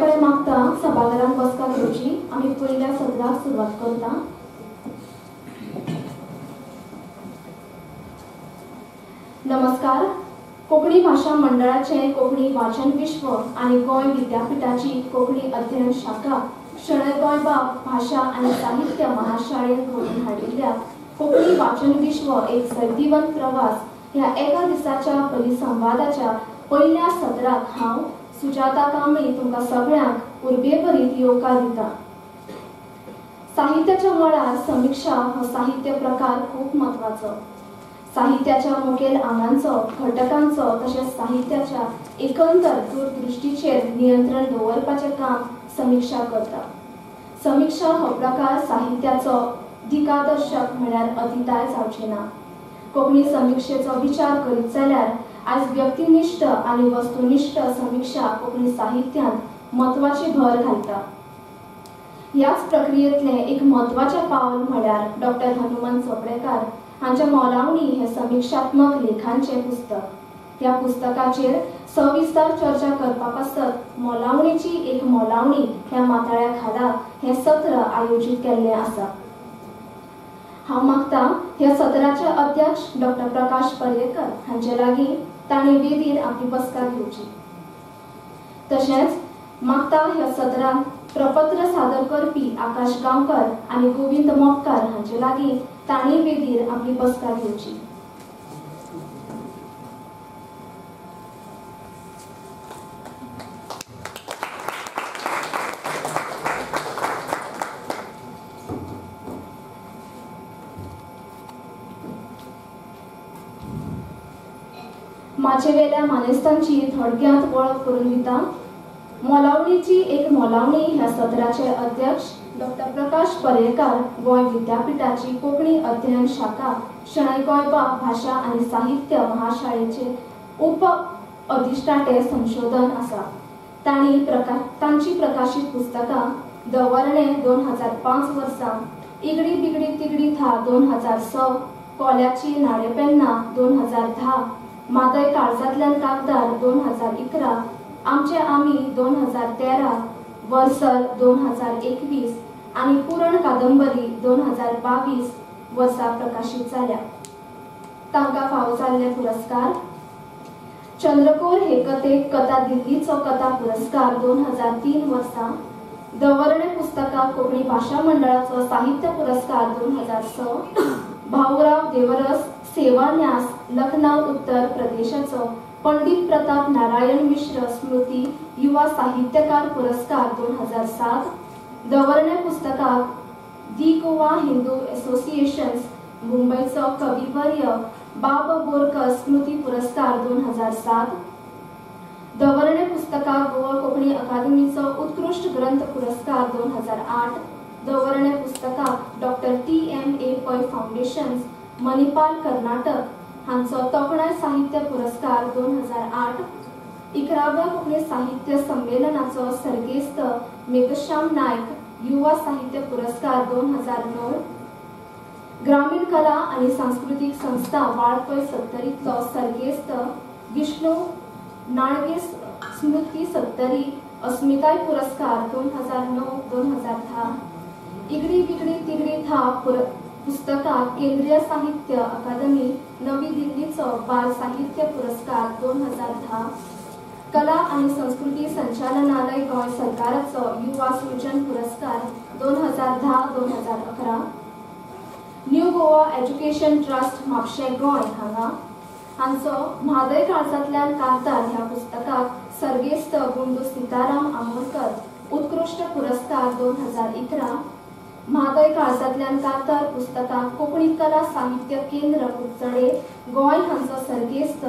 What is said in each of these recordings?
कडेन मागता सभाघरान बसका घेवची. आमी पयल्या सत्राक सुरवात करता. नमस्कार. कोंकणी भाशा मंडळाचें कोंकणी वाचन विश्व आनी गोंय विद्यापीठाची कोंकणी अध्ययन शाखा शणै गोंयबाब भाशा आनी साहित्य महाशाळेन घडोवन हाडिल्ल्या कोंकणी वाचन विश्व एक सैदिवंत प्रवास ह्या एका दिसाच्या परिसंवादाच्या पयल्या सत्राक हांव सुजाता कांबळी तुमकां सगळ्यांक उर्बेभरीत येवकार दिता. साहित्याच्या मळार समिक्षा हो साहित्य प्रकार खूब म्हत्वाचो. साहित्याच्या मुखेल आंगांचो, घटकांचो तशेंच साहित्याच्या एकंदर दूरदृश्टीचेर नियंत्रण दवरपाचें काम समिक्षा करता. समिक्षा हो प्रकार साहित्याचो दिकादर्शक म्हळ्यार अतिताय जावची ना. कोंकणी समिक्षेचो विचार करीत जाल्यार आयज व्यक्तिनिष्ठ आनी वस्तुनिष्ठ समिक्षा कोंकणी साहित्यांत म्हत्वाची भर घालता. ह्याच प्रक्रियेंतलें एक म्हत्वाचें पावल म्हळ्यार डॉक्टर हनुमंत चोपडेकार हांच्या मोलावणी हें समिक्षात्मक लेखांचें पुस्तक. ह्या पुस्तकाचेर सविस्तार चर्चा करपा पासत मोलावणीची एक मोलावणी ह्या माथाळ्या खाला हें सत्र आयोजीत केल्लें आसा. हांव मागता ह्या सत्राचे अध्यक्ष डॉक्टर प्रकाश पर्येकर हांचे लागीं तांणी वेदीर आपली बसका घेवची. तशेंच मागता ह्या सत्रांत प्रपत्र सादर करपी आकाश गांवकर आनी गोविंद मोपकार हांचे लागीं तांणी वेदीर आपली बसका घेवची. माचयेवेल्या मानेस्तांची थोडक्यांत वळख करून दिता. मोलावणीची एक मोलावणी ह्या सत्राचे अध्यक्ष डॉक्टर प्रकाश पर्येकार, गोंय विद्यापीठाची कोंकणी अध्ययन शाखा शणै गोंयबाब भाशा आनी साहित्य महाशाळेचे उप अधिष्ठाते संशोधन आसा. तांणी तांची प्रकाशीत पुस्तकां दवरणे 2005 वर्सा, इगडी बिगडी तिगडी था 2006, कोल्याची नाडेपेन्ना 2010, मादय काळजांतल्यान कागदार 2011, आमचे आमी 2013, वर्सर 2021 आनी पुरण कादंबरी 2022 वर्सा प्रकाशीत जाल्या. तांकां फावो जाल्ले पुरस्कार: चंद्रकोर हे कथेक कथा दिल्लीचो कथा पुरस्कार 2003 वर्सा, दवरणे पुस्तकाक कोंकणी भाशा मंडळाचो साहित्य पुरस्कार 2006, भाऊराव देवरस सेवा न्यास लखनौ उत्तर प्रदेशाचो पंडित प्रताप नारायण मिश्र स्मृती युवा साहित्यकार पुरस्कार 2007, दवरणे पुस्तकाक दी गोवा हिंदू एसोसिएशन्स मुंबयचो कविवर्य बाब बोरकर स्मृती पुरस्कार 2007, दवरणे पुस्तकाक गोवा कोंकणी अकादमीचो उत्कृश्ट ग्रंथ पुरस्कार 2008, दवरणे पुस्तकाक doctor T.M.A. Pai foundations Manipal Karnataka हांचो तोखणाय साहित्य पुरस्कार 2008, 11व्या कोंकणी साहित्य संमेलनाचो सर्गेस्त मेघश्याम नायक युवा साहित्य पुरस्कार 2009, ग्रामीण कला आनी सांस्कृतीक संस्था वाळपय सत्तरींतलो सर्गेस्त विष्णू नाणगे स्मृती सत्तरी अस्मिताय पुरस्कार 2009-2010, इगडी बिगडी तिगडी था पुस्तकाक केंद्रीय साहित्य अकादमी नवी दिल्लीचो बाल साहित्य पुरस्कार 2010, कला आनी संस्कृती संचालनालय गोंय सरकाराचो युवा सृजन पुरस्कार 2010-2011, new Goa education trust Mapusa Goa हांगा हांचो म्हादय काळजांतल्यान कागदार ह्या पुस्तकाक सर्गेस्त गुंडू सीताराम आमोणकर उत्कृश्ट पुरस्कार 2011, म्हादय काळजांतल्यान कागदार पुस्तकाक कोंकणी कला साहित्य केंद्र कुडचडे गोंय हांचो सर्गेस्त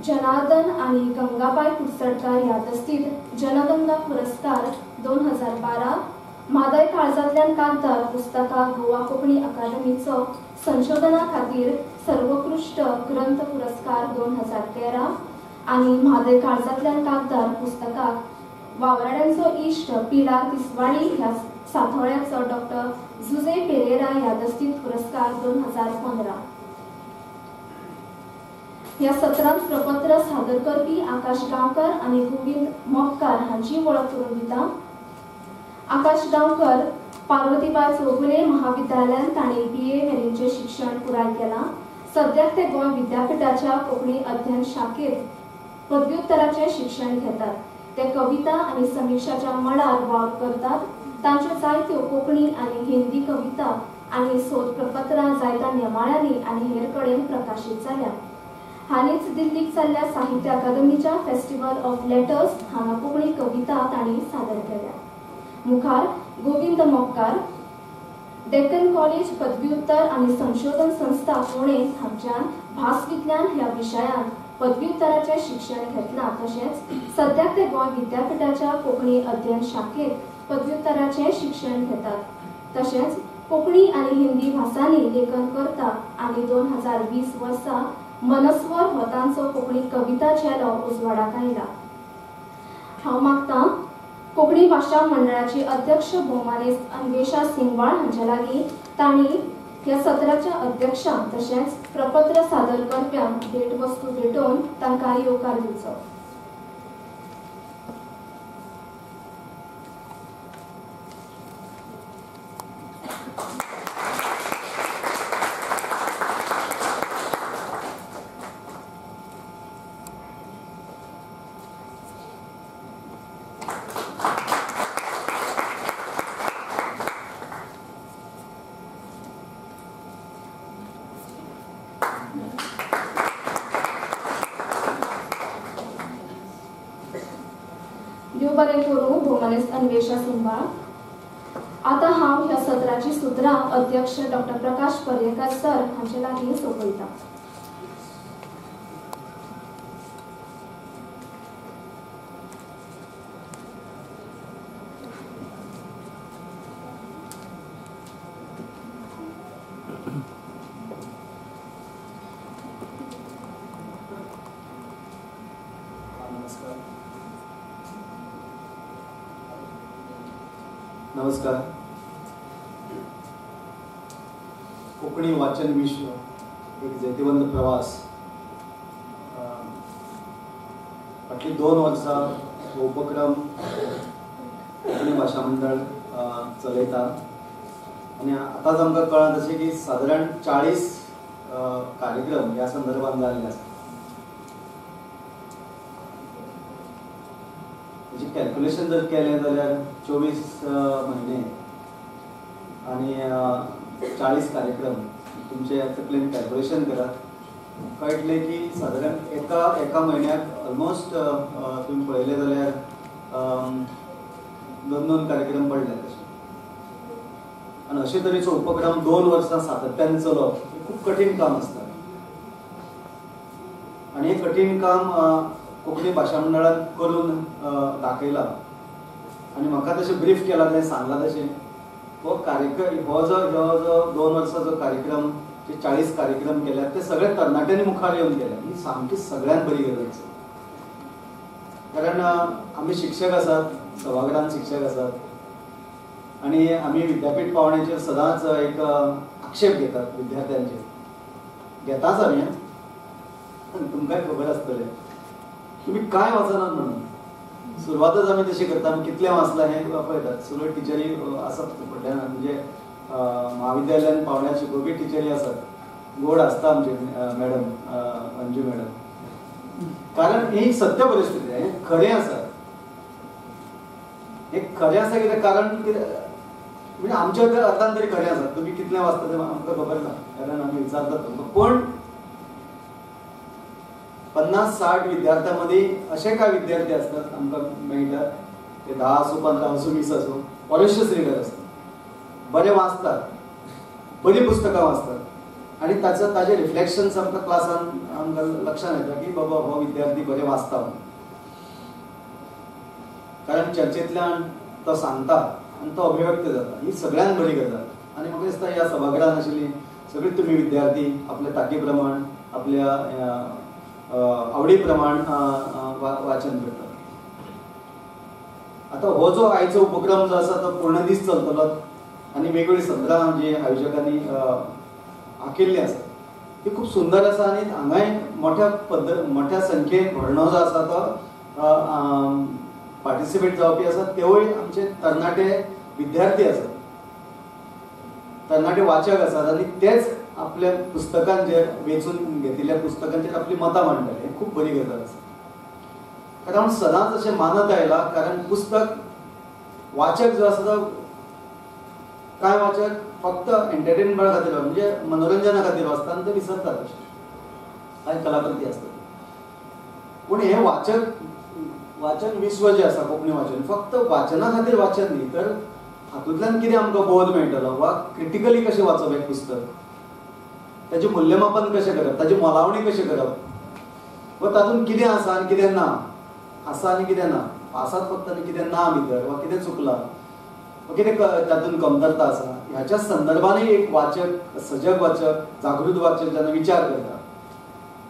जनार्दन आनी गंगाबाय कुडचडकार यादस्तीत जनगंगा पुरस्कार 2012, म्हादय काळजांतल्यान कागदार पुस्तकाक गोवा कोंकणी अकादमीचो संशोधना खातीर सर्वोत्कृश्ट ग्रंथ पुरस्कार 2013 आनी म्हादय काळजांतल्यान कागदार पुस्तकाक वावराड्यांचो इश्ट पिलार तिसवाडी ह्या साथोळ्याचो डॉक्टर जुझे पेरेरा यादस्तीत पुरस्कार 2015. ह्या सत्रांत प्रपत्र सादर करपी आकाश गांवकर आनी गोविंद मोपकार हांची वळख करून दिता. आकाश गांवकर पार्वतीबाय चौगुले महाविद्यालयान तांणी BA मेरेनचें शिक्षण पुराय केलां. सद्याक ते गोंय विद्यापीठाच्या कोंकणी अध्ययन शाखेत पदव्युत्तराचें शिक्षण घेतात. ते कविता आनी समिक्षाच्या मळार वावर करतात. तांच्यो जायत्यो कोंकणी आनी हिंदी कविता आनी सोद प्रपत्रां जायत्या नेमाळ्यांनी आनी हेर कडेन प्रकाशीत जाल्या. हालींच दिल्लीक जाल्ल्या साहित्य अकादमीच्या फेस्टिवल ऑफ लेटर्स हांगा कोंकणी कविता तांणी सादर केल्या. मुखार गोविंद मोपकार डेक्कन कॉलेज पदव्युत्तर आनी संशोधन संस्था पुणे हांगच्यान भासविज्ञान ह्या विशयांत पदव्युत्तराचें शिक्षण घेतलां. तशेंच सद्याक ते गोंय विद्यापीठाच्या कोंकणी अध्ययन शाखेत पदव्युत्तराचें शिक्षण घेतात. तशेंच कोंकणी आनी हिंदी भासांनी लेखन करता आनी 2020 वर्सा मनस्वर हो तांचो कोंकणी कविता झेलो उजवाडाक आयला. हांव मागतां कोंकणी भाशा मंडळाची अध्यक्ष भोवमानेस्त अन्वेषा सिंगबाळ हांचे लागीं तांणी ह्या सत्राच्या अध्यक्षांक तशेंच प्रपत्र सादर करप्यांक भेटवस्तू भेटोवन तांकां येवकार दिवचो. बरें करूं भोवमानेस्त अन्वेषा सिंगबाळ. आतां हांव ह्या सत्राची सुत्रां अध्यक्ष डॉक्टर प्रकाश पर्येकार सर हांचे लागीं सोंपयतां. नमस्कार. कोंकणी वाचन विश्व एक जैतिवंत प्रवास. फाटलीं 2 वर्सां हो उपक्रम कोंकणी भाशा मंडळ चलयता आनी आतांच आमकां कळ्ळां तशें की सादारण 40 कार्यक्रम ह्या संदर्भात जाल्ले आसा. हेजें कॅल्क्युलेशन जर केलें जाल्यार 24 म्हयने आनी 40 कार्यक्रम तुमचे तकलेन कॅल्क्युलेशन करात, कळटलें की सादारण एका एका म्हयन्याक ऑलमोस्ट तुमी पळयलें जाल्यार 2-2 कार्यक्रम पडले तशें. आनी अशे तरेचो उपक्रम 2 वर्सां सातत्यान चलप हें खूब कठीण काम आसता आनी हें कठीण काम कोंकणी भाशा मंडळान करून दाखयलां आनी म्हाका तशें ब्रीफ केलां, तें सांगलां तशें हो कार्यक्रम हो जो 2 वर्सांचो कार्यक्रम जे 40 कार्यक्रम केल्यात ते सगळे तरणाट्यांनी मुखार येवन केल्यात. ही सामकी सगळ्यांत बरी गजाल आसा, कारण आमी शिक्षक आसात, सभाघरांत शिक्षक आसात आनी आमी विद्यापीठ पावण्याचेर सदांच एक आक्षेप घेतात विद्यार्थ्यांचेर, घेताच आमी, तुमकांय खबर आसतलें तुमी कांय वाचनात म्हणून. सुरवातच आमी तशी करता, आमी कितलें वाचलां हें पळयतात. सगळ्यो टिचरी आसात फुडल्यान, म्हणजे म्हाविद्यालयान पावण्यार शिकोवपी टिचरी आसात, गोड आसता आमचे मॅडम अंजू मॅडम, कारण ही सत्य परिस्थिती, हें खरें आसा, हें खरें आसा. कित्याक कारण कितें म्हणजे आमच्या अर्थान तरी खरें आसा, तुमी कितलें वाचता तें आमकां खबर ना, कारण आमी विचारतात तुमकां. पूण 50-60 विद्यार्थ्यां मदीं अशे कांय विद्यार्थी आसतात आमकां मेळटात, ते 10 आसूं 15 आसूं 20 आसूं, वॉरियस रिडर आसतात, बरे वाचतात, बरीं पुस्तकां वाचतात आनी ताचो ताजे रिफ्लेक्शन्स आमकां क्लासान आमकां लक्षांत येता की बाबा हो विद्यार्थी बरें वाचता म्हणून, कारण चर्चेंतल्यान तो सांगता आनी तो अभिव्यक्त जाता. ही सगळ्यांत बरी गजाल आनी म्हाका दिसता ह्या सभाघरांत आशिल्ली सगळीं तुमी विद्यार्थी आपल्या ताकी प्रमाण आपल्या आवडी प्रमाण वाचन करतात. आतां हो जो आयचो उपक्रम जो आसा तो पूर्ण दीस चलतलो आनी वेगवेगळीं सत्रां जी आयोजकांनी आखिल्लीं आसात. ती खूब सुंदर आसा आनी हांगाय मोठ्या मोठ्या संख्येन भरणो जो आसा तो पार्टिसिपेट जावपी आसा. तेवूय आमचे तरणाटे विद्यार्थी आसात, तरणाटे वाचक आसात आनी तेच आपल्या पुस्तकांचेर वेंचून घेतिल्ल्या पुस्तकांचेर आपली मतां मांडटले. हें खूब बरी गजाल आसा. कारण हांव सदांच अशें मानत आयला, कारण पुस्तक वाचक जो आसा तो कांय वाचक फक्त एंटरटेनमेंटा खातीर म्हणजे मनोरंजना खातीर वाचता आनी ते विसरतात, अशें कांय कलाकृती आसतात. पूण हें वाचन विश्व जें आसा कोंकणी वाचन फक्त वाचना खातीर वाचन न्ही, तर हातूंतल्यान कितें आमकां बोध मेळटलो वा क्रिटिकली कशें वाचप एक पुस्तक, ताचें मूल्यमापन कशें करप, ताची मोलावणी कशें करप वा तातूंत कितें आसा आनी कितें ना, आसा आनी कितें ना, आसात फक्त आनी कितें ना भितर वा कितें चुकलां वा कितें तातूंत कमतरता आसा, ह्याच्या संदर्भानूय एक वाचक, सजग वाचक, जागृत वाचक जेन्ना विचार करता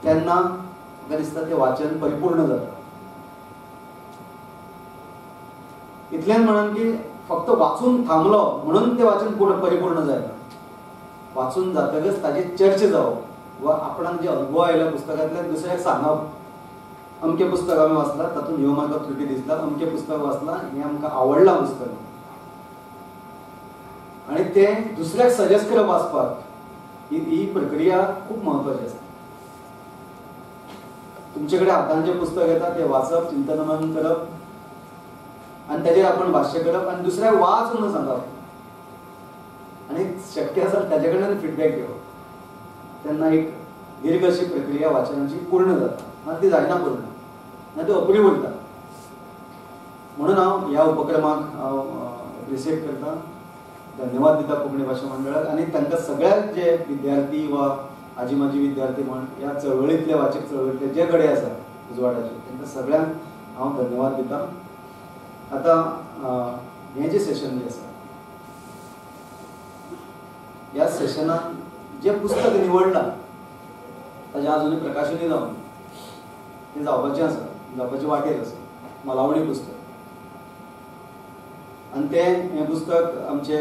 तेन्ना म्हाका दिसता तें वाचन परिपूर्ण जाता. इतल्यान म्हणून की फक्त वाचून थांबलो म्हणून तें वाचन परिपूर्ण जायना. वाचून जातकच ताची चर्चा जावप वा आपणाक जे अनुभव आयला पुस्तकांतल्यान दुसऱ्याक सांगप, अमकें पुस्तक आमी वाचलां तातूंत ह्यो म्हाका त्रुटी दिसला, अमकें पुस्तक वाचलां हें आमकां आवडलां पुस्तक, आनी तें दुसऱ्याक सजेस्ट करप वाचपाक, ही प्रक्रिया खूब म्हत्वाची आसा. तुमचे कडेन हातान जें पुस्तक येता तें वाचप, चिंतन मनन करप आनी ताजेर आपण भाश्य करप आनी दुसऱ्याक वाच म्हणून सांगप आनी शक्य आसा ताजे कडल्यान फिडबॅक घेवप, तेन्ना एक दीर्घ अशी प्रक्रिया वाचनाची पूर्ण जाता. ना ती जायना पूर्ण, ना ती अपुरी उरता. म्हणून हांव ह्या उपक्रमाक हांव एप्रिसिएट करता, धन्यवाद दिता कोंकणी भाशा मंडळाक आनी तांकां सगळ्याक जे विद्यार्थी वा आजी माजी विद्यार्थी म्हण ह्या चळवळींतले वाचक चळवळींतले जे गडे आसा उजवाडाचे तांकां सगळ्यांक हांव धन्यवाद दिता. आतां हें जें सेशन जें आसा ह्या सेशनान जें पुस्तक निवडलां ताजें आजुनूय प्रकाशनूय जावंक ना, तें जावपाचें आसा, जावपाचें वाटेर आसा, मोलावणी पुस्तक. आनी तें हें पुस्तक आमचे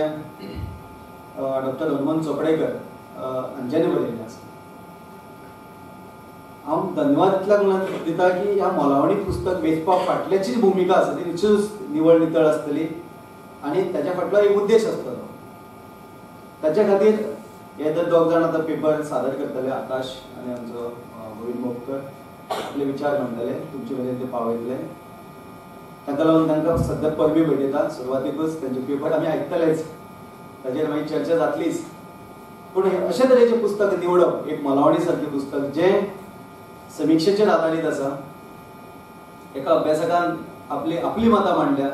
डॉक्टर हनुमंत चोपडेकर हांच्यांनी बरयल्लें आसा. हांव धन्यवाद इतल्याक म्हणून दिता की ह्या मोलावणी पुस्तक वेंचपा फाटल्याची भुमिका आसा ती निश्चितूच निवळ नितळ आसतली आनी ताच्या फाटलो एक उद्देश आसतलो. ताच्या खातीर हे तर दोग जाण आतां पेपर सादर करतले, आकाश आनी आमचो गोविंद मोपकर आपले विचार मांडटले, तुमचे मेरेन ते पावयतले. ताका लागून तांकां सद्या परबी भेटयता. सुरवातीकूच तांचे पेपर आमी आयकतलेच, ताचेर मागीर चर्चा जातलीच. पूण अशे तरेचें पुस्तक निवडप, एक मोलावणी सारकें पुस्तक जें समिक्षेचेर आदारीत आसा, एका अभ्यासकान आपली आपली मतां मांडल्या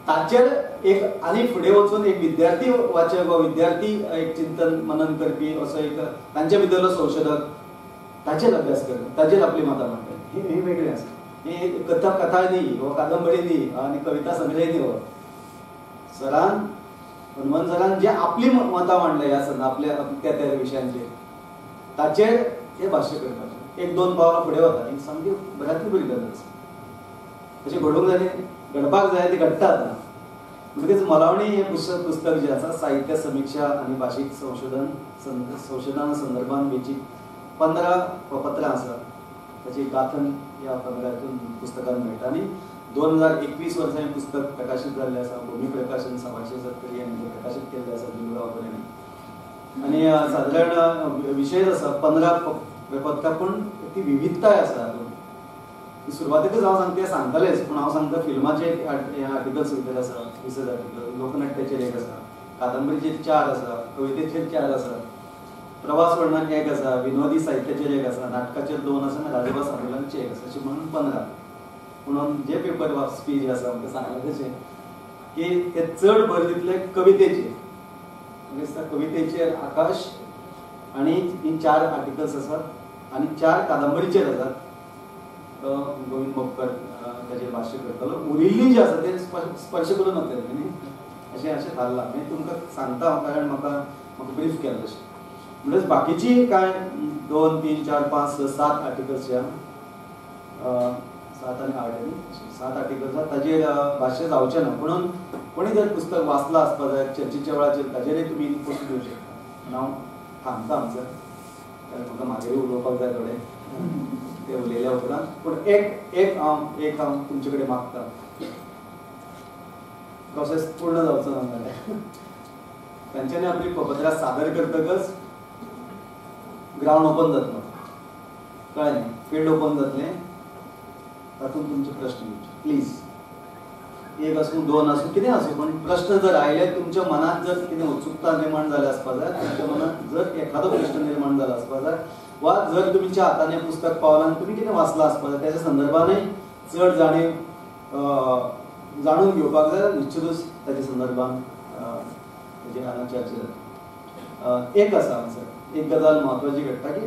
ताचेर एक आनी फुडें वचून एक विद्यार्थी वाचक वा विद्यार्थी एक चिंतन मनन करपी असो एक तांचे भितरलो संशोधक ताचेर अभ्यास करता, ताचेर आपली मतां मांडटा, हें वेगळें आसा. ही कथा कथा न्ही वा कादंबरी न्ही आनी कविता संग्रह न्ही. हो सरान, हनुमंत सरान जे आपली मतां मांडल्या ह्या सरान आपल्या त्या त्या विशयांचेर ताचेर ते भाश्य करपाचें एक दोन पावलां फुडें वता, ही सामकी बऱ्यांतली बरी गजाल आसा. तशें घडूंक जाय, घडपाक जाय, ती घडटा आतां. म्हणटकीच मोलावणी हें पुस्तक जें आसा साहित्य समिक्षा आनी भाशीक संशोधन संशोधना संदर्भान वेंचीक 15 पत्रां आसात, ताची गांथन ह्या 15 हितून पुस्तकान मेळटा. आनी 2021 वर्सा हें पुस्तक प्रकाशीत जाल्लें आसा. भूमी प्रकाशन 125 हांणी तें प्रकाशीत केल्लें आसा जुलगांव हांणी. आनी सादारण विशयच आसा 15 प्रपत्रां, पूण ती विविधताय आसा हातूंत. सुरवातेकच हांव सांगता, सांगतालेच, पूण हांव सांगता फिल्माचे हे आर्टिकल्स भितर आसा, रिसर्च आर्टिकल, लोकनाट्याचेर एक आसा, कादंबरीचेर 4 आसा, कवितेचेर 4 आसा, प्रवास वर्णन 1 आसा, विनोदी साहित्याचेर 1 आसा, नाटकाचेर 2 आसा आनी राजभास आंदोलनाचेर 1 आसा, अशें म्हणून 15. म्हणून जे पेपर वाचपी जे आसा आमकां सांगलें तशें की ते चड भर दितले कवितेचेर. म्हाका दिसता कवितेचेर आकाश आनी ही 4 आर्टिकल्स आसात आनी 4 कादंबरीचेर आसात. तो गोविंद मोपकर ताचेर भाश्य करतलो. उरिल्ली जी आसा ते स्पर्श करून वतले न्ही, अशें अशें थारलां. मागीर तुमकां सांगता हांव, कारण म्हाका म्हाका ब्रीफ केलें तशें. म्हणटच बाकीची कांय 2 3 4 5 6 7 आर्टिकल्स जे 7 आनी 8 न्ही, 7 आर्टिकल्स आसा ताजेर भाश्य जावचें ना. म्हणून कोणी जर पुस्तक वाचलां आसपाक जाय चर्चेच्या वेळाचेर ताजेरय तुमी इनपुट दिवं शकता. हांव थांबता हांगसर. कारण म्हाका मागीर उलोवपाक जाय थोडें ते उलयल्या उपरांत. पूण एक एक हांव तुमचे कडेन मागता, प्रोसेस पूर्ण जावचो ना जाल्यार तांच्यांनी आपली प्रपत्रां सादर करतकच ग्रावंड ओपन जातलो, कळ्ळें न्ही, फिल्ड ओपन जातलें, तातूंत तुमचे प्रश्न दिवचे प्लीज. एक आसूं दोन आसूं कितें आसूं, पण प्रश्न जर आयले तुमच्या मनांत, जर कितें उत्सुकता निर्माण जाल्या आसपाक जाय, तुमच्या मनांत जर एखादो प्रश्न निर्माण जाला आसपाक जाय, वा जर तुमच्या हातान हें पुस्तक पावलां आनी तुमी कितें वाचलां आसपाक जाय त्याच्या संदर्भानूय चड जाणीव जाणून घेवपाक जाय, निश्चितूच ताच्या संदर्भान ताची हांगा चर्चा जाता. एक आसा हांगासर एक गजाल म्हत्वाची घडटा की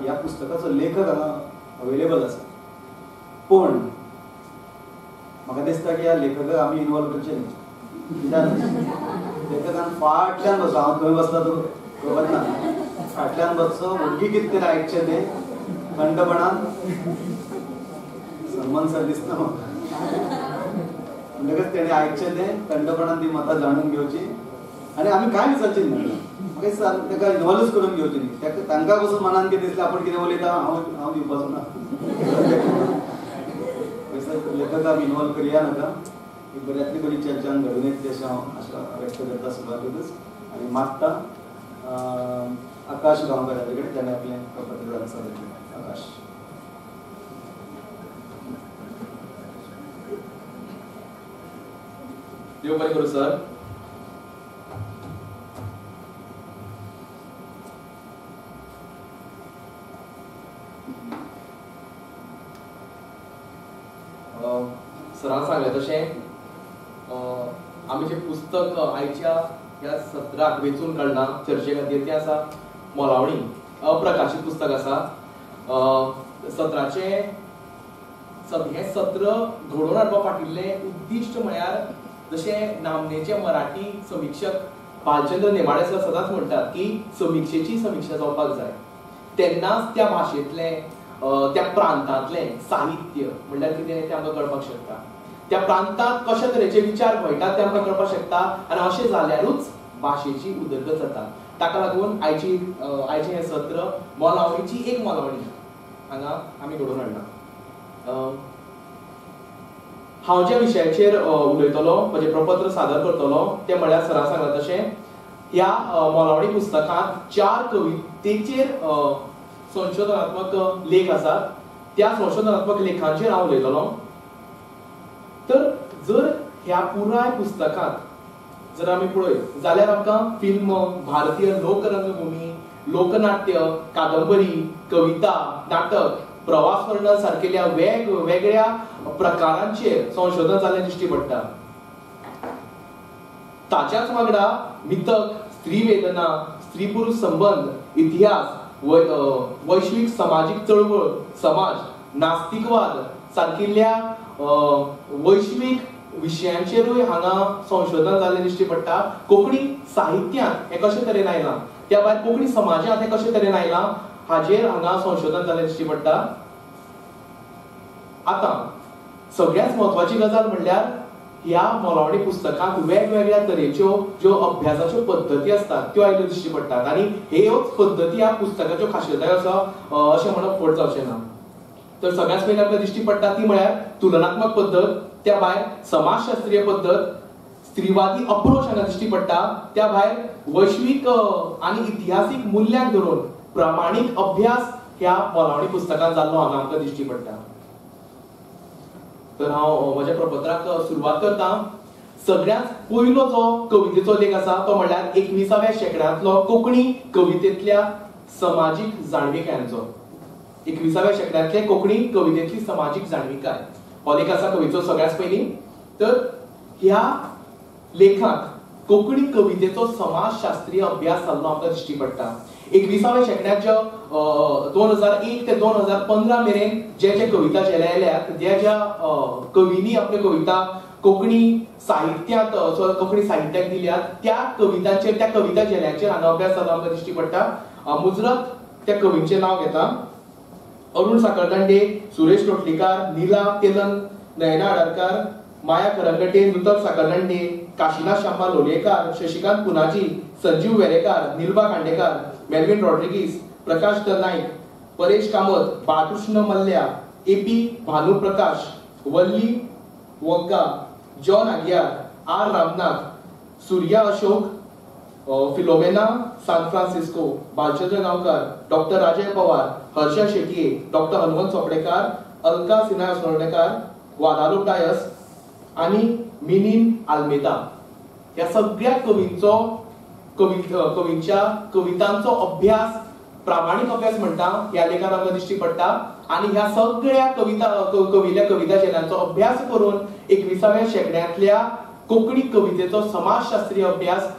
ह्या पुस्तकाचो लेखक हांगा अवेलेबल आसा, पूण म्हाका दिसता की ह्या लेखकाक आमी इनवॉल्व करचे न्ही. कित्याक लेखकान फाटल्यान बसो, हांव खंय बसला तो खबर ना, फाटल्यान बसचो, वग्गी कितें तरी आयकचें तें थंडपणान. सन्मान सर दिसना म्हाका, म्हणटकच तेणें आयकचें तें थंडपणान, ती मतां जाणून घेवची आनी आमी कांय विचारचें न्ही, म्हाका ताका इनवॉल्वच करून घेवचें न्ही. तांकां पसून मनान कितें दिसलें आपूण कितें उलयता हांव दिवपाचो ना. लेखकाक इनवॉल्व करया नाका, एक बऱ्यांतली बरी चर्चा घडून येतली अशें हांव आशा व्यक्त करता सुरवातीकच. आनी मागता आकाश गांवकार हाजे कडेन, ताणें आपलें प्रपत्र सादर केलें. आकाश. देव बरें करूं सर. सरान सांगलें तशें आमी जें पुस्तक आयच्या ह्या सत्राक वेंचून काडलां चर्चे खातीर तें आसा मोलावणी, अप्रकाशीत पुस्तक आसा. सत्राचें हें सत्र घडोवन हाडपा फाटिल्लें उद्दिश्ट म्हळ्यार जशें नामनेचे मराठी समिक्षक भालचंद्र नेमाडे सर सदांच म्हणटात की समिक्षेची समिक्षा जावपाक जाय, तेन्नाच त्या भाशेंतलें त्या प्रांतांतलें साहित्य म्हणल्यार कितें तें आमकां कळपाक शकता, त्या प्रांतांत कशे तरेचे विचार घोळटात ते आमकां कळपाक शकता, आनी अशें जाल्यारूच भाशेची उदरगत जाता. ताका लागून आयचें हें सत्र मोलावणीची एक मोलावणी हांगा आमी घडोवन हाडलां. हांव ज्या विशयाचेर उलयतलो, म्हजें प्रपत्र सादर करतलो तें म्हळ्यार सरान सांगलां तशें ह्या मोलावणी पुस्तकांत 4 कवितेचेर संशोधनात्मक लेख आसात, त्या संशोधनात्मक लेखांचेर हांव उलयतलो. तर जर ह्या पुराय पुस्तकांत जर आमी पळयत जाल्यार आमकां फिल्म, भारतीय लोकरंगभूमी, लोकनाट्य, कादंबरी, कविता, नाटक, प्रवास वर्णन सारकेल्या वेगवेगळ्या प्रकारांचेर संशोधन जाल्लें दिश्टी पडटा. ताच्याच वांगडा मिथक, स्त्री वेदना, स्त्री पुरुष संबंध, इतिहास, वैश्वीक समाजीक चळवळ, समाज, नास्तिकवाद सारकिल्ल्या वैश्वीक विशयांचेरूय हांगा संशोधन जाल्लें दिश्टी पडटा. कोंकणी साहित्यांत हें कशे तरेन आयलां, त्या भायर कोंकणी समाजांत हें कशे तरेन आयलां हाजेर हांगा संशोधन जाल्लें दिश्टी पडटा. आतां सगळ्यांत म्हत्वाची गजाल म्हणल्यार ह्या मोलावणी पुस्तकांत वेगवेगळ्या तरेच्यो ज्यो अभ्यासाच्यो पद्दती आसतात त्यो आयल्यो दिश्टी पडटात, आनी ह्योच पद्दती ह्या पुस्तकाच्यो खाशेलतायो आसा अशें म्हणप फट जावचें ना. तर सगळ्यांत पयलीं आमकां दिश्टी पडटा ती म्हळ्यार तुलनात्मक पद्दत, त्या भायर समाजशास्त्रीय पद्दत, स्त्रीवादी अप्रोच हांगा दिश्टी पडटा, त्या भायर वैश्वीक आनी इतिहासीक मुल्यांक धरून प्रामाणीक अभ्यास ह्या मोलावणी पुस्तकांत जाल्लो हांगा आमकां दिश्टी पडटा. तर हांव म्हज्या प्रपत्राक सुरवात करता. सगळ्यांत पयलो जो कवितेचो लेख आसा तो म्हणल्यार 21व्या शेंकड्यांतलो कोंकणी कवितेंतल्या समाजीक जाणविकायांचो. 21व्या शेंकड्यांतले कोंकणी कवितेंतली समाजीक जाणविकाय हो लेख आसा कविचो सगळ्यांत पयलीं. तर ह्या लेखांत कोंकणी कवितेचो समाजशास्त्रीय अभ्यास जाल्लो आमकां दिश्टी पडटा. 21व्या शेंकड्याच्या 2001 ते 2015 मेरेन जे जे कविता झेले आयल्यात, ज्या ज्या कवींनी आपल्यो कविता कोंकणी साहित्यांत कोंकणी साहित्याक दिल्यात त्या कवितांचेर, त्या कविता झेल्यांचेर हांगा अभ्यास जाल्लो आमकां दिश्टी पडटा. मुजरत त्या कवींचें नांव घेता: Arun Sakhardande, Suresh Lotlikar, Nila Telang, Nayana Adarkar, Maya Kharangate, Nutan Sakhardande, Kashinath Shamba Lolayekar, Shashikant Punaji, Sanjeev Verekar, Nilba Khandekar, Melvin Rodrigues, Prakash the Naik, Paresh Kamat, Balkrishna Mallya, A P Bhanuprakash, Valli Vagga, John Aguiar, R Ramnath, Surya Ashok, Philomena San Francisco, Balchandra Gaonkar, doctor Rajay Pawar, Harsha Shetye, doctor Hanumant Chopdekar, Alka Sinai Osnodekar, Guadalupe Dias आनी मिनीन आल्मेदा. ह्या सगळ्या कवींचो कवींच्या कवितांचो अभ्यास, प्रामाणीक अभ्यास म्हणटा ह्या लेखान आमकां दिश्टी पडटा. आनी ह्या सगळ्या कविल्या कविता झेल्यांचो अभ्यास करून 21व्या शेंकड्यांतल्या कोंकणी कवितेचो समाजशास्त्रीय अभ्यास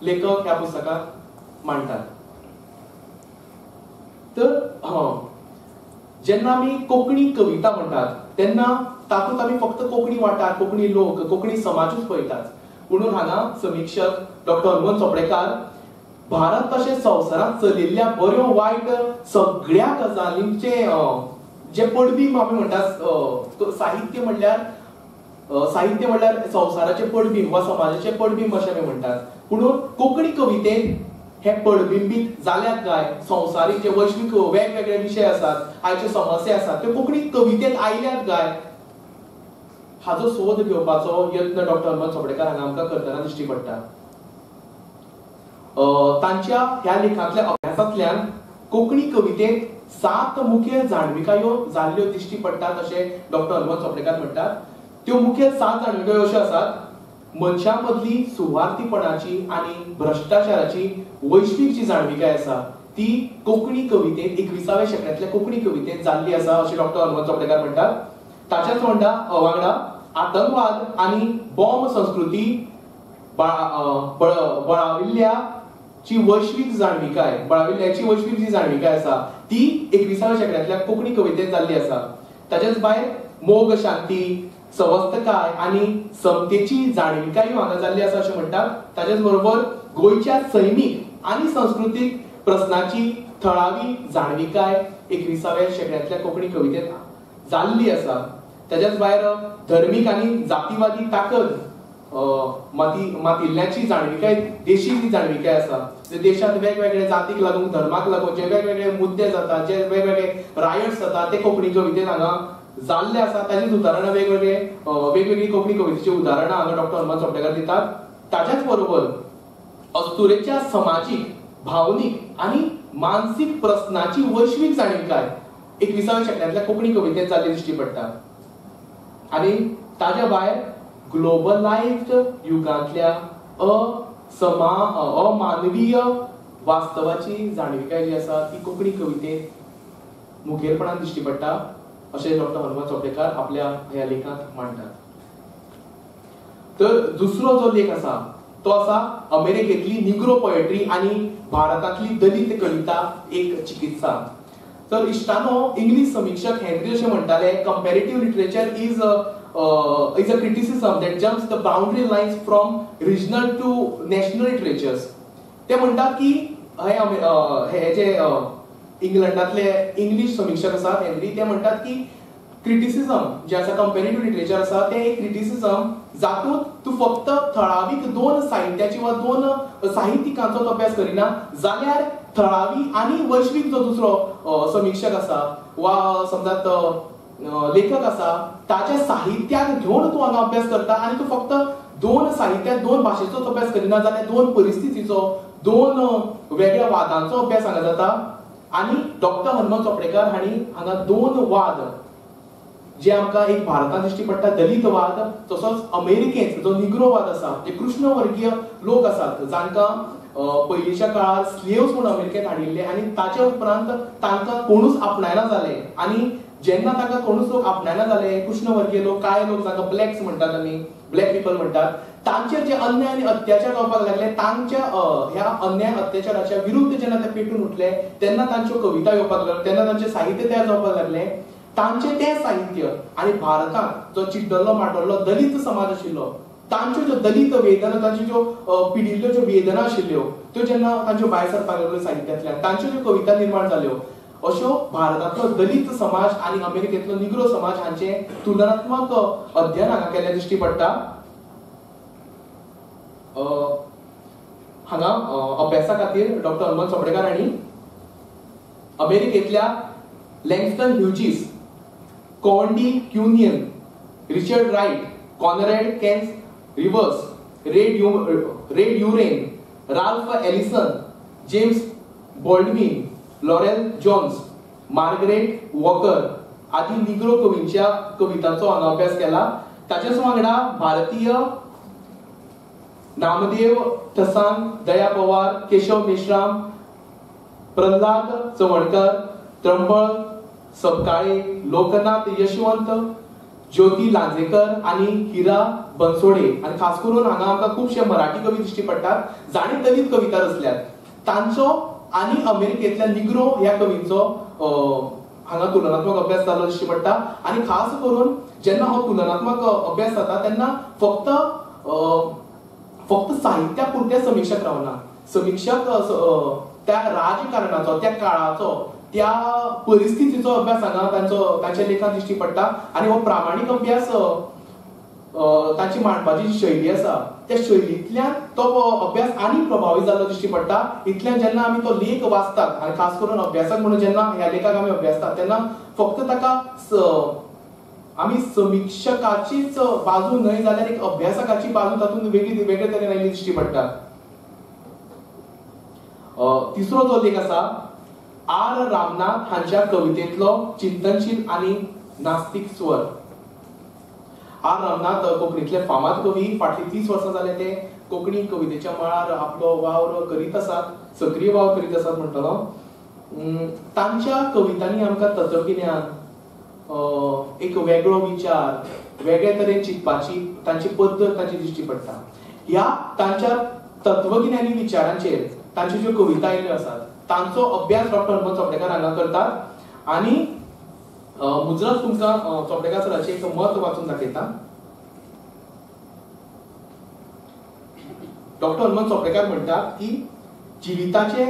लेखक ह्या पुस्तकांत मांडटात. तर जेन्ना आमी कोंकणी कविता म्हणटात तेन्ना तातूंत आमी फक्त कोंकणी वाठार, कोंकणी लोक, कोंकणी समाजूच पळयतात. म्हणून हांगा समिक्षक डॉक्टर हनुमंत चोपडेकार भारत तशें संवसारांत चलिल्ल्या बऱ्यो वायट सगळ्या गजालींचे जे पडबिंब आमी म्हणटात, साहित्य म्हणल्यार संवसाराचें पडबिंब वा समाजाचें पडबिंब अशें आमी म्हणटात. पूण कोंकणी कवितेंत हे पडबिंबीत जाल्यात काय, संवसारीक जे वैश्वीक वेगवेगळे विशय आसात, आयच्यो समस्या आसात, त्यो कोंकणी कवितेंत आयल्यात काय, हाचो सोद घेवपाचो यत्न डॉक्टर हनुमंत चोपडेकार हांगा आमकां करतना दिश्टी पडटा. तांच्या ह्या लेखांतल्या अभ्यासांतल्यान कोंकणी कवितेंत 7 मुखेल जाणविकायो जाल्ल्यो दिश्टी पडटात अशें डॉक्टर हनुमंत चोपडेकार म्हणटात. त्यो मुखेल 7 जाणविकायो अश्यो आसात: मनशां मदली सुवार्थीपणाची आनी भ्रश्टाचाराची वैश्वीक जी जाणविकाय आसा ती कोंकणी कवितेंत 21व्या शेंकड्यांतल्या कोंकणी कवितेंत जाल्ली आसा अशें डॉक्टर हनुमंत चोपडेकार म्हणटात. ताच्याच वांगडा आतंकवाद आनी बॉम्ब संस्कृती बळाविल्ल्याची वैश्वीक जाणविकाय, बळाविल्ल्याची वैश्वीक जी जाणविकाय आसा ती 21व्या शेंकड्यांतल्या कोंकणी कवितेंत जाल्ली आसा. ताच्याच भायर मोग, शांती, सवस्तकाय आनी समतेची जाणविकाय हांगा जाल्ली आसा अशें म्हणटात. ताच्याच बरोबर गोंयच्या सैमीक आनी संस्कृतीक प्रस्नाची थळावी जाणविकाय 21व्या शेंकड्यांतल्या कोंकणी कवितेंत जाल्ली आसा. ताच्याच भायर धर्मीक आनी जातीवादी ताकद मातिल्ल्याची जाणविकाय, देशी जी जाणविकाय आसा, देशांत वेगवेगळे जातीक लागून, धर्माक लागून जे वेगवेगळे मुद्दे जातात, जे वेगवेगळे रायट्स जातात ते कोंकणी कवितेंत हांगा जाल्ले आसा. ताचीच उदाहरणां वेगवेगळी कोंकणी कवितेची उदाहरणां हांगा डॉक्टर हनुमंत चोपडेकार दितात. ताच्याच बरोबर अस्तुरेच्या समाजीक, भावनीक आनी मानसीक प्रस्नाची वैश्वीक जाणविकाय 21व्या शेंकड्यांतल्या कोंकणी कवितेंत जाल्ली दिश्टी पडटा. आनी ताच्या भायर ग्लोबलायज्ड युगांतल्या अमानवीय वास्तवाची जाणविकाय जी आसा ती कोंकणी कवितेंत मुखेलपणान दिश्टी पडटा अशें डॉक्टर हनुमंत चोपडेकार आपल्या ह्या लेखांत मांडटात. तर दुसरो जो लेख आसा तो आसा अमेरिकेंतली निग्रो पोएट्री आनी भारतांतली दलित कविता एक चिकित्सा. तर इश्टानो, इंग्लीश समिक्षक हेनरी अशें म्हणटाले, comparative literature is a criticism that jumps the boundary lines from regional to national literatures. ते म्हणटात की हे जे इंग्लंडांतले इंग्लीश समिक्षक आसात हेनरी, ते म्हणटात की क्रिटिसिजम जे आसा, कंपेरेटिव्ह लिटरेचर आसा, ते एक क्रिटिसिजम जातूंत तूं फक्त थळावीक 2 साहित्याची वा 2 साहित्यिकांचो अभ्यास करिना, जाल्यार थळावी आनी वैश्वीक जो दुसरो समिक्षक आसा वा समजात लेखक आसा ताच्या साहित्याक घेवन तूं हांगा अभ्यास करता आनी तूं फक्त 2 साहित्यात 2 भाशेचोच अभ्यास करिना, जाल्यार 2 परिस्थितीचो, 2 वेगळ्या वादांचो अभ्यास हांगा जाता. आनी डॉक्टर हनुमंत चोपडेकार हांणी हांगा 2 वाद जे आमकां एक भारतांत दिश्टी पडटा, दलितवाद, तसोच अमेरिकेंत जो निग्रोवाद आसा, जे कृष्णवर्गीय लोक आसात जांकां पयलींच्या काळार स्लेव्स म्हूण अमेरिकेंत हाडिल्ले आनी ताचे उपरांत तांकां कोणूच आपणायना जाले, आनी जेन्ना तांकां कोणूच लोक आपणायना जाले, कृष्णवर्गीय लोक, काळे लोक जांकां ब्लॅक्स म्हणटात आमी, ब्लॅक पिपल म्हणटात, तांचेर जे अन्याय आनी अत्याचार जावपाक लागले, तांच्या ह्या अन्याय अत्याचाराच्या विरुद्ध जेन्ना ते पेटून उठले तेन्ना तांच्यो कविता येवपाक लागल्यो, तेन्ना तांचें साहित्य तयार जावपाक लागलें. तांचें तें साहित्य आनी भारतांत जो चिड्डल्लो माटोल्लो दलित समाज आशिल्लो तांच्यो ज्यो दलित वेदना, तांच्यो ज्यो पिडिल्ल्यो ज्यो वेदना आशिल्ल्यो त्यो जेन्ना तांच्यो भायर सरपाक लागल्यो साहित्यांतल्यान, तांच्यो ज्यो कविता निर्माण जाल्यो, अश्यो भारतांतलो दलित समाज आनी अमेरिकेंतलो निग्रो समाज हांचें तुलनात्मक अध्ययन हांगा केल्लें दिश्टी पडटा. हांगा अभ्यासा खातीर डॉक्टर हनुमंत चोपडेकार हांणी अमेरिकेंतल्या Langston Hughes, Conde Kenyon, Richard Wright, Conrad Keynes Rivers, Ray Duran, Ralph Ellison, James Baldwin, Laurel Jones, Margaret Walker आदी निग्रो कवींच्या कवितांचो हांगा अभ्यास केला. ताचेच वांगडा भारतीय नामदेव थसान, दया पवार, केशव मेश्राम, प्रल्हाद चवणकर, त्र्यंबळ सपकाळे, लोकनाथ यशवंत, ज्योती लांजेकर आनी हिरा बनसोडे आनी खास करून हांगा आमकां खुबशे मराठी कवी दिश्टी पडटात जांणी दलित कविता रचल्यात तांचो आनी अमेरिकेंतल्या निग्रो ह्या कवींचो हांगा तुलनात्मक अभ्यास जालो दिश्टी पडटा. आनी खास करून जेन्ना हो तुलनात्मक अभ्यास जाता तेन्ना फक्त फक्त साहित्या पुरते समिक्षक रावना, समिक्षक त्या राजकारणाचो, त्या काळाचो, त्या परिस्थितीचो अभ्यास हांगा तांचो तांच्या लेखान दिश्टी पडटा. आनी हो प्रामाणीक अभ्यास तांची मांडपाची जी शैली आसा त्या शैलींतल्यान तो अभ्यास आनी प्रभावी जाल्लो दिश्टी पडटा. इतल्यान जेन्ना आमी तो लेख वाचतात आनी खास करून अभ्यासक म्हणून जेन्ना ह्या लेखाक आमी अभ्यासतात तेन्ना फक्त ताका आमी समिक्षकाचीच बाजू न्हय जाल्यार एक अभ्यासकाची बाजू तातूंत वेगळी वेगळे तरेन आयिल्ली दिश्टी पडटा. तिसरो जो लेख आसा आर रामनाथ हांच्या कवितेंतलो चिंतनशील आनी नास्तिक स्वर. आर रामनाथ कोंकणींतले फामाद कवी, फाटलीं 30 वर्सां जाले ते कोंकणी कवितेच्या मळार आपलो वावर करीत आसात, सक्रीय वावर करीत आसात म्हणटलो. तांच्या कवितांनी आमकां तत्वगिन्यान, एक वेगळो विचार, वेगळे तरेन चिंतपाची तांची पद्दत तांची दिश्टी पडटा. ह्या तांच्या तत्वगिन्यानी विचारांचेर तांच्यो ज्यो कविता आयिल्ल्यो आसात तांचो अभ्यास डॉक्टर हनुमंत चोपडेकार हांगा करतात. आनी मुजरत तुमकां चोपडेकार सराचें एक मत वाचून दाखयता. डॉक्टर हनुमंत चोपडेकार म्हणटात की जिविताचे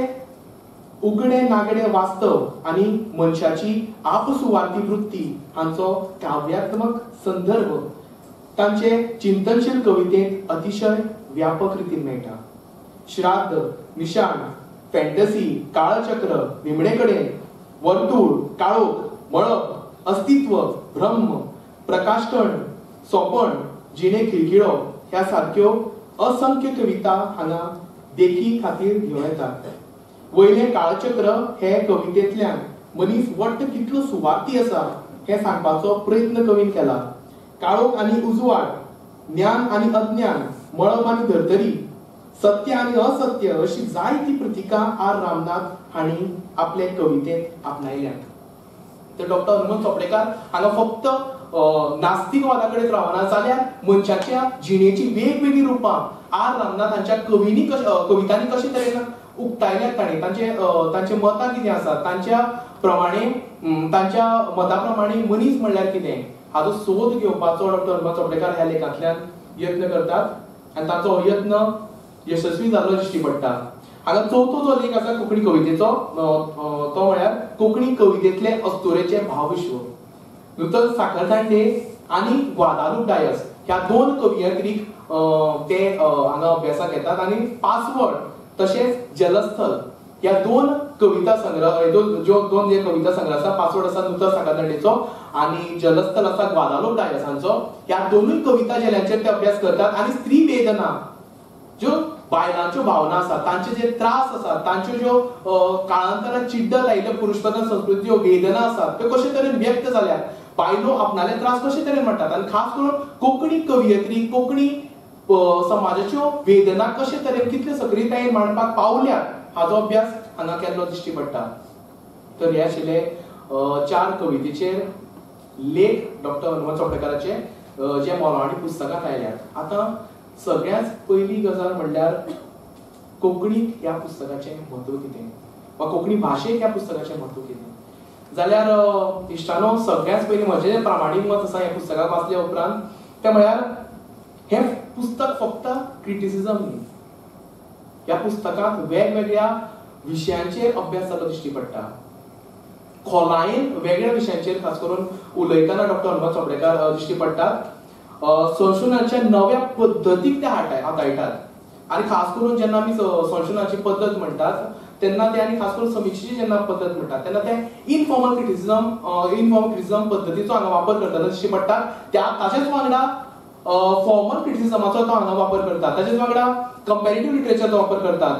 उगडे नागडे वास्तव आनी मनशाची आपसुवार्थी वृत्ती हांचो काव्यात्मक संदर्भ तांचे चिंतनशील कवितेंत अतिशय व्यापक रितीन मेळटा. श्राद्ध, निशाण, फॅन्टसी, काळचक्र, निमणे कडेन, वर्तुळ, काळोख, मळब, अस्तित्व, ब्रह्म, प्रकाशकण, सोपण, जिणे खिळखिळो ह्या सारक्यो असंख्य कविता हांगा देखी खातीर घेवं येतात. वयलें काळचक्र हे कवितेंतल्यान मनीस वट्ट कितलो सुवार्थी आसा हें सांगपाचो प्रयत्न कवीन केला. काळोख आनी उजवाड, ज्ञान आनी अज्ञान, मळब आनी धर्तरी, सत्य आनी असत्य अशी जायती प्रतिका आर रामनाथ हांणी आपले कवितेंत आपणायल्यात. तर डॉक्टर हनुमंत चोपडेकार हांगा फक्त नास्तिकवादा कडेन रावना जाल्यार मनशाच्या जिणेची वेगवेगळी रुपां आर रामनाथ हांच्या कवींनी कवितांनी कशे तरेन उक्तायल्यात, तांणी तांचे मतां कितें आसा, तांच्या प्रमाणे तांच्या मता प्रमाणे मनीस म्हणल्यार कितें हाचो सोद घेवपाचो डॉक्टर हनुमंत चोपडेकार ह्या लेखांतल्यान यत्न करतात आनी तांचो हो यत्न यशस्वी जाल्लो दिश्टी पडटा. हांगा चवथो जो लेख आसा कोंकणी कवितेचो तो म्हळ्यार कोंकणी कवितेंतले अस्तुरेचे भावविश्व. नूतन साखरदांडे आनी ग्वादालूप डायस ह्या दोन कवियत्रीक ते हांगा अभ्यासाक घेतात आनी पासवर्ड तशेंच जलस्थल ह्या दोन कविता संग्रह, ज्यो दोन जे कविता संग्रह आसा, पासवर्ड आसा नूतन साखरदांडेचो आनी जलस्थल आसा ग्वादालूप डायस हांचो, ह्या दोनूय कविता झेल्यांचेर ते अभ्यास करतात. आनी स्त्री वेदना, ज्यो बायलांच्यो भावना आसा, तांचे जे त्रास आसा, तांच्यो ज्यो काळांतरान चिड्डत आयिल्ल्यो पुरुशप्रधान संस्कृती वेदना आसात त्यो कशे तरेन व्यक्त जाल्यात, बायलो आपणाले त्रास कशे तरेन म्हणटात आनी खास करून कोंकणी कवियत्री कोंकणी समाजाच्यो वेदना कशे तरेन कितले सक्रियतायेन मांडपाक पावल्यात हाचो अभ्यास हांगा केल्लो दिश्टी पडटा. तर हे आशिल्ले 4 कवितेचेर लेख डॉक्टर हनुमंत चोपडेकाराचे जे मोलावणी पुस्तकांत आयल्यात. आतां सगळ्यांत पयली गजाल म्हणल्यार कोंकणीक ह्या पुस्तकाचें म्हत्व कितें वा कोंकणी भाशेक ह्या पुस्तकाचें म्हत्व कितें जाल्यार इश्टानो, सगळ्यांत पयलीं म्हजें जें प्रामाणीक मत आसा ह्या पुस्तकाक वाचल्या उपरांत तें म्हळ्यार हें पुस्तक फक्त क्रिटिसिजम न्ही. ह्या पुस्तकांत वेगवेगळ्या विशयांचेर अभ्यास जाल्लो दिश्टी पडटा. खोलायेन वेगळ्या विशयांचेर खास करून उलयतना डॉक्टर हनुमंत चोपडेकार दिश्टी पडटात. संशोधनाच्या नव्या पद्दतीक ते हाताळटात. आनी खास करून जेन्ना आमी संशोधनाची पद्दत म्हणटात तेन्ना ते आनी खास करून समिक्षेची जेन्ना पद्दत म्हणटात तेन्ना ते इनफॉर्मल क्रिटिसिजम पद्दतीचो हांगा वापर करतना दिश्टी पडटा. त्या ताचेच वांगडा फॉर्मल क्रिटिसिजमाचो तो हांगा वापर करतात, ताचेच वांगडा कंपॅरेटिव्ह लिटरेचरचो वापर करतात.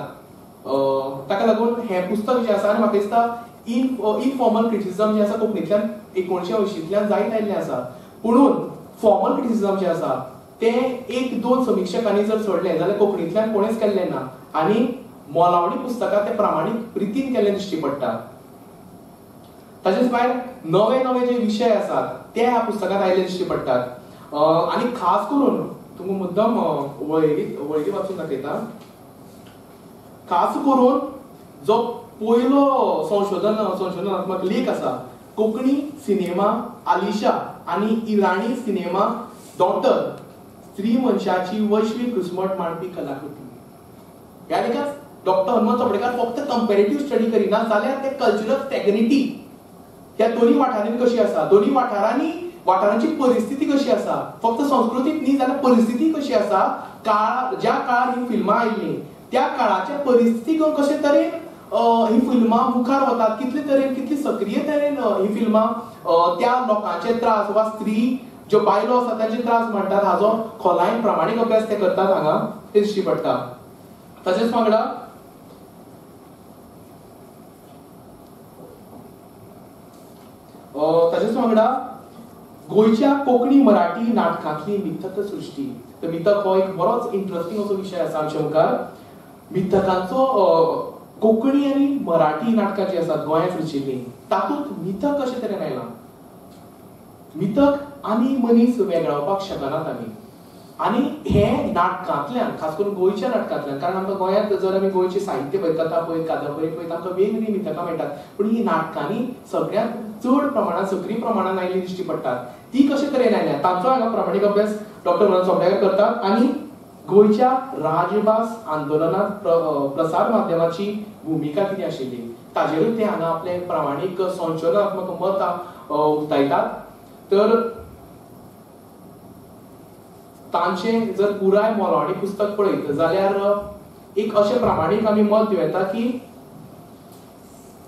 ताका लागून हें पुस्तक जें आसा आनी म्हाका दिसता इनफॉर्मल क्रिटिसिजम जें आसा कोंकणींतल्यान 1980तल्यान जायत आयिल्लें आसा, पुणून फॉर्मल क्रिटिसिजम जें आसा तें एक दोन समिक्षकांनी जर सोडलें जाल्यार कोंकणींतल्यान कोणेच केल्लें ना आनी मोलावणी पुस्तकां ते प्रामाणीक रितीन केल्लें दिश्टी पडटा. ताचेच भायर नवे नवे जे विशय आसात ते ह्या पुस्तकांत आयिल्ले दिश्टी पडटात. आनी खास करून तुमकां मुद्दम वळेरी वाचून दाखयता. खास करून जो पयलो संशोधनात्मक लेख आसा कोंकणी सिनेमा आलिशा आनी इराणी सिनेमा डॉटर स्त्री मनशाची वैश्वीक घुस्मट मांडपी कलाकृती. ह्या लेखात डॉक्टर हनुमंत चोपडेकार फक्त कंपॅरेटिव्ह स्टडी करिना जाल्यार ते कल्चरल स्टॅग्निटी ह्या दोन्ही वाठारांनी कशी आसा, दोन्ही वाठारांची परिस्थिती कशी आसा, फक्त संस्कृतीत न्ही जाल्यार परिस्थिती कशी आसा, काळ ज्या काळार ही फिल्मां आयिल्लीं त्या काळाच्या परिस्थितीक कशे तरेन ही फिल्मां मुखार वतात, कितले तरेन कितली सक्रीय तरेन ही फिल्मां त्या लोकांचे त्रास वा स्त्री ज्यो बायलो आसा तांचे त्रास मांडटात हाजो खोलायेन प्रामाणीक अभ्यास ते करतात हांगा ते दिश्टी पडटा. तशेंच वांगडा गोंयच्या कोंकणी मराठी नाटकांतली मिथक सृश्टी. तर मिथक हो एक बरोच इंट्रस्टिंग असो विशय आसा आमच्या मुखार. मिथकांचो कोंकणी आनी मराठी नाटकां जीं आसात गोंयांत रचिल्लीं तातूंत मिथक कशे तरेन आयलां, मिथक आनी मनीस वेगळावपाक शकनात आमी. आनी हे नाटकांतल्यान खास करून गोंयच्या नाटकांतल्यान, कारण आमकां गोंयांत जर आमी गोंयचें साहित्य पळयत, कथा पळयत, कादंबरी पळयत आमकां वेगवेगळीं मिथकां मेळटात, पूण ही नाटकांनी सगळ्यांत चड प्रमाणांत सक्रीय प्रमाणांत आयिल्ली दिश्टी पडटात. ती कशे तरेन आयल्या तांचो हांगा प्रामाणीक अभ्यास डॉक्टर हनुमंत चोपडेकार करतात. आनी गोंयच्या राजभास आंदोलनांत प्रसार माध्यमाची भुमिका कितें आशिल्ली ताजेरूय ते हांगा आपलें प्रामाणीक संशोधनात्मक मत उक्तायतात. तर तांचें जर पुराय मोलावणी पुस्तक पळयत जाल्यार एक अशें प्रामाणीक आमी मत दिवं येता की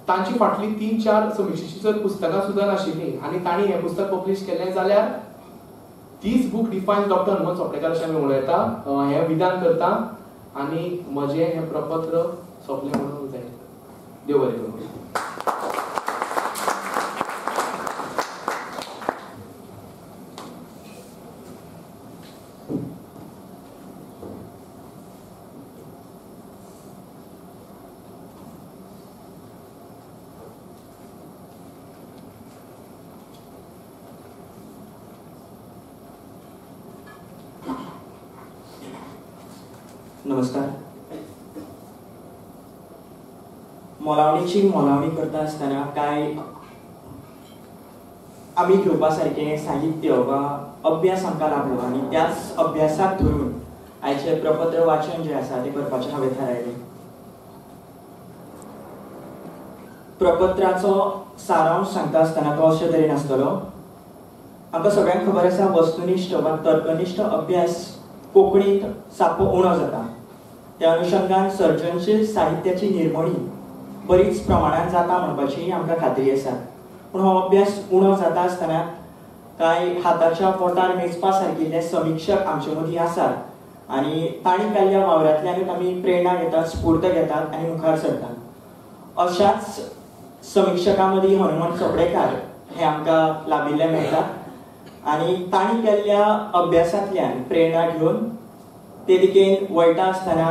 तांची फाटली 3-4 समिक्षेची जर पुस्तकां सुद्दां नाशिल्लीं आनी तांणी हें पुस्तक पब्लीश केल्लें जाल्यार this book defines doctor Hanumant Chopdekar अशें आमी म्हणूं येता. हें विधान करता आनी म्हजें हें प्रपत्र सोंपलें म्हणून जाय. देव बरें करूं. नमस्कार. मोलावणीची मोलावणी करता आसतना कांय आमी घेवपा सारकें साहित्य वा अभ्यास आमकां लाभलो आनी त्याच अभ्यासाक धरून आयचें प्रपत्र वाचन जें आसा तें करपाचें हांवें थारायलें. प्रपत्राचो सारांश सांगता आसतना तो अशे तरेन आसतलो. आमकां सगळ्यांक खबर आसा वस्तुनिश्ठ वा तर्कनिश्ठ अभ्यास कोंकणींत साप्प उणो जाता. त्या अनुशंगान सर्जनशील साहित्याची निर्मणी बरीच प्रमाणान जाता म्हणपाची आमकां खात्री आसा. पूण हो अभ्यास उणो जाता आसतना कांय हाताच्या बोटार मेजपा सारकिल्ले समिक्षक आमचे मदीं आसात आनी तांणी केल्ल्या वावरांतल्यानूच आमी प्रेरणा घेतात, स्फूर्त घेतात आनी मुखार सरतात. अशाच समिक्षकां मदीं हनुमंत चोपडेकार हे आमकां लाभिल्ले मेळटात आनी तांणी केल्ल्या अभ्यासांतल्यान प्रेरणा घेवन ते दिकेन वळटा आसतना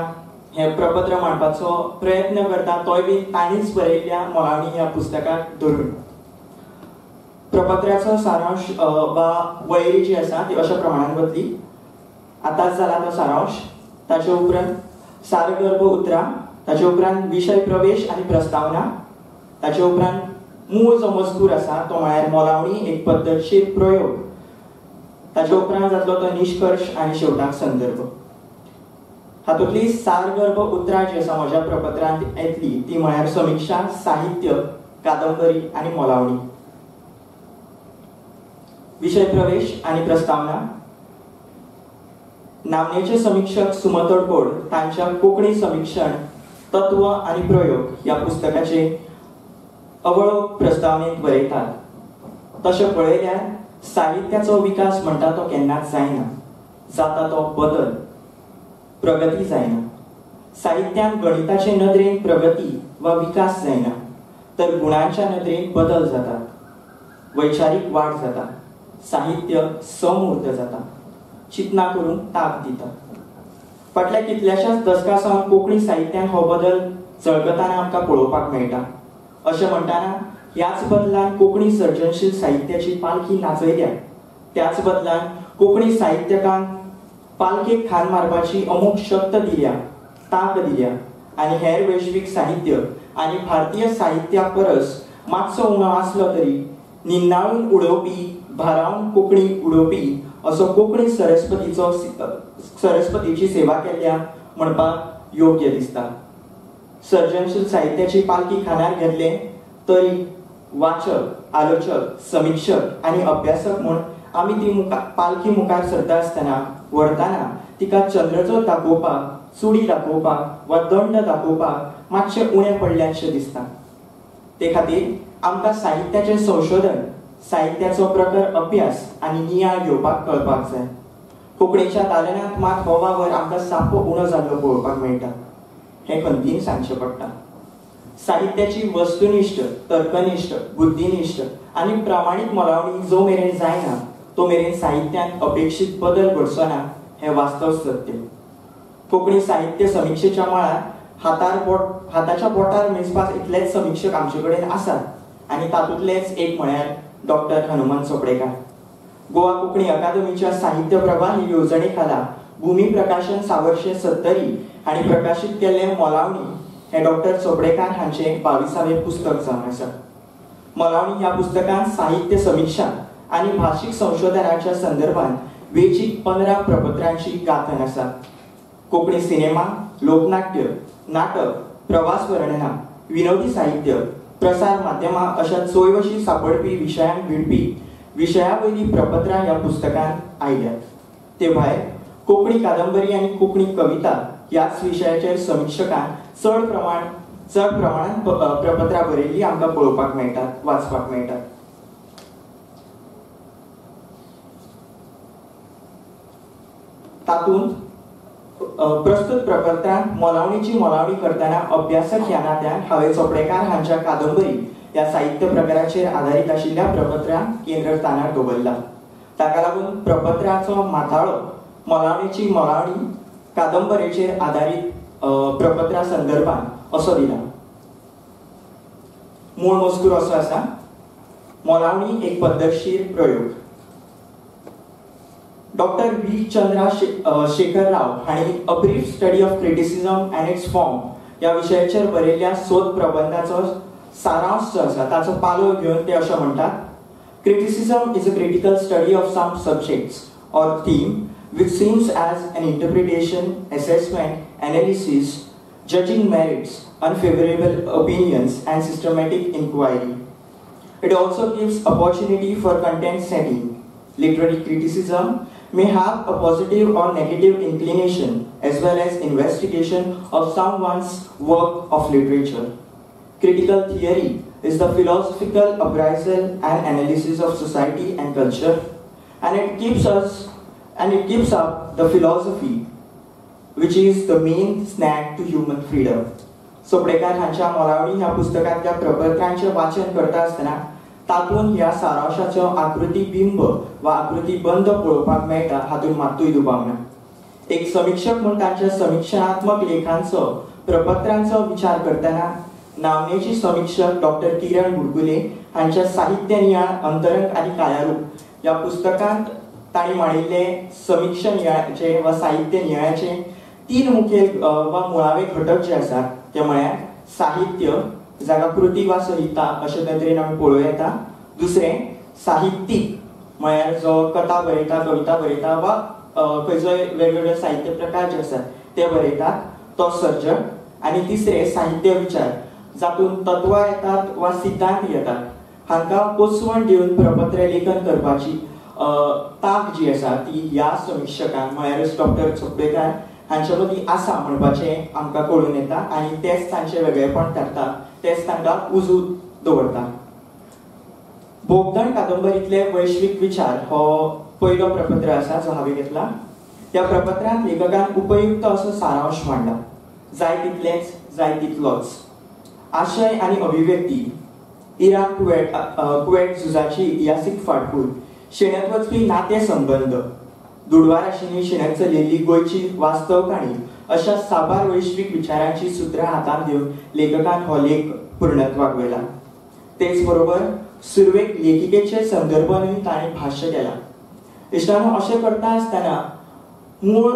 हें प्रपत्र मांडपाचो प्रयत्न करता, तोय बी तांणीच बरयल्ल्या मोलावणी ह्या पुस्तकाक धरून. प्रपत्राचो सारांश वा वळेरी जी आसा ती अशा प्रमाणान वतली. आतांच जाला तो सारांश, ताचे उपरांत सारगर्भ उतरां, ताचे उपरांत विशय प्रवेश आनी प्रस्तावना, ताचे उपरांत मूळ जो मजकूर आसा तो म्हळ्यार मोलावणी एक पद्दतशीर प्रयोग, ताचे उपरांत जातलो तो निश्कर्श आनी शेवटाक संदर्भ. हातूंतली सारगर्भ उतरां जी आसा म्हज्या प्रपत्रांत येतली ती म्हळ्यार समिक्षा, साहित्य, कादंबरी आनी मोलावणी. विशय प्रवेश आनी प्रस्तावना. नामनेचे समिक्षक सुमत तडकोड तांच्या कोंकणी समिक्षण तत्व आनी प्रयोग ह्या पुस्तकाचे अवळो प्रस्तावनेत बरयतात. तशें पळयल्यार साहित्याचो विकास म्हणटा तो केन्नाच जायना, जाता तो बदल, प्रगती जायना. साहित्यान गणिताचे नदरेन प्रगती वा विकास जायना, तर गुणांच्या नदरेन बदल जातात, वैचारीक वाड जाता, साहित्य समूर्त जाता, चिंतना करूंक ताक दिता. फाटल्या कितल्याशाच दसकां सावन कोंकणी साहित्यान हो बदल झळकताना आमकां पळोवपाक मेळटा. अशें म्हणटाना ह्याच बदलान कोंकणी सर्जनशील साहित्याची पालखी नाचयल्या, त्याच बदलान कोंकणी साहित्यकांक पालखेक खान मारपाची अमूक शक्त दिल्या, तांक दिल्या आनी हेर वैश्वीक साहित्य आनी भारतीय साहित्या परस मातसो उणो आसलो तरी निन्नाळून उडोवपी, भारावन कोंकणी उडोवपी असो कोंकणी सरस्पतीची सेवा केल्या म्हणपाक योग्य दिसता. सर्जनशील साहित्याची पालखी खानार घेतले तरी वाचक, आलोचक, समिक्षक आनी अभ्यासक म्हूण आमी ती पालखी मुखार सरता आसतना व्हरतना तिका चंद्रजोत दाखोवपाक, चुडी दाखोवपाक वा दंड दाखोवपाक मातशें उणें पडल्याशें दिसता. ते खातीर आमकां साहित्याचें संशोधन, साहित्याचो प्रकर अभ्यास आनी नियाळ घेवपाक कळपाक जाय. कोंकणीच्या दालनांत मात हो वावर आमकां साप्प उणो जाल्लो पळोवपाक मेळटा, हें खंतीन सांगचें पडटा. साहित्याची वस्तुनिश्ठ, तर्कनिश्ठ, बुद्धिनिश्ठ आनी प्रामाणीक मोलावणी जो मेरेन जायना तो मेरेन साहित्यांत अपेक्षीत बदल घडचो ना, हें वास्तव सत्य. कोंकणी साहित्य समिक्षेच्या मळार हाताच्या बोटार मेजपाक इतलेच समिक्षक आमचे कडेन आसात आनी तातूंतलेच एक म्हळ्यार डॉक्टर हनुमंत चोपडेकार. गोवा कोंकणी अकादमीच्या साहित्य प्रभा ही येवजणे खाला भूमी प्रकाशन सावर्शे सत्तरी हांणी प्रकाशीत केल्लें मोलावणी हें डॉक्टर चोपडेकार हांचें 22वें पुस्तक जावन आसा. मोलावणी ह्या पुस्तकांत साहित्य समिक्षा आनी भाशीक संशोधनाच्या संदर्भात वेंचीक 15 प्रपत्रांची गांथन आसा. कोंकणी सिनेमा, लोकनाट्य, नाटक, प्रवास वर्णना, विनोदी साहित्य, प्रसार माध्यमां अशा चोयवशी सापडपी विशयांक भिडपी विशया वयली प्रपत्रां ह्या पुस्तकांत आयल्यात. ते भायर कोंकणी कादंबरी आनी कोंकणी कविता ह्याच विशयाचेर समिक्षकान चड प्रमाणांत प्रपत्रां बरयल्लीं आमकां पळोवपाक मेळटात, वाचपाक मेळटात. तातूंत प्रस्तुत प्रपत्रांत मोलावणीची मोलावणी करतना अभ्यासक ह्या नात्यान हांवें चोपडेकार हांच्या कादंबरी ह्या साहित्य प्रकाराचेर आदारीत आशिल्ल्या प्रपत्रांक केंद्रस्थानार दवरला. ताका लागून प्रपत्राचो माथाळो मोलावणीची मोलावणी कादंबरेचेर आदारीत प्रपत्रा संदर्भात असो दिला. मूळ मजकूर असो आसा: मोलावणी एक पद्दतशीर प्रयोग. डॉक्टर व्ही चंद्रा शेखर राव हांणी a brief study of criticism and its form ह्या विशयाचेर बरयल्ल्या सोद प्रबंधाचो सारांश जो आसा ताचो पालव घेवन ते अशें म्हणटात: criticism is a critical study of some subjects or theme which seems as an interpretation, assessment, analysis, judging merits, unfavourable opinions and systematic inquiry. It also gives opportunity for content setting. Literary criticism may have a positive or negative inclination as well as investigation of someone's work of literature. Critical theory is the philosophical appraisal and analysis of society and culture, and it keeps up the philosophy which is the main snack to human freedom. Chopdekar हांच्या मोलावणी ह्या पुस्तकांतल्या प्रपत्रांचें वाचन करता आसतना तातूंत ह्या सारांशाचो आकृती बिंब वा आकृती बंद पळोवपाक मेळटा, हातूंत मात्तूय दुबाव ना. एक समिक्षक म्हूण तांच्या समिक्षणात्मक लेखांचो, प्रपत्रांचो विचार करतना नामनेची समिक्षक डॉक्टर किरण बुडकुले हांच्या साहित्य नियाळ, अंतरंग आनी कायारूप ह्या पुस्तकांत तांणी मांडिल्ले समिक्षा नियाळाचे वा साहित्य नियाळाचे 3 मुखेल वा मुळावे घटक जे आसात ते म्हळ्यार साहित्य, जाका कृती वा संहिता अशे नदरेन आमी पळोवं येता. दुसरें साहित्यीक म्हळ्यार जो कथा बरयता, कविता बरयता वा खंयचोय वेगवेगळे साहित्य प्रकार जे आसात ते बरयतात तो सर्जक. आनी तिसरें साहित्य विचार, जातूंत तत्वां येतात वा सिद्धांत येतात, हांकां पोसवण दिवन प्रपत्र लेखन करपाची तांक जी आसा ती ह्या समिक्षकान म्हळ्यारच डॉक्टर चोपडेकार हांचे मदीं आसा म्हणपाचें आमकां कळून येता आनी तेच तांचें वेगळेपण थारता, तेच तांकां उजू दवरता. भोगदण कादंबरीतले वैश्वीक विचार हो पयलो प्रपत्र आसा जो हांवें घेतला. ह्या प्रपत्रांत लेखकान उपयुक्त असो सारांश मांडला. जाय तितलेंच जाय तितलोच आशय आनी अभिव्यक्ती, इराक कुवेट झुजाची इतिहासीक फाटभूंय, शेणत वचपी नाते संबंद, दुडवाराशींनी शेणत चलिल्ली गोंयची वास्तव काणी अशा साबार वैश्वीक विचारांची सुत्रां हातांत घेवन लेखकान हो लेख पूर्णत्वाक व्हेला. तेच बरोबर सुरवेक लेखिकेचे संदर्भानूय ताणें भाश्य केलां. इश्टानो, अशें करता आसतना मूळ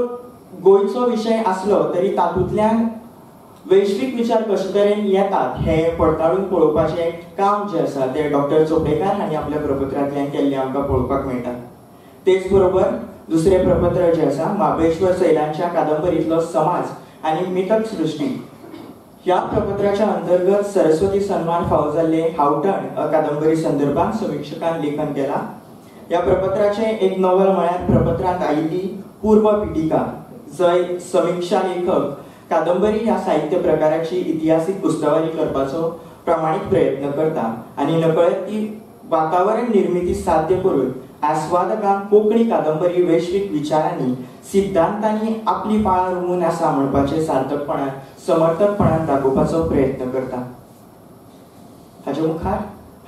गोंयचो विशय आसलो तरी तातूंतल्यान वैश्वीक विचार कशे तरेन येतात हें पडताळून पळोवपाचें काम जें आसा तें डॉक्टर चोपडेकार हांणी आपल्या प्रपत्रांतल्यान केल्लें आमकां पळोवपाक मेळटा. तेच बरोबर दुसरें प्रपत्र जें आसा महाबळेश्वर सैलांच्या कादंबरींतलो समाज आनी मिथक सृश्टी ह्या प्रपत्राच्या अंतर्गत सरस्वती सन्मान फावो जाल्ले हावठण कादंबरी संदर्भात समिक्षकान लेखन केलां. ह्या प्रपत्राचें एक नवल म्हळ्यार प्रपत्रांत आयिल्ली पूर्व पिटिका, जंय समिक्षा लेखक कादंबरी ह्या साहित्य प्रकाराची इतिहासीक उस्तवारी करपाचो प्रामाणीक प्रयत्न करता आनी नकळत ती वातावरण निर्मिती साध्य करून आस्वादकांक कोंकणी कादंबरी वैश्वीक विचारांनी सिद्धांतांनी आपली पाळां रोमून आसा म्हणपाचें सार्थकपणान समर्थकपणान दाखोवपाचो प्रयत्न करता. हाचे मुखार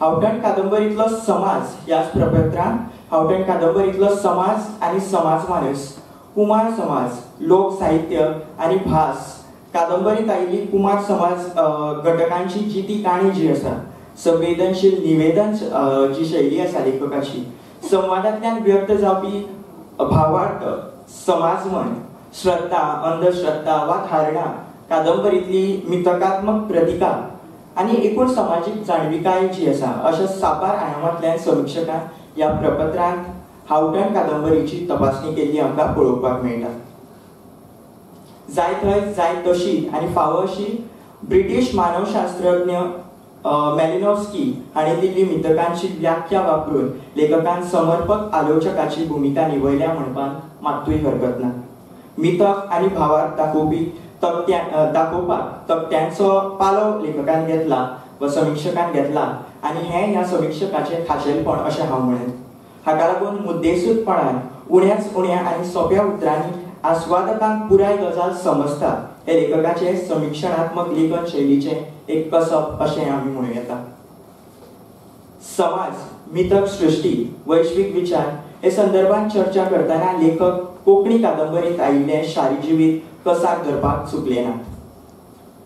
हावठण कादंबरींतलो समाज ह्याच प्रपत्रांत हावठण कादंबरींतलो समाज आनी समाज मानस, कुमार समाज, लोक साहित्य आनी भास कादंबरींत आयिल्ली कुमार समाज घटकांची जी ती काणी जी आसा, संवेदनशील निवेदन जी शैली आसा लेखकाची, संवादांतल्यान व्यक्त जावपी भावार्थ, समाजमन, श्रद्धा, अंधश्रद्धा वा धारणा, कादंबरींतली मिथकात्मक प्रतिका आनी एकूण समाजीक जाणविकाय जी आसा अशा साबार आयामांतल्यान समिक्षकान ह्या प्रपत्रांत हावठण कादंबरीची तपासणी केल्ली आमकां पळोवपाक मेळटा. जाय थंय जाय तशी आनी फावो अशी ब्रिटीश मानवशास्त्रज्ञ मेलिनोव्स्की हांणी दिल्ली मिथकांची व्याख्या वापरून लेखकान समर्पक आलोचकाची भुमिका निभयल्या म्हणपाक मात्तूय हरकत ना. मिथक आनी भावार्थ दाखोवपी दाखोवपाक तकट्यांचो पालव लेखकान घेतला वा समिक्षकान घेतला आनी हें ह्या समिक्षकाचें खाशेलपण अशें हांव म्हणेन. हाका लागून मुद्देसूदपणान उण्याच उण्या आनी सोंप्या उतरांनी आस्वादकांक पुराय गजाल समजता हे लेखकाचे समिक्षणात्मक लेखन शैलीचें एक कसब अशें आमी म्हणूं येता. समाज, मिथक सृश्टी, वैश्वीक विचार हे संदर्भात चर्चा करतना लेखक कोंकणी कादंबरींत आयिल्लें शारी जिवीत कसाक धरपाक चुकले ना.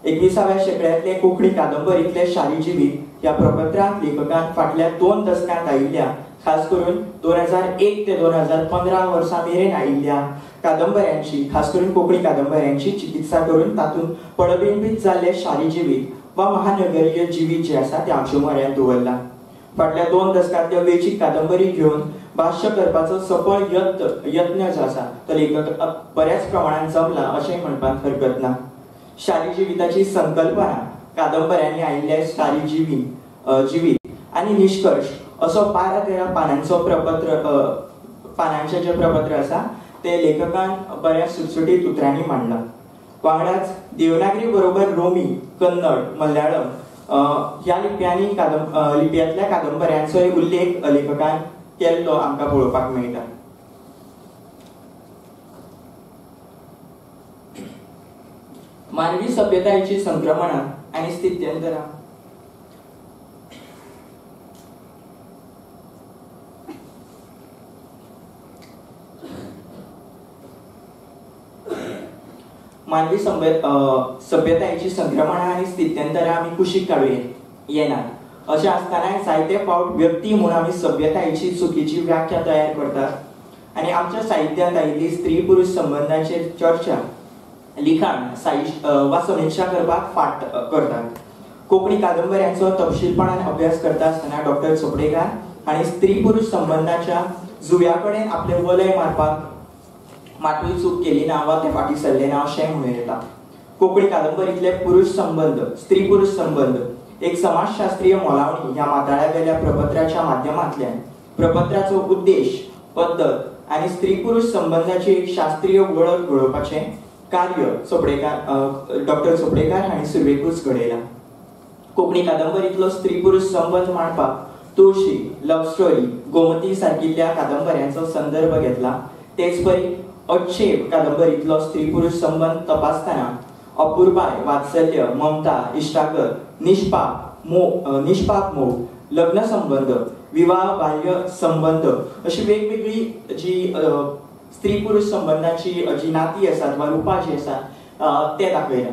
21व्या शेंकड्यांतले कोंकणी कादंबरींतले शारी जिवीत ह्या प्रपत्रांत लेखकान फाटल्या 2 दसकांत आयिल्ल्या, खास करून 2001 ते 2015 वर्सां मेरेन आयिल्ल्या कादंबऱ्यांची, खास करून कोंकणी कादंबऱ्यांची चिकित्सा करून तातूंत पडबिंबीत जाल्लें शारी जिवीत वा महानगरीय जिवीत जें आसा तें आमचे म्हऱ्यांत दवरलां. फाटल्या 2 दसकांतल्यो वेंचीक कादंबरी घेवन भाश्य करपाचो सफळ यत्न जो आसा तो लेखक बऱ्याच प्रमाणान जमला अशें म्हणपाक हरकत ना. शारी जिविताची संकल्पना, कादंबऱ्यांनी आयिल्लें शारी जिवीत आनी निश्कर्श असो 12-13 पानांचो प्रपत्र पानांचें जें प्रपत्र आसा तें लेखकान बऱ्या सुटसुटीत उतरांनी मांडलां. वांगडाच देवनागरी बरोबर रोमी, कन्नड, मल्याळम ह्या लिपयांनी लिपयांतल्या कादंबऱ्यांचोय उल्लेख लेखकान केल्लो आमकां पळोवपाक मेळटा. मानवी सभ्यतायेची संक्रमणां आनी स्थित्यंतरां मानवी सभ्यतायेची संक्रमणां आनी स्थित्यंतरां आमी कुशीक काडूं येनात. अशें आसतनाय जायते फावट व्यक्ती म्हूण आमी सभ्यतायेची चुकीची व्याख्या तयार करतात आनी आमच्या साहित्यांत आयिल्ली स्त्री पुरुष संबंदांचेर चर्चा, लिखाण वा समिक्षा करपाक फाट करतात. कोंकणी कादंबऱ्यांचो तपशीलपणान अभ्यास करता आसतना डॉक्टर चोपडेकार हांणी स्त्री पुरुष संबंदाच्या जुव्या कडेन आपलें वलय मारपाक मातूय चूक केली ना वा ते फाटीं सरले ना अशें म्हणूं येता. कोंकणी कादंबरींतले पुरुष संबंद, स्त्री पुरुष संबंद एक समाजशास्त्रीय मोलावणी ह्या माथाळ्यावेल्या प्रपत्राच्या माध्यमांतल्यान प्रपत्राचो उद्देश, पद्दत आनी स्त्री पुरुष संबंधाची एक शास्त्रीय वळख घडोवपाचें कार्य चोपडेकार डॉक्टर चोपडेकार हांणी सुरवेकूच घडयलां. कोंकणी कादंबरींतलो स्त्री पुरुष संबंध मांडपाक तुळशी, लव्ह स्टोरी, गोमती सारकिल्ल्या कादंबऱ्यांचो संदर्भ घेतला. तेचपरी अच्छेव कादंबरींतलो स्त्री पुरुष संबंध तपासतना अपुरबाय, वात्सल्य, ममता, इश्टागत, निष्पाप मोग, लग्न संबंध, विवाह बाह्य संबंध अशी वेगवेगळी जी स्त्री पुरुष संबंधाची जी नाती आसात वा रुपां जी आसात ते दाखयला.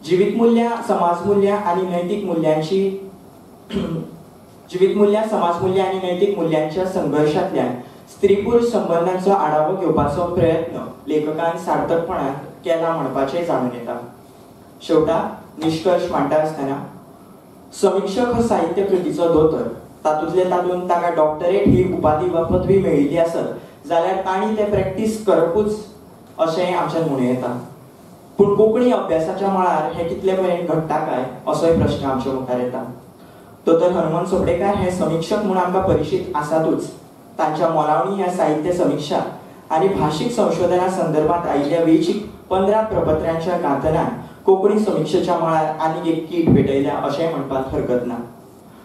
जिवीत मूल्यां, समाज मूल्यां आनी नैतीक मूल्यांची जिवीत मूल्यां, समाज मूल्यां आनी नैतीक मूल्यांच्या संघर्शांतल्यान स्त्री पुरुष संबंधांचो आढावो घेवपाचो प्रयत्न लेखकान सार्थकपणान केला म्हणपाचें जाणून येता. शेवटाक निश्कर्श मांडटा आसतना समिक्षक हो साहित्य कृतीचो दोतोर, तातूंतले तातूंत ताका डॉक्टरेट ही उपाधी वा पदवी मेळिल्ली आसत जाल्यार तांणी ते प्रॅक्टीस करपूच अशें आमच्यान म्हणूं येता. पूण कोंकणी अभ्यासाच्या मळार हें कितले पर्यंत घडटा काय असोय प्रश्न आमच्या मुखार येता. दोतोर हनुमंत चोपडेकार हे समिक्षक म्हूण आमकां परिचीत आसातूच. तांच्या मोलावणी ह्या साहित्य समिक्षा आनी भाशीक संशोधना संदर्भात आयिल्ल्या वेंचीक 15 प्रपत्रांच्या गांथनान कोंकणी समिक्षेच्या मळार आनीक एक कीट पेटयल्या अशें म्हणपाक हरकत ना.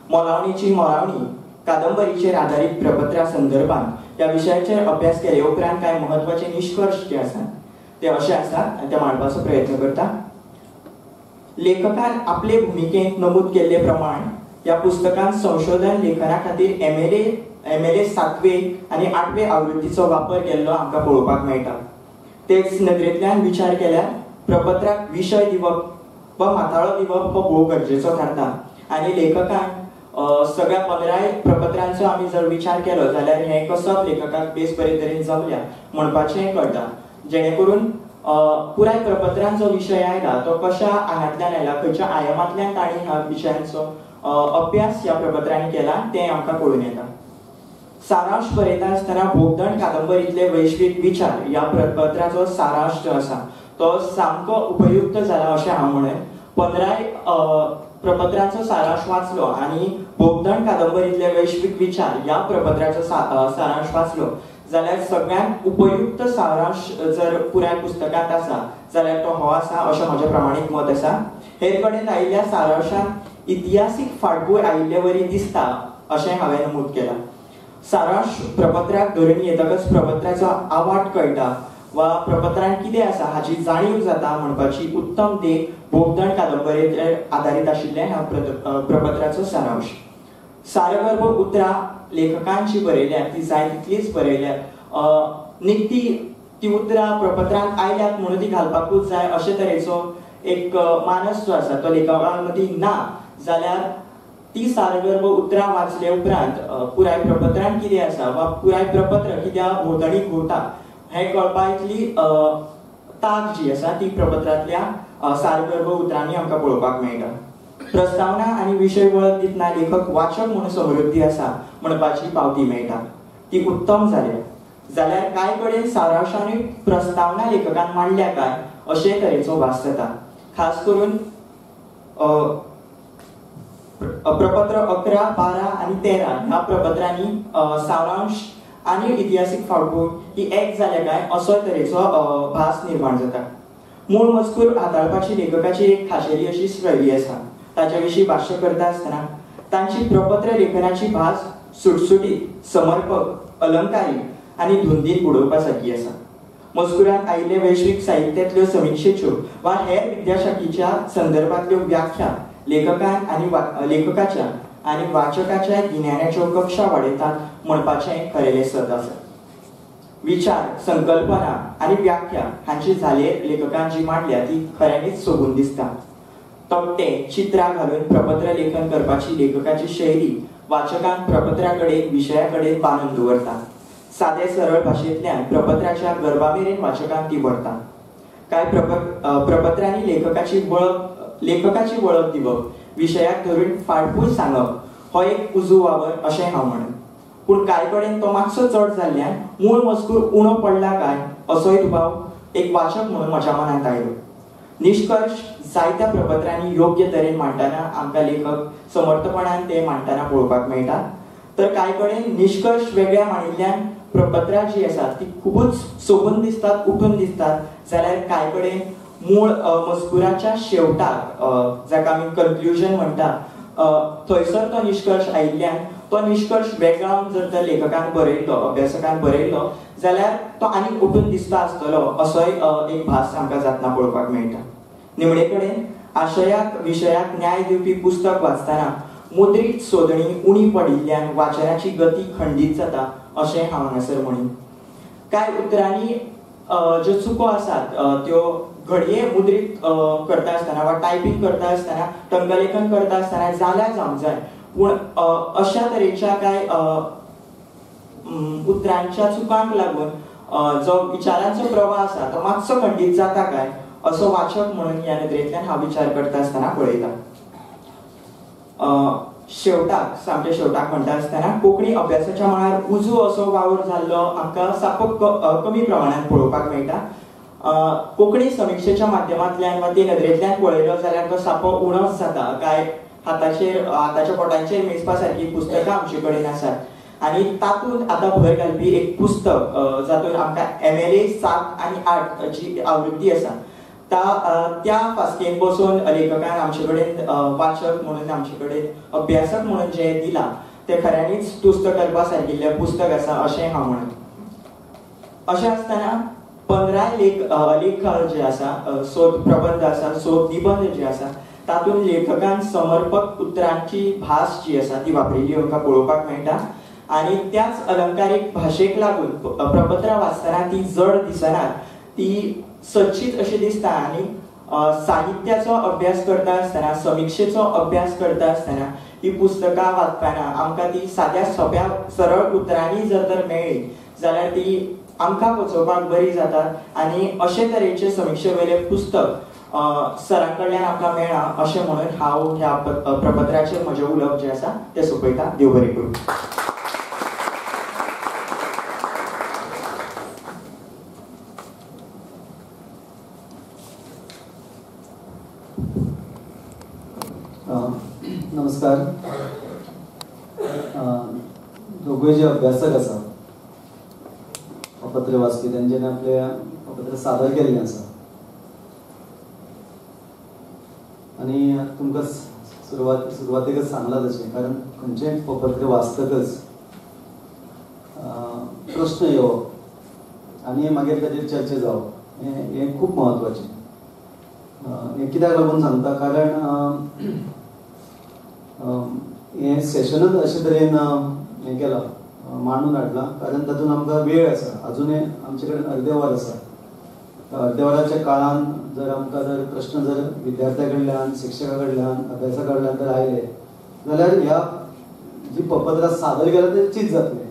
मोलावणीची मोलावणी कादंबरीचेर आदारीत प्रपत्रा संदर्भात ह्या विशयाचेर अभ्यास केले उपरांत कांय म्हत्वाचे निश्कर्श जे आसात ते अशे आसात आनी ते मांडपाचो प्रयत्न करता. लेखकान आपले भुमिकेंत नमूद केल्ले प्रमाण ह्या पुस्तकांत संशोधन लेखना खातीर एमएलए 7वे आनी 8वे आवृत्तीचो वापर केल्लो आमकां पळोवपाक मेळटा. तेच नदरेंतल्यान विचार केल्यार प्रपत्राक विशय दिवप वा माथाळो दिवप हो भोव गरजेचो थारता आनी लेखकान सगळ्या 15 प्रपत्रांचो आमी जर विचार केलो जाल्यार हें कसब लेखकाक बेस बरे तरेन जमल्या म्हणपाचें कळटा. जेणे करून पुराय प्रपत्रांत जो विशय आयला तो कशा आंगांतल्यान आयला, खंयच्या आयामांतल्यान तांणी ह्या विशयांचो अभ्यास ह्या प्रपत्रांनी केला तें आमकां कळून येता. सारांश बरयता आसतना भोगदंड कादंबरींतले वैश्वीक विचार ह्या प्रपत्राचो सारांश जो आसा तो सामको उपयुक्त जाला अशें हांव म्हणेन. 15 प्रपत्रांचो सारांश वाचलो आनी भोगदंड कादंबरींतले वैश्वीक विचार ह्या प्रपत्राचो सारांश वाचलो जाल्यार सगळ्यांत उपयुक्त सारांश जर पुराय पुस्तकांत आसा जाल्यार तो हो आसा अशें म्हजें प्रमाणीत मत आसा. हेर कडेन आयिल्ल्या सारांशांत इतिहासीक फाटभूंय आयिल्ले वरी दिसता अशें हांवें नमूद केलां. सारांश प्रपत्राक धरून येतकच प्रपत्राचो आवाट कळटा वा प्रपत्रांत कितें आसा हाची जाणीव जाता म्हणपाची उत्तम देख भोगदंड कादंबरेचेर आदारीत आशिल्ल्या ह्या प्रपत्राचो सारांश. सारगर्भ उतरां लेखकान जी बरयल्यात ती जाय तितलीच बरयल्यात. निकती ती उतरां प्रपत्रांत आयल्यात म्हणून ती घालपाकूच जाय अशे तरेचो एक मानस जो आसा तो लेखकां मदीं ना जाल्यार ती सारगर्भ उतरां वाचले उपरांत पुराय प्रपत्रांत कितें आसा वा पुराय प्रपत्र कित्या भोंवतणी घुंवता हें कळपा इतली तांक जी आसा ती प्रपत्रांतल्या सारगर्भ उतरांनी आमकां पळोवपाक मेळटा. प्रस्तावना आनी विशय वळख दितना लेखक वाचक म्हणून समृद्धी आसा म्हणपाची पावती मेळटा ती उत्तम जाल्या. जाल्यार कांय कडेन सारांशानूय प्रस्तावना लेखकान मांडल्या काय अशे तरेचो भास जाता. खास करून प्रपत्र 11, 12 आनी 13 ह्या प्रपत्रांनी सारांश आनी इतिहासीक फाटभूंय ही एक जाल्या काय असो तरेचो भास निर्माण जाता. मूळ मजकूर हाताळपाची लेखकाची एक खाशेली अशी शैली आसा. ताच्या विशीं भाश्य करता आसतना तांची प्रपत्र लेखनाची भास सुटसुटीत, समर्पक, अलंकारी आनी धुंदीन बुडोवपा सारकी आसा. मजकुरांत आयिल्ले वैश्वीक साहित्यांतल्यो समिक्षेच्यो वा हेर विद्याशाखेच्या संदर्भांतल्यो व्याख्या लेखकान आनी लेखकाच्या आनी वाचकाच्या गिन्यानाच्यो कक्षा वाडयतात म्हणपाचें खरेलें सत आसा. विचार, संकल्पना आनी व्याख्या हांची झालेर लेखकान जी मांडल्या ती खऱ्यांनीच सोबून दिसता. तकटे, चित्रां घालून प्रपत्र लेखन करपाची लेखकाची शैली वाचकांक प्रपत्रा कडेन, विशया कडेन बांदून दवरता. सादे सरळ भाशेंतल्यान प्रपत्राच्या गर्भा मेरेन वाचकांक ती व्हरता. कांय प्रपत्रांनी लेखकाची वळख दिवप, विशयाक धरून फाटभूंय सांगप हो एक उजू वावर अशें हांव म्हणन. पूण कांय कडेन तो मातसो चड जाल्ल्यान मूळ मजकूर उणो पडला काय असोय दुबाव एक वाचक म्हणून म्हज्या मनांत आयलो. निश्कर्श जायत्या प्रपत्रांनी योग्य तरेन मांडटना आमकां लेखक समर्थपणान ते मांडटना पळोवपाक मेळटा. तर कांय कडेन निश्कर्श वेगळ्या मांडिल्ल्यान प्रपत्रां जी आसात ती खुबूच सोबून दिसतात, उठून दिसतात, जाल्यार कांय कडेन मूळ मजकुराच्या शेवटाक जाका आमी कन्क्लुजन म्हणटा थंयसर तो निश्कर्श आयिल्ल्यान तो निश्कर्श वेगळावन जर त्या लेखकान बरयल्लो, अभ्यासकान बरयल्लो जाल्यार तो आनीक उठून दिसता आसतलो असोय एक भास आमकां जातना पळोवपाक मेळटा. निमणे कडेन आशयाक विशयाक न्याय दिवपी पुस्तक वाचतना मुद्रीत सोदणी उणी पडिल्ल्यान वाचनाची गती खंडीत जाता अशें हांव हांगासर म्हणीन. कांय उतरांनी ज्यो चुको आसात त्यो घडये मुद्रीत करता आसतना वा टायपींग करता आसतना, टंकलेखन करता आसतना जाल्या जावंक जाय, पूण अशा तरेच्या कांय उतरांच्या चुकांक लागून जो विचारांचो प्रवाह आसा तो मातसो खंडीत जाता काय असो वाचक म्हणून ह्या नदरेंतल्यान हांव विचार करता आसतना पळयता. शेवटाक, सामक्या शेवटाक म्हणटा आसतना कोंकणी अभ्यासाच्या मळार उजू असो वावर जाल्लो आमकां साप कमी प्रमाणांत पळोवपाक मेळटा. कोंकणी समिक्षेच्या माध्यमांतल्यान वा ते नदरेंतल्यान पळयलो जाल्यार तो साप उणोच जाता. कांय हाताच्या बोटांचेर मेजपा सारकी पुस्तकां आमचे कडेन आसात आनी तातूंत आतां भर घालपी एक पुस्तक जातूंत आमकां MLA 7 आनी 8 जी आवृत्ती आसा त्या फास्केन बसून लेखकान आमचे कडेन वाचक म्हणून, आमचे कडेन अभ्यासक म्हणून जें दिलां तें खऱ्यांनीच तुस्त करपा सारकिल्लें पुस्तक आसा अशें हांव म्हणून. अशें आसतना 15 लेख जे आसा, सोद प्रबंध आसा, सोद निबंध जे आसा तातूंत लेखकान समर्पक उतरांची भास जी आसा ती वापरिल्ली आमकां पळोवपाक मेळटा आनी त्याच अलंकारीक भाशेक लागून प्रपत्रां वाचतना ती जड दिसनात, ती सच्चीच अशी दिसता. आनी साहित्याचो अभ्यास करता आसतना, समिक्षेचो अभ्यास करता आसतना ही पुस्तकां वाचतना आमकां ती साद्या सोंप्या सरळ उतरांनी जर तर मेळ्ळी जाल्यार ती आमकां पचोवपाक बरी जातात आनी अशे तरेचे समिक्षे वयलें पुस्तक सरां कडल्यान आमकां मेळ्ळां अशें म्हणून हांव ह्या प्रपत्राचेर म्हजें उलोवप जें आसा तें सोंपयता. देव बरें करूं. नमस्कार. दोगूय जे अभ्यासक आसा पत्र वाचपी तेंच्यांनी आपलें पत्र सादर केल्लें आसा आनी तुमकां सुरवातेकच सांगलां तशें, कारण खंयचेंय पत्र वाचतकच प्रश्न येवप आनी मागीर ताचेर चर्चा जावप हें खूब म्हत्वाचें. हें कित्याक लागून सांगता, कारण हें सेशनच अशे तरेन हें केलां, मांडून हाडलां, कारण तातूंत आमकां वेळ आसा, अजुनूय आमचे कडेन अर्दें वर आसा. अर्द्या वराच्या काळान जर आमकां जर प्रश्न जर विद्यार्थ्या कडल्यान, शिक्षका कडल्यान, अभ्यासा कडल्यान जर आयले जाल्यार ह्या जी पत्रपत्रां सादर केल्या ते चीज जातलें.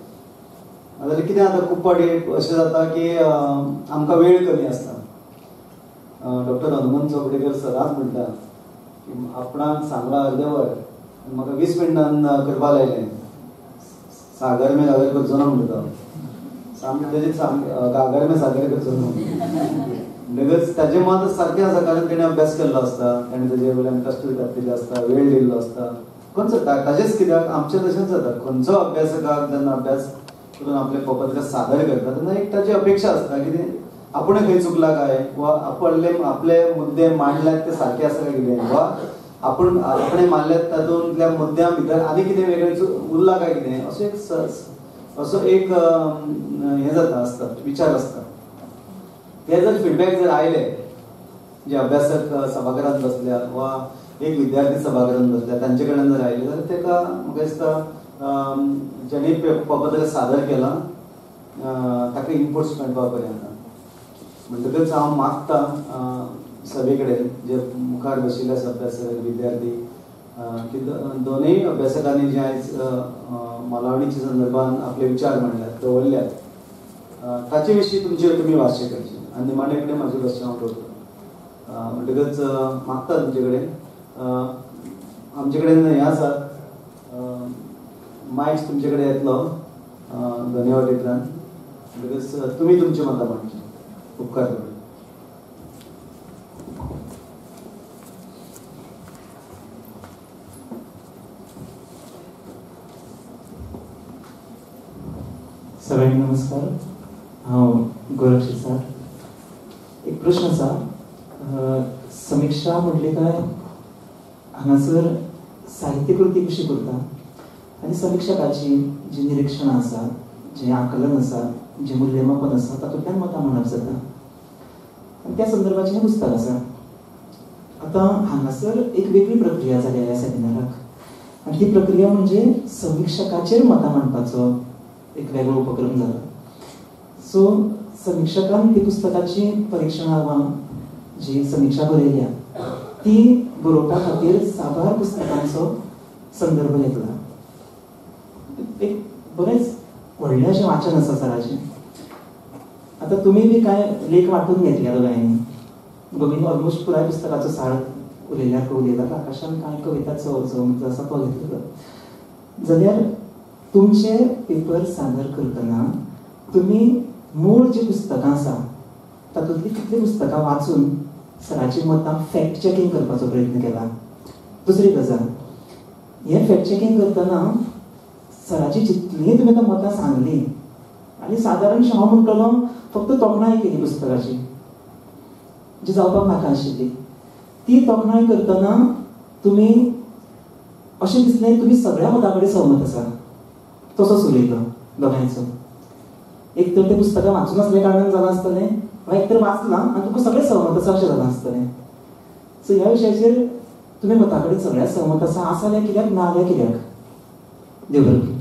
नाजाल्यार कितें जाता, खूब फावटी अशें जाता की आमकां वेळ कमी आसता. डॉक्टर हनुमंत चोपडेकर सदांच म्हणटा की आपणाक सांगलां अर्दें वर, म्हाका 20 मिनटान करपा लायलें, सागर में गागर करचो ना म्हणटा तो, सामकें तेजें गागर में सागर करचो ना. म्हणटकच ताजें मत सारकें आसा, कारण तेणें अभ्यास केल्लो आसता, तेणें तेजे वयल्यान कश्ट घातलेले आसता, वेळ दिल्लो आसता. खंयचो ताजेंच कित्याक आमचें तशेंच जाता, खंयचो अभ्यासकाक जेन्ना अभ्यास करून आपलें पत्र सादर करता तेन्ना एक ताजी अपेक्षा आसता की आपूण खंय चुकला काय, वा आपले आपले मुद्दे मांडल्यात ते सारके आसा काय कितें, वा आपूण आपणें मांडल्यात तातूंतल्या मुद्द्यां भितर आनी कितें वेगळें उरलां काय कितें, असो एक असो एक हें जाता आसता, विचार आसता. ते जर फिडबॅक जर आयले जे अभ्यासक सभाघरांत बसल्या वा एक विद्यार्थी सभाघरांत बसल्या तांचे कडल्यान जर आयले जाल्यार ताका म्हाका दिसता जेणे पत्र सादर केलां ताका इनपुट्स मेळपाक बरें जाता. म्हणटकच हांव मागता सभे कडेन जे मुखार बशिल्ले आसा अभ्यासक विद्यार्थी की दोनूय अभ्यासकांनी जे आयज मोलावणीच्या संदर्भान आपले विचार मांडल्यात, दवरल्यात, ताचे विशीं तुमचे तुमी भाश्य करचें आनी निमाणे कडेन म्हाजें भाश्य हांव दवरता. म्हणटकच मागता तुमचे कडेन, आमचे कडेन हें आसा मायक्स तुमचे कडेन येतलो दोनूय वाटेंतल्यान, म्हणटकच तुमी तुमचें मतां मांडचीं. उपकार करून. सगळ्यांक नमस्कार. हांव गोरख शिरसाट. एक प्रश्न आसा, समिक्षा म्हटली काय हांगासर साहित्यकृती कशी करता आनी समिक्षकाची जी निरिक्षणां आसा, जें आकलन आसा, जें मूल्यमापन आसा, तातूंतल्यान मतां मांडप जाता आनी त्या संदर्भाचें हें पुस्तक आसा. आतां हांगासर एक वेगळी प्रक्रिया जाल्या ह्या सेमिनाराक आनी ती प्रक्रिया म्हणजे समिक्षकाचेर मतां मांडपाचो एक वेगळो उपक्रम जाला. सो समिक्षकान ती पुस्तकाची परिक्षणां वा जी समिक्षा बरयल्या ती बरोवपा खातीर साबार पुस्तकांचो संदर्भ घेतला. एक बरेंच व्हडलें अशें वाचन आसा सराचें. आतां तुमी बी कांय लेख वांटून घेतल्या दोगांयनी. गोविंद ऑलमोस्ट पुराय पुस्तकाचो सार उलयल्या उलयला, आकाशान कांय कविताचो जो मुद्दो आसा तो घेतलेलो. जाल्यार तुमचे पेपर सादर करतना तुमी मूळ जी पुस्तकां आसा तातूंतलीं कितलीं पुस्तकां वाचून सराची मतां फॅक्ट चॅकिंग करपाचो प्रयत्न केला. दुसरी गजाल, हें फॅक्ट चॅकिंग करतना सराची जितलीं तुमी आतां मतां सांगलीं आनी सादारणशें हांव म्हणटलो फक्त तोखणाय केली पुस्तकाची जी जावपाक नाका आशिल्ली, ती तोखणाय करतना तुमी अशें दिसलें तुमी सगळ्या मतां कडेन सहमत आसा तसोच उलयलो दोगांयचो. एक तर तें पुस्तकां वाचून आसल्या कारणान जालां आसतलें वा एक तर वाचलां आनी तुमकां सगळें सहमत आसा अशें जालां आसतलें. सो ह्या विशयाचेर तुमी मता कडेन सगळ्या सहमत आसा, आसा जाल्यार कित्याक, ना जाल्यार कित्याक? देव बरें.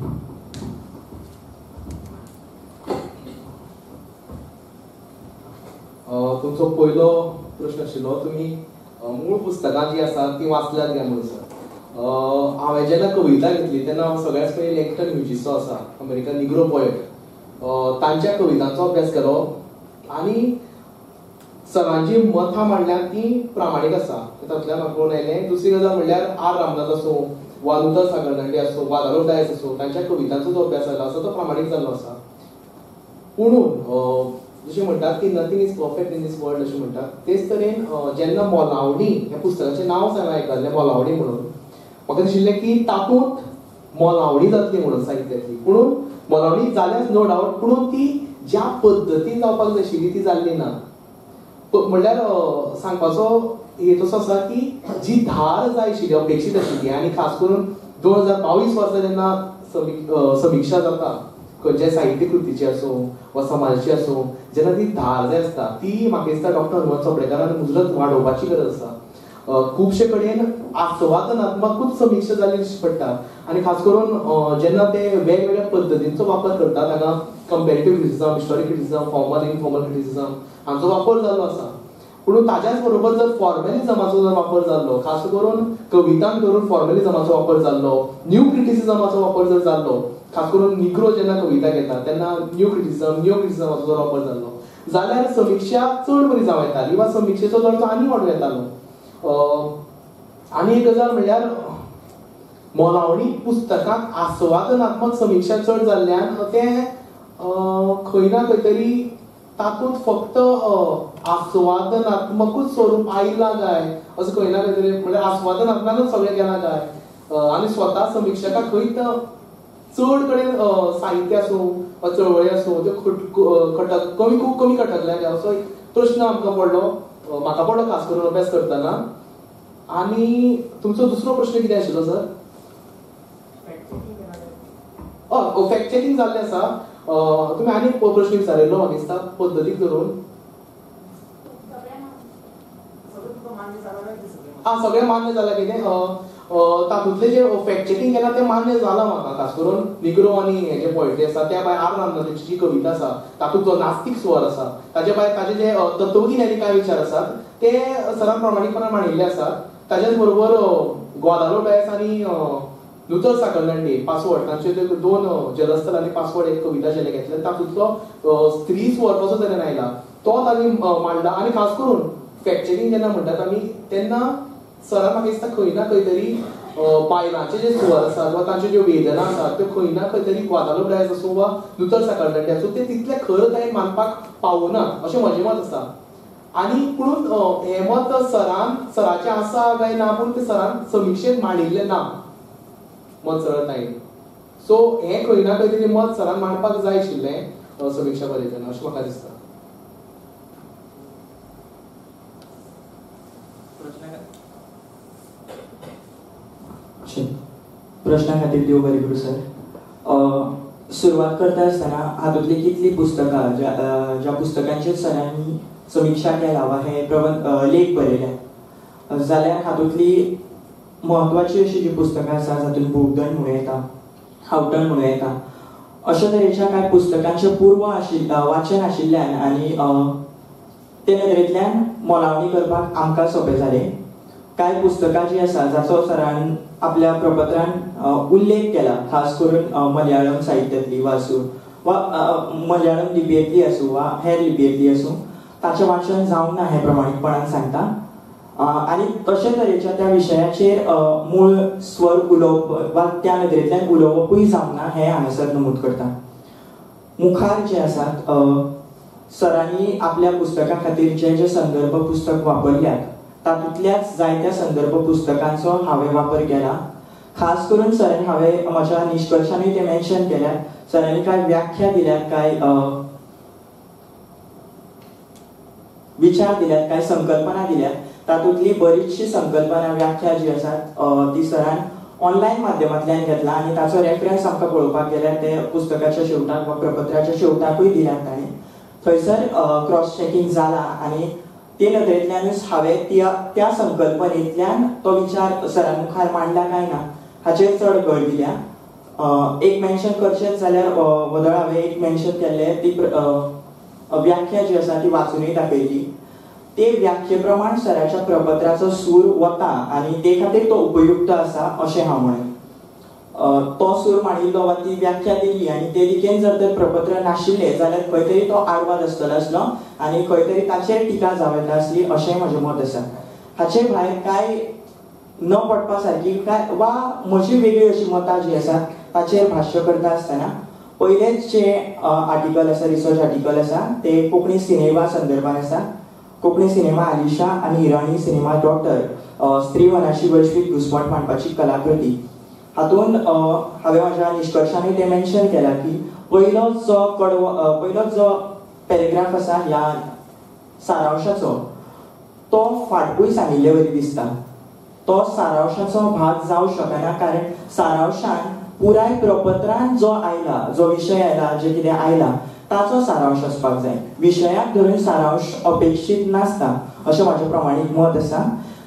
तुमचो पयलो प्रश्न आशिल्लो तुमी मूळ पुस्तकां जीं आसा तीं वाचल्यात काय म्हणून. सर हांवें जेन्ना कविता घेतली तेन्ना हांव सगळ्यांत पयलीं लँगटन ह्युजीसो आसा, अमेरिकन निग्रो पोएट, तांच्या कवितांचो अभ्यास केलो आनी सरांची मतां मांडल्यात तीं प्रामाणीक आसा तातूंतल्यान म्हाका कळून आयलें. दुसरी गजाल म्हणल्यार आर रामनाथ आसूं वा नुतन साखरदांडे आसूं वा ग्वादालूप डायस आसूं तांच्या कवितांचो जो अभ्यास जाल्लो आसा तो प्रामाणीक जाल्लो आसा. पुणून जशें म्हणटात की nothing is perfect in this world अशें म्हणटात, तेच तरेन जेन्ना मोलावणी ह्या पुस्तकाचें नांव हांवें आयकल्लें मोलावणी म्हणून, म्हाका दिशिल्लें की तातूंत मोलावणी जातली म्हणून साहित्यांतली. पुणून मोलावणी जाल्याच नो डावट, पुणून ती ज्या पद्दतीन जावपाक जाय आशिल्ली ती जाल्ली ना. म्हणल्यार सांगपाचो हेतू असो आसा की जी धार जाय आशिल्ली, अपेक्षीत आशिल्ली आनी खास करून 2022 वर्सा जेन्ना समिक्षा जाता खंयच्याय साहित्य कृतीची आसूं वा समाजाची आसूं, जेन्ना ती धार जाय आसता ती म्हाका दिसता डॉक्टर हनुमंत चोपडेकारान मुजरत वाडोवपाची गरज आसा. खुबशे कडेन आस्वादनात्मकूच समिक्षा जाल्ली दिश्टी पडटा आनी खास करून जेन्ना ते वेगवेगळ्या पद्दतींचो वापर करतात, हांगा comparative criticism, historic criticism, formal informal criticism हांचो वापर जाल्लो आसा. पूण ताज्याच बरोबर जर फॉर्मेलिजमाचो जर वापर जाल्लो, खास करून कवितान करून फॉर्मेलिजमाचो वापर जाल्लो, न्यू क्रिटिसिजमाचो वापर जर जाल्लो, खास करून निग्रो जेन्ना कविता घेता तेन्ना न्यू क्रिटिसिजम, न्यू क्रिटिसिजमाचो जर वापर जाल्लो जाल्यार समिक्षा चड बरी जावं येताली वा समिक्षेचो दर्जो आनी वाडूं येतालो. आनी एक गजाल म्हणल्यार मोलावणी पुस्तकाक आस्वादनात्मक समिक्षा चड जाल्ल्यान तें खंय ना खंय तरी तातूंत फक्त आस्वादनात्मकूच स्वरूप आयलां काय असो खंय ना खंय तरी, म्हणल्यार आस्वादनात्मकूच सगळें केलां काय आनी स्वता समिक्षकाक खंयच चड कडेन साहित्य आसूं वा चळवळी आसूं त्यो खटक कमी, खूब कमी खटकल्या काय असो एक प्रश्न आमकां पडलो, म्हाका पडलो खास करून अभ्यास करतना. आनी तुमचो दुसरो प्रश्न कितें आशिल्लो सर? हय, फॅक्ट चॅकिंग जाल्लें आसा. तुमी आनी प्रश्न विचारिल्लो म्हाका दिसता पद्दतीक धरून. आं, सगळें मान्य जालां कितें तातूंतलें जें फॅक्ट चॅकिंग केलां तें मान्य जालां म्हाका, खास करून निग्रो आनी हे जे पोएट्री आसा त्या भायर आर रामनाथाची जी कविता आसा तातूंत जो नास्तीक स्वर आसा ताजे भायर ताजे जे तत्वगिन्यानी कांय विचार आसात ते सरान प्रामाणीकपणान मांडिल्ले आसात. ताज्याच बरोबर ग्वादालूप डायस आनी नुतन साखरदांडे पासवर्ड तांचे ते दोन जलस्थल आनी पासवर्ड एक कविता झेले घेतले तातूंतलो स्त्री स्वर कसो तरेन आयला तो तांणी मांडला. आनी खास करून फॅक्ट चॅकिंग जेन्ना म्हणटात आमी तेन्ना सरान म्हाका दिसता खंय ना खंय तरी बायलांचे जे स्वर आसात वा तांच्यो ज्यो वेदना आसात त्यो खंय ना खंय तरी ग्वादालूप डायस आसूं वा नुतन साखरदांडे आसूं ते तितले खरतायेन मानपाक पावना अशें म्हजें मत आसा. आनी पुणून हें मत सरान सराचें आसा काय ना पूण तें सरान समिक्षेन मांडिल्लें ना मत सरळतायेन. सो हें खंय ना खंय तरी मत सरान मांडपाक जाय आशिल्लें समिक्षा बरयतना अशें म्हाका दिसता. प्रश्ना खातीर देव बरें करूं सर. सुरवात करता आसतना हातूंतली कितलीं पुस्तकां ज्या पुस्तकांचेर सरांनी समिक्षा केला वा हे प्रबंध लेख बरयल्यात जाल्यार हातूंतली म्हत्वाची अशी जी पुस्तकां आसा जातूंत भोगदण म्हणूं येता, हावठण म्हणूं येता, अशा तरेच्या कांय पुस्तकांचें पूर्व वाचन आशिल्ल्यान आनी ते नदरेंतल्यान मोलावणी करपाक आमकां सोंपें जालें. कांय पुस्तकां जीं आसा जाचो सरान आपल्या प्रपत्रान उल्लेख केला, खास करून मलयाळम साहित्यांतली वा आसूं वा मलयाळम लिपयेंतली आसूं वा हेर लिपयेंतली आसूं, ताचें वाचन जावंक ना हें प्रमाणीकपणान सांगता. आनी तशे तरेच्या त्या विशयाचेर मूळ स्वर उलोवप वा त्या नदरेंतल्यान उलोवपूय जावंक ना हें हांगासर नमूद करता. मुखार जे आसात सरांनी आपल्या पुस्तका खातीर जे जे संदर्भ पुस्तक वापरल्यात तातूंतल्याच जायत्या संदर्भ पुस्तकांचो हांवें वापर केला. खास करून सरांनी हांवें म्हज्या निश्कर्शानूय ते मेन्शन केल्यात. सरांनी कांय व्याख्या दिल्यात, कांय विचार दिल्यात, कांय संकल्पना दिल्यात. तातूंतली बरीचशी संकल्पना व्याख्या जी आसात ती सरान ऑनलायन माध्यमांतल्यान घेतला आनी ताचो रेफरन्स आमकां पळोवपाक गेल्यार ते पुस्तकाच्या शेवटाक वा प्रपत्राच्या शेवटाकूय दिल्यात ताणें. थंयसर क्रॉस चॅकिंग जाला आनी ते नदरेंतल्यानूच हांवें त्या संकल्पनेंतल्यान तो विचार सरां मुखार मांडला काय ना हाचेर चड भर दिल्या. एक मेन्शन करचेंच जाल्यार वदळ हांवें एक मेन्शन केल्लें, ती व्याख्या जी आसा ती वाचुनूय दाखयली. ते व्याख्ये प्रमाण सराच्या प्रपत्राचो सूर वता आनी ते खातीर तो उपयुक्त आसा अशें हांव म्हणेन. तो सूर मांडिल्लो वा ती व्याख्या दिल्ली आनी ते दिकेन जर तर प्रपत्र नाशिल्लें जाल्यार खंय तरी तो आडवाद आसतलो आसलो आनी खंय तरी ताचेर टिका जावं येता आसली अशेंय म्हजें मत आसा. हाचे भायर कांय न पडपा सारकी काय वा म्हजी वेगळी अशी मतां जी आसात ताचेर भाश्य करता आसतना पयलेंच जें आर्टिकल आसा, रिसर्च आर्टिकल आसा तें कोंकणी सिनेमा संदर्भान आसा. कोंकणी सिनेमा आलिशा आनी इराणी सिनेमा डॉटर स्त्री मनाची वैश्वीक घुस्मट मांडपाची कलाकृती. हातूंत हांवें म्हज्या निश्कर्शांनी तें मेन्शन केलां की पयलो जो कडवो, पयलो जो पॅरेग्राफ आसा ह्या सारांशाचो तो फाटभूंय सांगिल्ले वरी दिसता. तो सारांशाचो भाग जावं शकना कारण सारांशान पुराय प्रपत्रान जो आयला, जो विशय आयला, जे कितें आयला ताचो सारांश आसपाक जाय. विशयाक धरून सारांश अपेक्षीत नासता अशें म्हजें प्रमाणीक मत आसा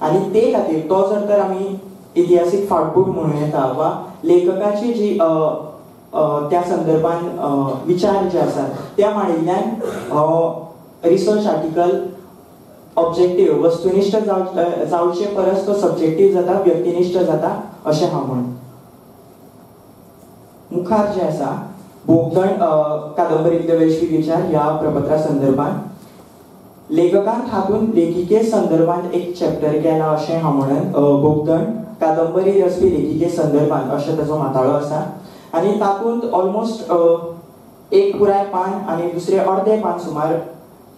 आनी ते खातीर तो जर तर आमी इतिहासीक फाटभूंय म्हणूं येता वा लेखकाची जी त्या संदर्भान विचार जे आसात त्या मांडिल्ल्यान रिसर्च आर्टिकल ऑब्जेक्टीव वस्तुनिश्ठ जावचे परस तो सब्जेक्टीव जाता, व्यक्तिनिश्ठ जाता अशें हांव म्हणून. मुखार जे आसा भोगदण कादंबरींतले वैश्वीक विचार ह्या प्रपत्रा संदर्भान लेखकान हातूंत लेखिके संदर्भान एक चॅप्टर केला अशें हांव म्हणून. भोगदण कादंबरी रचपी लेखिके संदर्भान अशें ताचो माथाळो आसा आनी तातूंत ऑलमोस्ट एक पुराय पान आनी दुसरें अर्दें पान सुमार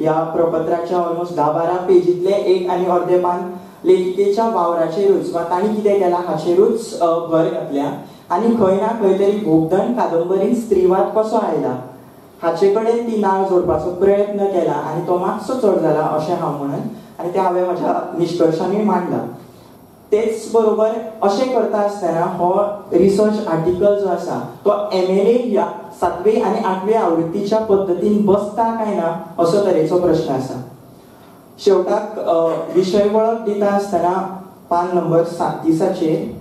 ह्या प्रपत्राच्या ऑलमोस्ट 10-12 पेजींतलें एक आनी अर्दें पान लेखिकेच्या वावराचेरूच वा तांणी कितें केलां हाचेरूच भर घातल्या आनी खंय ना खंय तरी भोगदण कादंबरीन स्त्रीवाद कसो आयला हाचे कडेन ती नाळ जोडपाचो प्रयत्न केला आनी तो मातसो चड जाला अशें हांव म्हणून आनी तें हांवें म्हज्या निश्कर्शांनी मांडलां. तेच बरोबर अशें करता आसतना हो रिसर्च आर्टिकल जो आसा तो MLA ह्या 7वे आनी 8वे आवृत्तीच्या पद्दतीन बसता काय ना असो तरेचो प्रश्न आसा. शेवटाक विशय वळख दिता आसतना पान नंबर 37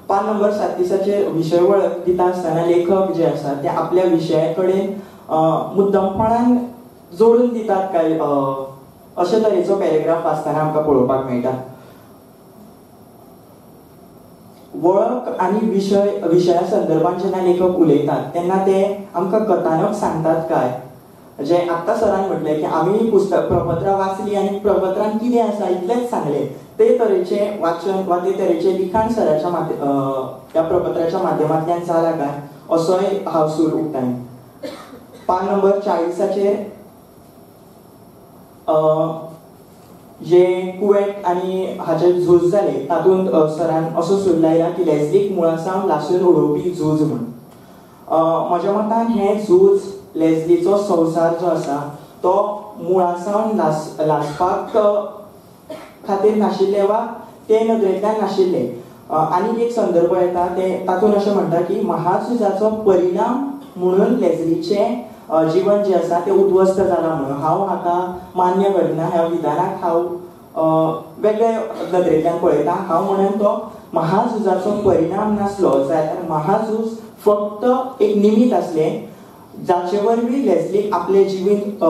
पान नंबर 37 विशय वळख दिता आसतना लेखक जे आसा ते आपल्या विशया कडेन मुद्दमपणान जोडून दितात काय अशे तरेचो पॅरेग्राफ वाचतना आमकां पळोवपाक मेळटा. वळख आनी विशया संदर्भान जेन्ना लेखक उलयतात तेन्ना ते आमकां कथानक सांगतात काय, जे आत्तां सरान म्हटलें की आमी पुस्तक प्रपत्रां वाचली आनी प्रपत्रान कितें आसा इतलेंच सांगलें, ते तरेचें वाचन वा ते तरेचें लिखाण सराच्या ह्या प्रपत्राच्या माध्यमांतल्यान जालां काय असोय हांव सूर उक्तायन. पान नंबर 40 जे कुवेट आनी हाचे झूज जाले तातूंत सरान असो सूर लायला की लेस्लीक मुळा सावन लासून उडोवपी झूज म्हूण. म्हज्या मतान हें झूज लेस्लीचो संवसार जो आसा तो मुळा सावन लासपाक खातीर नाशिल्ले वा ते नदरेंतल्यान नाशिल्ले. आनीक एक संदर्भ येता ते तातूंत अशें म्हणटा की महाझुजाचो परिणाम म्हणून लेस्लीचें जीवन जें आसा तें उद्ध्वस्त जालां म्हणून. हांव हाका मान्य करिना, ह्या विधानाक हांव वेगळे नदरेंतल्यान पळयता. हांव म्हणून तो महाझुजाचो परिणाम नासलो जाल्यार महाझूज फक्त एक निमित्त आसलें जाचे वरवीं लेस्लीक आपलें जिवीत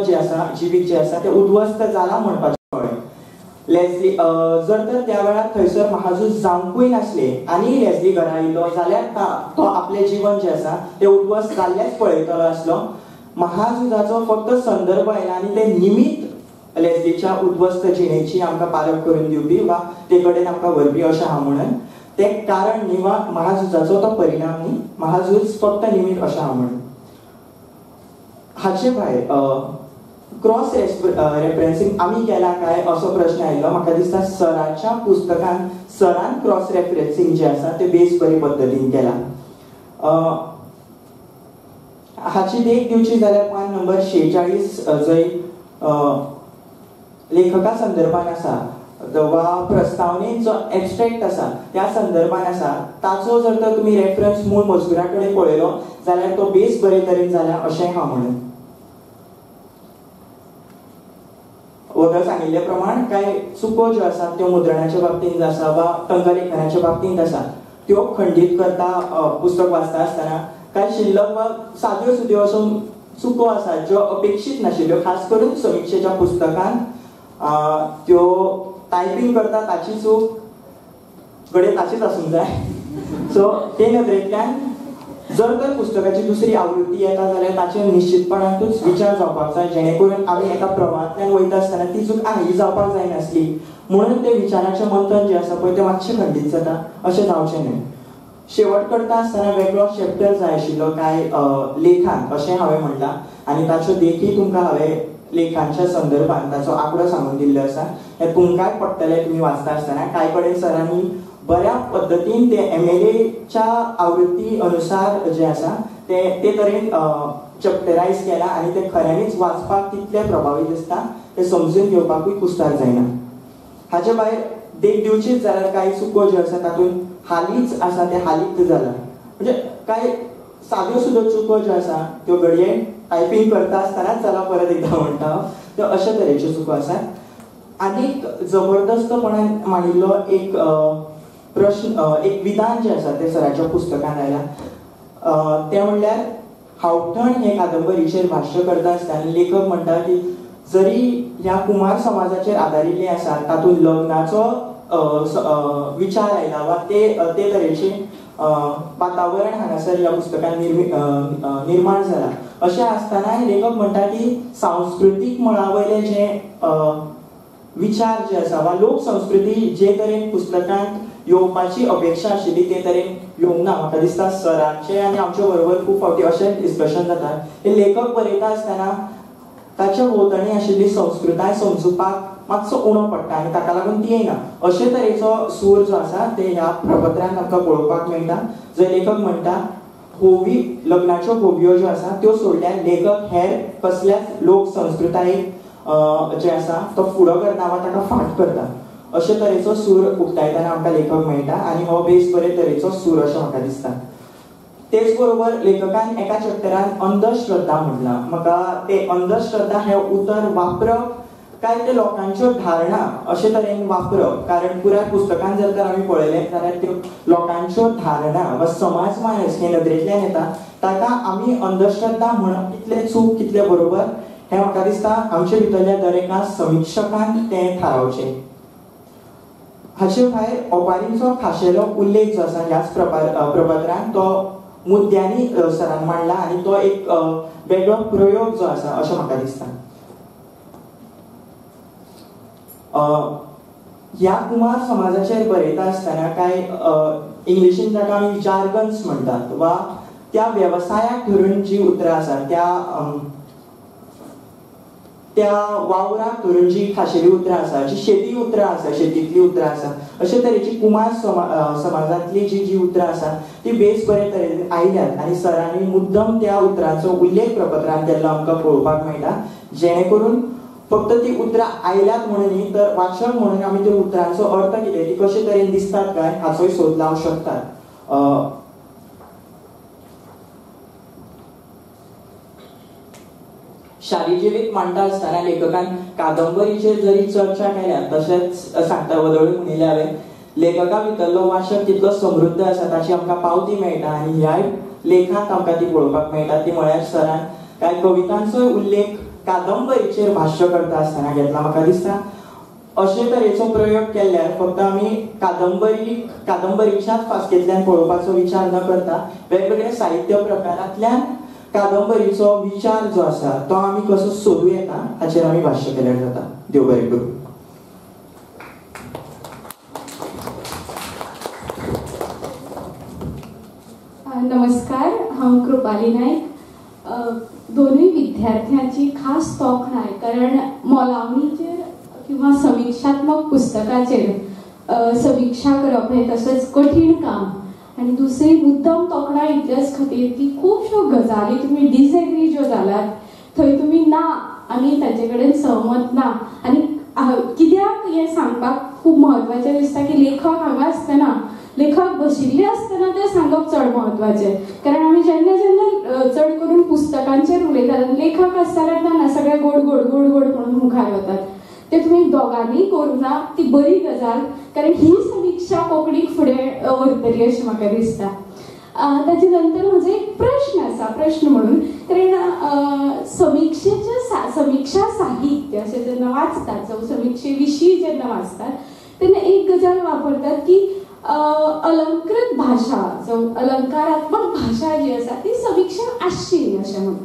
जें आसा जिवीत जें आसा तें उद्ध्वस्त जालां म्हणपाचें कळ्ळें. लेस्ली जर तर त्या वेळार थंयसर महाझूज जावंकूय नासलें आनी लेस्ली घरा आयिल्लो जाल्यार तो आपलें जीवन जें आसा तें उद्ध्वस्त जाल्लेंच पळयतलो आसलो. महाझुजाचो फक्त संदर्भ आयला आनी तें निमित्त लेस्लीच्या उद्ध्वस्त जिणेची आमकां पालक करून दिवपी वा ते कडेन आमकां व्हरपी अशें हांव म्हणून तें कारण न्ही वा महाझुजाचो तो परिणाम न्ही, महाझूज फक्त निमित्त अशें हांव म्हणून. हाचे भायर क्रॉस रेफरन्सिंग आमी केला काय असो प्रश्न आयिल्लो. म्हाका दिसता सराच्या पुस्तकान सरान क्रॉस रेफरन्सिंग जें आसा तें बेस बरे पद्दतीन केलां. हाची देख दिवची जाल्यार पान नंबर 46 जंय लेखका संदर्भान आसा वा प्रस्तावनेन जो एबस्ट्रेक्ट आसा त्या संदर्भान आसा ताचो जर तर तुमी रेफरन्स मूळ मजकुरा कडेन पळयलो जाल्यार तो बेस बरे तरेन जाला अशें हांव म्हणून. वगैरे सांगिल्ले प्रमाण कांय चुको ज्यो आसात त्यो मुद्रणाच्या बाबतींत आसा वा टंकलेखनाच्या बाबतींत आसा त्यो खंडीत करता पुस्तक वाचता आसतना. कांय शिल्लक वा साद्यो सुद्यो असो चुको आसात ज्यो अपेक्षीत नाशिल्ल्यो, खास करून समिक्षेच्या पुस्तकांत त्यो टायपींग करता ताची चूक घडये ताचीच आसूंक जाय. सो ते नदरेंतल्यान जर तर पुस्तकाची दुसरी आवृत्ती येता जाल्यार ताचेर निश्चितपणांतूच विचार जावपाक जाय जेणे करून आमी एका प्रवाहांतल्यान वयता आसतना ती चूक ही जावपाक जायनासली म्हणून ते विचाराचें मंथन जें आसा पळय तें मातशें खंडीत जाता अशें जावचें न्हय. शेवट करता आसतना वेगळो चॅप्टर जाय आशिल्लो कांय लेखांत अशें हांवें म्हणलां आनी ताच्यो देखी तुमकां हांवें लेखांच्या संदर्भात ताचो आंकडो सांगून दिल्लो आसा. हें तुमकांय पडटलें तुमी वाचता आसतना. कांय कडेन सरांनी बऱ्या पद्दतीन ते MLAच्या आवृत्ती अनुसार जे आसा ते ते तरेन चॅप्टरायज केला आनी ते खऱ्यांनीच वाचपाक तितले प्रभावी दिसता ते समजून घेवपाकूय कुस्तार जायना. हाचे भायर देख दिवचीच जाल्यार कांय चुको ज्यो आसा तातूंत हालींच आसा ते हालींच जाला म्हणजे कांय साद्यो सुद्यो चुको ज्यो आसा त्यो घडये टायपींग करता आसतनाच जाला परत एकदां म्हणटा हांव, त्यो अशे तरेच्यो चुको आसात. आनीक जबरदस्तपणान मांडिल्लो एक प्रश्न एक विधान जें आसा तें सराच्या पुस्तकान आयलां तें म्हणल्यार हावठण हे कादंबरीचेर भाश्य करता आसतना लेखक म्हणटा की जरी ह्या कुमार समाजाचेर आदारिल्लें आसा तातूंत लग्नाचो विचार आयला वा ते ते तरेचें वातावरण हांगासर ह्या पुस्तकान निर्माण जाला अशें आसतनाय लेखक म्हणटा की सांस्कृतीक मळा वयले जे विचार जे आसा वा लोक संस्कृती जे तरेन पुस्तकांत येवपाची अपेक्षा आशिल्ली ते तरेन येवंक ना. म्हाका दिसता सरांचे आनी आमचे बरोबर खूब फावटी अशें डिस्कशन जाता हे लेखक बरयता आसतना ताच्या भोंवतणी आशिल्ली संस्कृताय समजुपाक मातसो उणो पडटा आनी ताका लागून ती येना अशे तरेचो सूर जो आसा ते ह्या प्रपत्रांत आमकां पळोवपाक मेळटा जंय लेखक म्हणटा होवी लग्नाच्यो होवयो ज्यो आसा त्यो सोडल्यार लेखक हेर कसल्याच लोक संस्कृतायेक जे आसा तो फुडो करता वा ताका फाट करता अशे तरेचो सूर उक्तायतना आमकां लेखक मेळटा आनी हो बेस बरे तरेचो सूर अशें म्हाका दिसता. तेच बरोबर लेखकान एका चॅप्टरान अंधश्रद्धा म्हणलां. म्हाका ते अंधश्रद्धा हें उतर वापरप काय ते लोकांच्यो धारणा अशे तरेन वापरप, कारण पुराय पुस्तकान जर तर आमी पळयलें जाल्यार त्यो लोकांच्यो धारणा वा समाज मानस हे नदरेंतल्यान येता ताका आमी अंधश्रद्धा म्हणप कितलें चूक कितलें बरोबर हें म्हाका दिसता आमचे भितरल्या दर एका समिक्षकान तें थारावचें. हाचे भायर ओपारींचो खाशेलो उल्लेख जो आसा ह्याच प्रपत्रान तो मुद्द्यांनी सरान मांडला आनी तो एक वेगळो प्रयोग जो आसा अशें म्हाका दिसता. ह्या कुमार समाजाचेर बरयता आसतना कांय इंग्लिशीन जाका आमी जार्गन्स म्हणटात वा त्या वेवसायाक धरून जी उतरां आसा त्या त्या वावराक धरून जी खाशेली उतरां आसा, जी शेती उतरां आसा, शेतींतली उतरां आसा, अशे तरेची कुमार समाजांतली जी जी उतरां आसा ती बेस बरे तरेन आयल्यात आनी सरांनी मुद्दम त्या उतरांचो उल्लेख प्रपत्रान केल्लो आमकां पळोवपाक मेळटा, जेणे करून फक्त ती उतरां आयल्यात म्हणून न्ही तर वाचक म्हणून आमी त्या उतरांचो अर्थ कितें, ती कशे तरेन दिसतात काय हाचोय सोद लावंक शकतात. शारी जिवीत मांडटा आसतना लेखकान कादंबरीचेर जरी चर्चा केल्या तशेंच सांगता वदळून म्हणिल्लें हांवें, लेखका भितरलो वाचक कितलो समृद्ध आसा ताची आमकां पावती मेळटा आनी ह्याय लेखांत आमकां ती पळोवपाक मेळटा. ती म्हळ्यार सरान कांय कवितांचोय उल्लेख कादंबरीचेर भाश्य करता आसतना घेतला. म्हाका दिसता अशे तरेचो प्रयोग केल्यार फक्त आमी कादंबरीच्याच फास्केंतल्यान पळोवपाचो विचार न करता वेगवेगळ्या साहित्य प्रकारांतल्यान कादंबरीचो विचार जो आसा तो आमी कसो सोदू येता हाचेर आमी भाश्य केल्यार जाता. देव बरें करूं. नमस्कार, हांव कृपाली नायक. दोनूय विद्यार्थ्यांची खास तोखणाय, कारण मोलावणीचेर किंवा समिक्षात्मक पुस्तकाचेर समिक्षा करप हें तशेंच कठीण काम, आनी दुसरी मुद्दम तोखणाय इतल्याच खातीर की खुबश्यो गजाली तुमी डिसएग्री ज्यो जाल्यात थंय तुमी ना, आमी ताचे कडेन सहमत ना, आनी कित्याक हें सांगपाक खूब म्हत्वाचें दिसता की लेखक हांगा आसतना, लेखक बशिल्ले आसतना तें सांगप चड म्हत्वाचें, कारण आमी जेन्ना जेन्ना चड करून पुस्तकांचेर उलयतात लेखक आसता तेन्ना सगळे गोड गोड गोड गोड म्हणून मुखार वतात. ते तुमी दोगांनी करूं ना ती बरी गजाल, कारण ही समिक्षा कोंकणीक फुडें व्हरतली अशें म्हाका दिसता. ताचे नंतर म्हजो एक प्रश्न आसा, प्रश्न म्हणून, कारण समिक्षेचे समिक्षा साहित्य अशें जेन्ना वाचतात जावं समिक्षे विशीं जेन्ना वाचतात तेन्ना एक गजाल वापरतात की अलंकृत भाशा जावं अलंकारात्मक भाशा जी आसा ती समिक्षा आसची न्ही अशें म्हणून.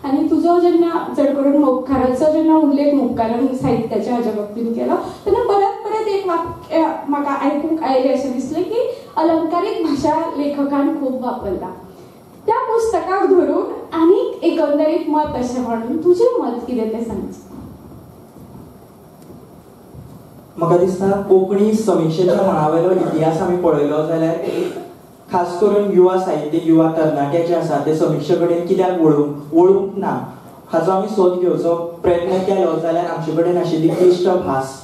आनी तुजो जेन्ना चड करून मोपकाराचो जेन्ना उल्लेख मोपकारान साहित्याच्या हाज्या बाबतींत केलो तेन्ना परत परत एक वाक्य म्हाका आयकूंक आयलें अशें दिसलें की अलंकारीक भाशा लेखकान खूब वापरला. त्या पुस्तकाक धरून आनीक एकंदरीत मत अशें म्हणून तुजें मत कितें तें सांगचें. म्हाका दिसता कोंकणी समिक्षेच्या मळावेलो इतिहास आमी पळयलो जाल्यार खास करून युवा साहित्य, युवा तरणाटे जे आसा ते समिक्षे कडेन कित्याक वळूंक ना हाचो आमी सोद घेवचो प्रयत्न केलो जाल्यार आमचे कडेन आशिल्ली क्लिश्ट भास,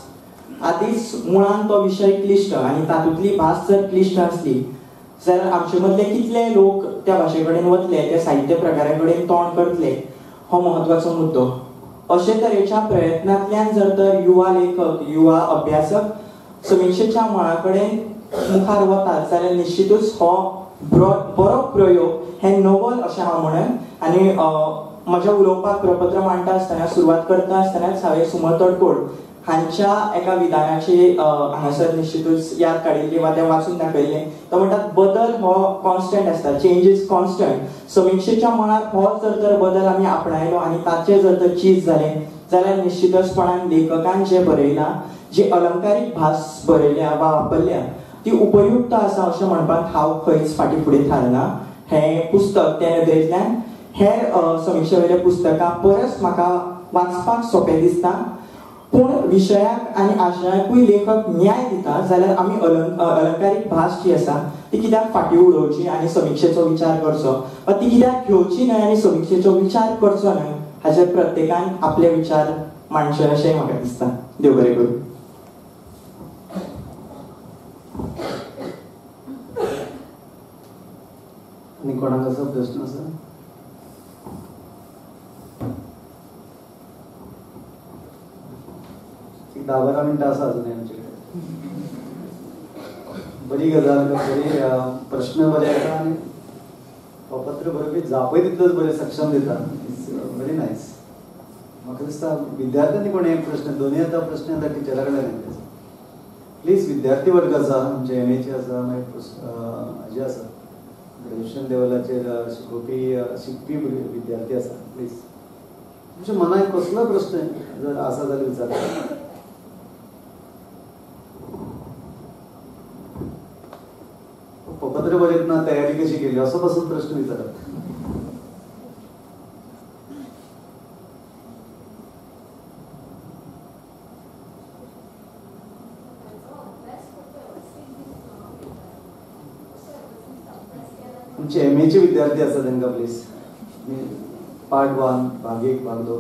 आदींच मुळान तो विशय क्लिश्ट आनी तातूंतली भास जर क्लिश्ट आसली जाल्यार आमचे मदले कितले लोक त्या भाशे कडेन वतले, त्या साहित्य प्रकारा कडेन तोंड करतले, हो म्हत्वाचो मुद्दो. अशे तरेच्या प्रयत्नांतल्यान जर तर युवा लेखक, युवा अभ्यासक समिक्षेच्या मळा कडेन मुखार वतात जाल्यार निश्चितूच हो बरो प्रयोग हें नवल अशें हांव म्हणन. आनी म्हज्या उलोवपाक प्रपत्र मांडटा आसतना, सुरवात करता आसतनाच हांवें सुमन तडकोड हांच्या एका विधानाची हांगासर निश्चितूच याद काडिल्ली वा तें वाचून दाखयल्लें. तो म्हणटात बदल हो कॉन्स्टंट आसता, चेंज is constant. समिक्षेच्या मळार हो जर तर बदल आमी आपणायलो आनी ताचें जर तर चीज जालें जाल्यार निश्चितचपणान लेखकान जें बरयलां, जी अलंकारीक भास बरयल्या वा वापरल्या ती उपयुक्त आसा अशें म्हणपाक हांव खंयच फाटीं फुडें थारना. हें पुस्तक त्या नदरेंतल्यान हेर समिक्षे वयल्या पुस्तकां परस म्हाका वाचपाक सोंपें दिसता, पूण विशयाक आनी आशयाकूय लेखक न्याय दिता जाल्यार आमी अलंकारीक भास जी आसा ती कित्याक फाटीं उडोवची आनी समिक्षेचो विचार करचो, वा ती कित्याक घेवची न्हय आनी समिक्षेचो विचार करचो न्हय हाचेर प्रत्येकान आपले विचार मांडचे अशें म्हाका दिसता. देव बरें करूं. आनी कोणाक असो प्रश्न आसा? एक 10-12 मिनटां आसा अजून आमचे कडेन. बरी गजाल, बरी प्रश्न बरे आसा आनी पत्र बरोवपी जापय तितलोच बरे सक्षम दिता. It's very nice. म्हाका दिसता विद्यार्थ्यांनी कोण एक प्रश्न, दोनूय आतां प्रश्न आतां टिचरा कडल्यान येतले. प्लीज विद्यार्थी वर्ग आसा आमचे एमएचे आसा, मागीर हाजे आसा, ग्रॅज्युएशन लेवलाचेर शिकोवपी शिकपी विद्यार्थी आसा, प्लीज तुमच्या मनाक कसलो प्रश्न जर आसा जाल्यार विचारता. पत्र बरयतना तयारी कशी केली असो पासून प्रश्न विचारत. आमचे एमएचे विद्यार्थी आसा तांकां प्लीज पार्ट 1 भाग 1 भाग 2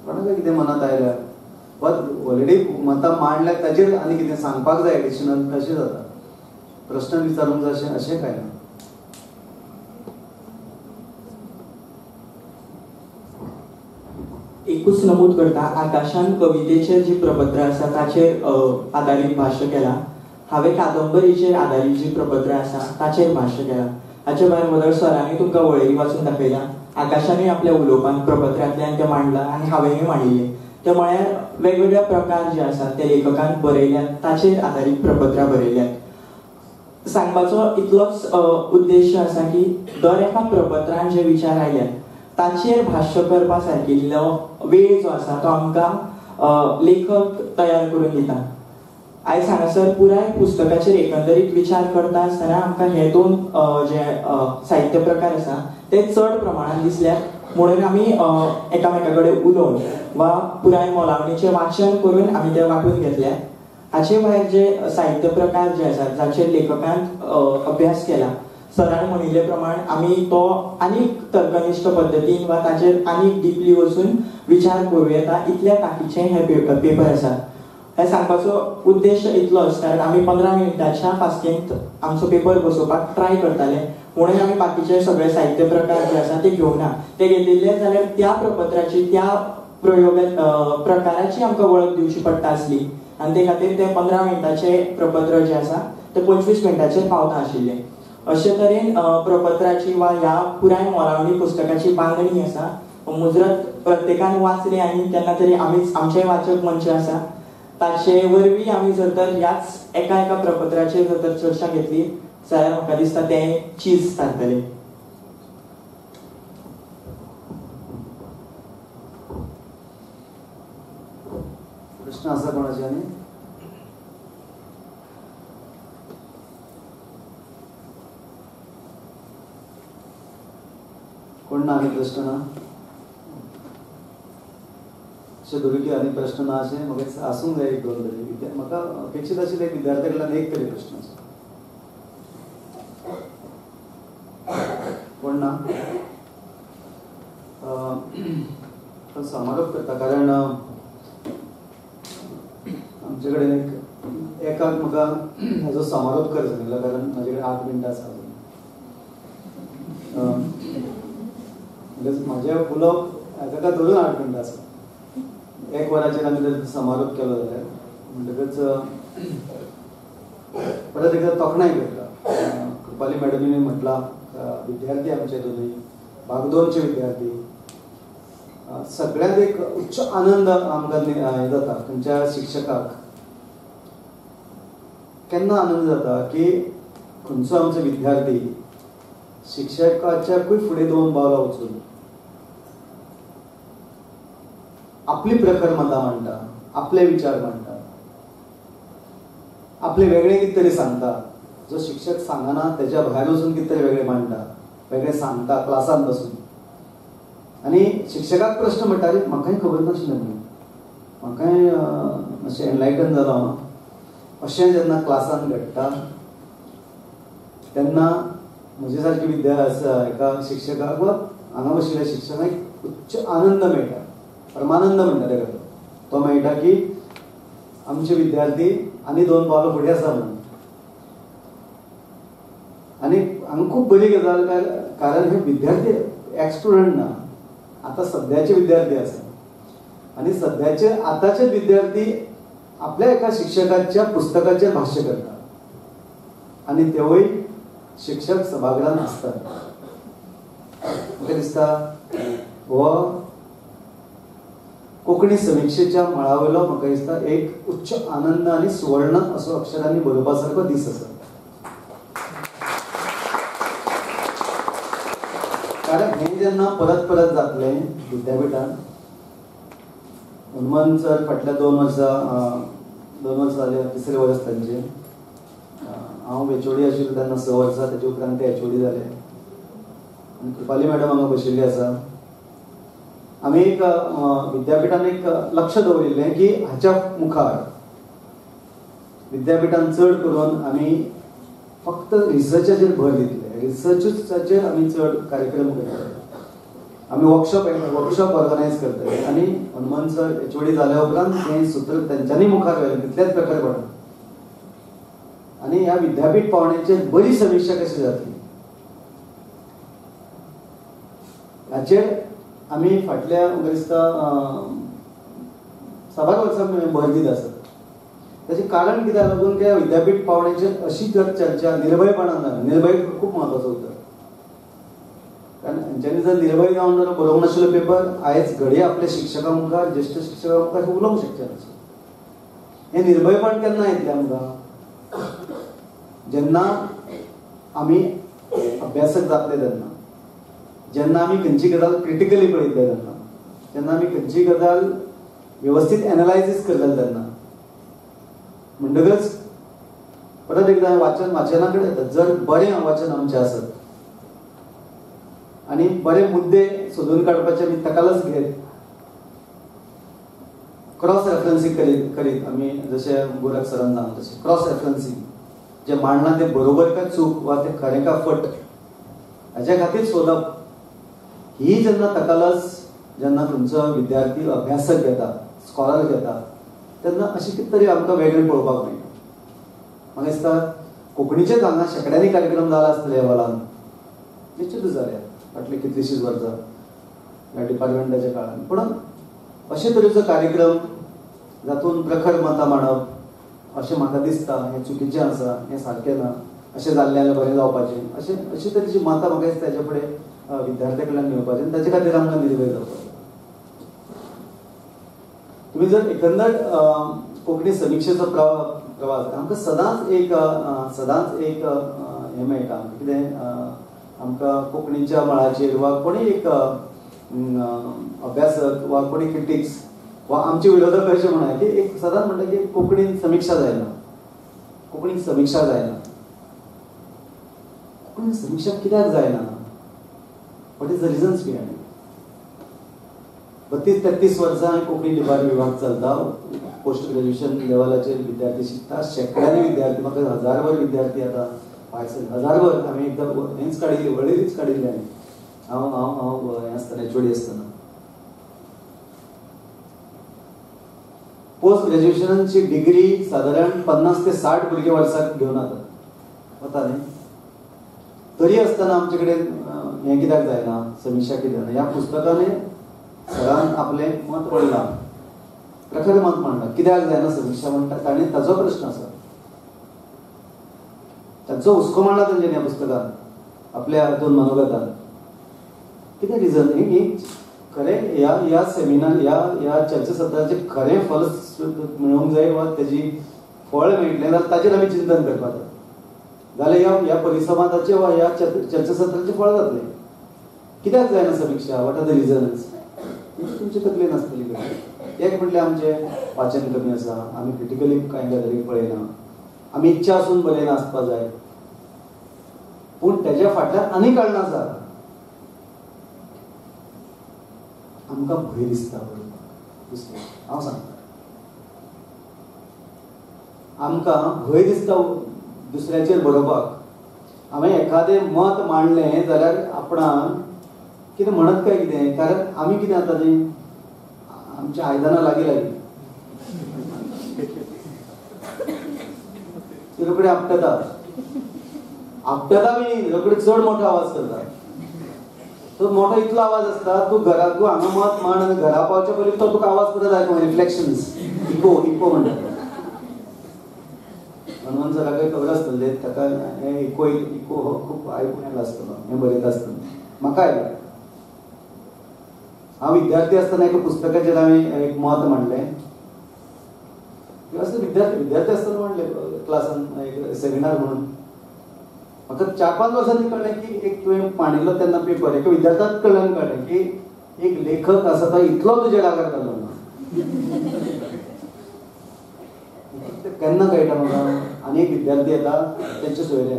कोणाक कितें मनांत आयल्या वा ऑलरेडी मतां मांडल्या ताचेर आनी कितें सांगपाक जाय एडिशनल तशें जाता. प्रश्न विचारूंक जाय अशें अशें कांय ना. एकूच नमूद करता, आकाशान कवितेचेर जी प्रपत्रां आसा ताचेर आदारीत भाश्य केलां, हांवें कादंबरीचेर आदारीत जी प्रपत्रां आसा ताचेर भाश्य केलां. हाचे भायर वदळ सरांनी तुमकां वळेरी वाचून दाखयला, आकाशानूय आपल्या उलोवपान प्रपत्रांतल्यान तें मांडलां आनी हांवेंय मांडिल्लें. ते म्हळ्यार वेगवेगळे प्रकार जे आसात ते लेखकान बरयल्यात ताचेर आदारीत प्रपत्रां बरयल्यात. सांगपाचो इतलोच उद्देश आसा की दर एका प्रपत्रान जे विचार आयल्यात ताचेर भाश्य करपा सारकिल्लो वेळ जो आसा तो आमकां लेखक तयार करून दिता. आयज हांगासर पुराय पुस्तकाचेर एकंदरीत विचार करता आसतना आमकां हे दोन जे साहित्य प्रकार आसा ते चड प्रमाणान दिसल्यात म्हणून आमी एकामेका कडेन उलोवन वा पुराय मोलावणीचें वाचन करून आमी ते वांटून घेतल्यात. हाचे भायर जे साहित्य प्रकार जे आसात जाचेर लेखकान अभ्यास केला, सरान म्हणिल्ले प्रमाण आमी तो आनीक तर्कनिश्ठ पद्दतीन वा ताचेर आनीक डिपली वचून विचार करूं येता इतल्या ताकीचे हे पेपर आसात. हे सांगपाचो उद्देश इतलोच कारण आमी 15 मिनटाच्या फास्केंत आमचो पेपर बसोवपाक ट्राय करताले म्हणून आमी बाकीचे सगळे साहित्य प्रकार जे आसा ते घेवना. ते घेतिल्ले जाल्यार त्या प्रपत्राची त्या प्रकाराची आमकां वळख दिवची पडटा आसली आनी ते खातीर ते 15 मिनटाचे प्रपत्र जे आसा ते 25 मिनटाचेर पावता आशिल्ले. अशे तरेन प्रपत्राची वा ह्या पुराय मोलावणी पुस्तकाची बांदणी आसा मुजरत प्रत्येकान वाचली आनी केन्ना तरी आमीच आमचे वाचक मंच आसा ताचे वरवीं आमी जर तर ह्याच एका एका प्रपत्राचेर जर तर चर्चा घेतली जाल्यार म्हाका दिसता तें चीज थारतलें. प्रश्न आसा कोणाचे आनी? कोण ना आनी प्रश्न ना? अशें धरू की आनी प्रश्न ना अशें म्हाका आसूंक जाय एक दोन तरी. म्हाका अपेक्षीत आशिल्लें एक विद्यार्थ्या कडल्यान एक तरी प्रश्न आसूं. कोण ना? पण समारोप करता कारण आमचे कडेन एक एकाक म्हाका हेजो समारोप कर सांगिल्लो कारण म्हाजे कडेन 8 मिनटां आसा. म्हणजे म्हाजें उलोवप ताका धरून 8 मिनटां आसा. 1 वराचेर आमी जर समारोप केलो जाल्यार म्हणटकच परत एकदा तोखणाय करता. कृपाली मॅडमीन म्हटलां विद्यार्थी आमचे दोनूय भाग 2चे विद्यार्थी सगळ्यांत एक उच्च आनंद आमकां हें जाता. खंयच्या शिक्षकाक केन्ना आनंद जाता की खंयचो आमचो विद्यार्थी शिक्षकाच्याकूय फुडें 2 पावलां वचून आपली प्रखर मतां मांडटा, आपले विचार मांडटा, आपले वेगळे कितें तरी सांगता. जो शिक्षक सांगना तेज्या भायर वचून कितें तरी वेगळें मांडटा, वेगळें सांगता क्लासान बसून. आनी शिक्षकाक प्रश्न म्हणटा, अरे म्हाकाय खबर नाशिल्लें म्हणून, म्हाकाय मातशें एनलायटन जालो हांव. अशें जेन्ना क्लासान घडटा तेन्ना म्हजे सारकी विद्या एका शिक्षकाक वा हांगा बशिल्ल्या शिक्षकाक उच्च आनंद मेळटा, परमानंद म्हणटा तेका, तो मेळटा की आमचे विद्यार्थी आनी 2 पावलां फुडें आसा म्हणून. आनी हांगा खूब बरी गजाल कारण हे विद्यार्थी एक्स स्टुडंट ना, आतां सद्याचे विद्यार्थी आसा आनी सद्याचे आतांचे विद्यार्थी आपल्या एका शिक्षकाच्या पुस्तकाचेर भाश्य करता आनी तेवूय शिक्षक सभागृहांत आसतात. म्हाका दिसता हो कोंकणी समिक्षेच्या मळा वयलो म्हाका दिसता एक उच्च आनंद आनी सुवर्ण असो अक्षरांनी बरोवपा सारको दीस आसा. कारण हें जेन्ना परत परत जातलें विद्यापिठान, हनुमान सर फाटल्या 2 वर्सां 2 वर्सां जाले, तिसरें वर्स तांचें. हांव एचओडी आशिल्लो तेन्ना 6 वर्सां, तेजे उपरांत ते एचओडी जाले. आनी कृपाली मॅडम हांगा बशिल्ली आसा. आमी एक विद्यापिठान एक लक्ष दवरिल्लें की हाच्या मुखार विद्यापिठान चड करून आमी फक्त रिसर्चाचेर भर दितले, रिसर्चूचेर आमी चड कार्यक्रम करतात, आमी वर्कशॉप ऑर्गनायज करतले. आनी हनुमान सर एचओडी जाल्या उपरांत हें सूत्र तेंच्यांनी मुखार व्हेलें तितलेंच प्रखरपणान. आनी ह्या विद्यापीठ पावंड्याचेर बरी समिक्षा कशी जातली हाचेर आमी फाटल्या म्हाका दिसता साबार वर्सां भर दीत आसात. ताचें कारण कित्याक लागून की विद्यापीठ पावंड्याचेर अशी जर चर्चा निर्भयपणान जाली, निर्भय खूब म्हत्वाचो उतर, कारण हेंच्यांनी जर निर्भय जावन जर बरोवंक नाशिल्लो पेपर आयज घडये आपल्या शिक्षकां मुखार, ज्येश्ठ शिक्षकां मुखार उलोवंक शकचे नासले. हें निर्भयपण केन्ना येतलें आमकां? जेन्ना आमी अभ्यासक जातले तेन्ना, जेन्ना आमी खंयची गजाल क्रिटिकली पळयतले तेन्ना, जेन्ना आमी खंयची गजाल वेवस्थीत एनालायजीस करतले तेन्ना. म्हणटकच परत एकदां वाचना कडेन येता. जर बरें वाचन आमचें आसत आनी बरे मुद्दे सोदून काडपाचे आमी तकालस घेत, क्रॉस रेफरन्सींग करीत आमी जशें गोरख सरान सांगलें तशें क्रॉस रेफरन्सींग जें मांडलां तें बरोबर काय चूक वा तें खरें काय फट हाच्या खातीर सोदप, ही जेन्ना तकालस जेन्ना खंयचो विद्यार्थी अभ्यासक घेता, स्कॉलर घेता तेन्ना अशें कितें तरी आमकां वेगळें पळोवपाक मेळटा. म्हाका दिसता कोंकणीचेच हांगा शेंकड्यांनी कार्यक्रम जाला आसतले ह्या हॉलान, निश्चितूच जाल्या फाटलीं कितलींशींच वर्सां ह्या डिपार्टमेंटाच्या काळान. पूण अशे तरेचो कार्यक्रम जातून प्रखर मतां मांडप अशें म्हाका दिसता हें चुकीचें आसा, हें सारकें ना, अशें जाल्लें जाल्यार बरें जावपाचें, अशें अशे तरेची मतां म्हाका दिसता हेच्या फुडें विद्यार्थ्या कडल्यान मेळपाचें आनी ताचे खातीर आमकां निर्भय जावपाक. तुमी जर एकंदर कोंकणी समिक्षेचो प्रवास आमकां सदांच एक हें मेळटा कितें आमकां कोंकणीच्या मळाचेर वा कोणी एक अभ्यासक वा कोणी क्रिटिक्स वा आमचे विरोधक अशें म्हणा की एक सदांच म्हणटा की कोंकणीन समिक्षा जायना, कोंकणीन समिक्षा जायना. कोंकणीन समिक्षा कित्याक जायना? What is the reasons behind? 32-33 वर्सां कोंकणी डिपार्टमेंट विभाग चलता, पोस्ट ग्रॅज्युएशन लेवलाचेर विद्यार्थी शिकता, शेंकड्यांनी विद्यार्थी, म्हाका हजारभर विद्यार्थी आतां भायर हजारभर आमी एकदां हेंच काडिल्ली, वळेरीच काडिल्ली आमी. हांव हांव हांव हें आसतना एचओडी आसतना पोस्ट ग्रॅज्युएशनाची डिग्री सादारण 50 ते 60 भुरगे वर्साक घेवन वता न्ही, तरी आसतना आमचे कडेन हें कित्याक जायना, समिक्षा कित्याक जायना? ह्या पुस्तकांनी सरान आपलें मत मांडलां, प्रखर मत मांडलां, कित्याक जायना समिक्षा म्हणटा ताणें, ताचो प्रश्न आसा, ताचो हुस्को मांडला तेंच्यांनी ह्या पुस्तकान आपल्या दोन मनोगतान. कितें रिजन? ही खरें ह्या ह्या सेमिनार ह्या ह्या चर्चा सत्राचें खरें फल मेळोवंक जाय वा तेजी फळ मेळटलें जाल्यार ताचेर आमी चिंतन करपाक जाय, जाल्यार ह्या ह्या परिसंवादाचें वा ह्या चर्चा सत्राचें फळ जातलें. कित्याक जायना समिक्षा? What are the reasons? तुमचे तकलेन आसतली. एक म्हटल्यार आमचें वाचन कमी आसा, आमी क्रिटिकली कांय गजाली पळयना, आमी इच्छा आसून बरयना आसपा जाय, पूण तेज्या फाटल्यान आनी कारणां आसा. आमकां भंय दिसता बरोवपाक, दुसरें हांव सांगता, आमकां भंय दिसता दुसऱ्याचेर बरोवपाक. हांवें एखादें मत मांडलें जाल्यार आपणाक कितें म्हणत काय कितें, कारण आमी कितें जाता न्ही, आमच्या आयदनां लागीं लागीं ती रोखडी आपटता, आपटता बी रोखडी चड मोठो आवाज करता. तो मोठो इतलो आवाज आसता, तूं घरा तूं हांगा मत मांड आनी घरा पावच्या पयलीं तो तुका आवाज परत आयकूंक, रिफ्लेक्शन्स इको इको म्हणटा. हनुमान सराकय खबर आसतलें, ताका हें इको इको हो खूब आयकूंक येयला आसतलो, हें बरयता आसतना म्हाका आयलां. हांव विद्यार्थी आसतना एका पुस्तकाचेर हांवें एक मत मांडलें, विद्यार्थी आसतना मांडलें क्लासान एक सेमिनार म्हणून. म्हाका 4-5 वर्सांनी कळ्ळें की एक तुवें मांडिल्लो तेन्ना पेपर एका विद्यार्थ्याक कडल्यान कळ्ळें की एक लेखक आसा तो इतलो तुज्या रागार जालो ना. केन्ना कळटा म्हाका, आनी एक विद्यार्थी येता तेंचे सोयरे,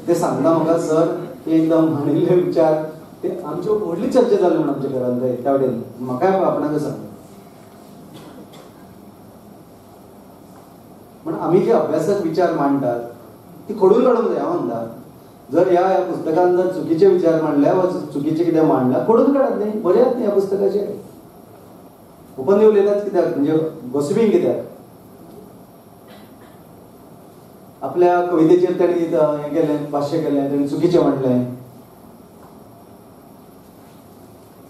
ते सांगता म्हाका, सर ते एकदम मांडिल्ले विचार ते आमच्यो व्हडली चर्चा जाली म्हूण आमच्या घरांत त्या वटेन म्हाकाय आपणाक सांगता. म्हण आमी जे अभ्यासक विचार मांडटात ती खोडून काडूंक जाय. हांव म्हणटा जर ह्या ह्या पुस्तकान जर चुकीचे विचार मांडले वा चुकीचे कितें मांडला खोडून काडात न्ही, बरयात न्ही ह्या पुस्तकाचेर. ओपनली उलयतात कित्याक, म्हणजे गोसिपींग कित्याक? आपल्या कवितेचेर ताणी हें केलें, भाश्य केलें, ताणी चुकीचें म्हणलें.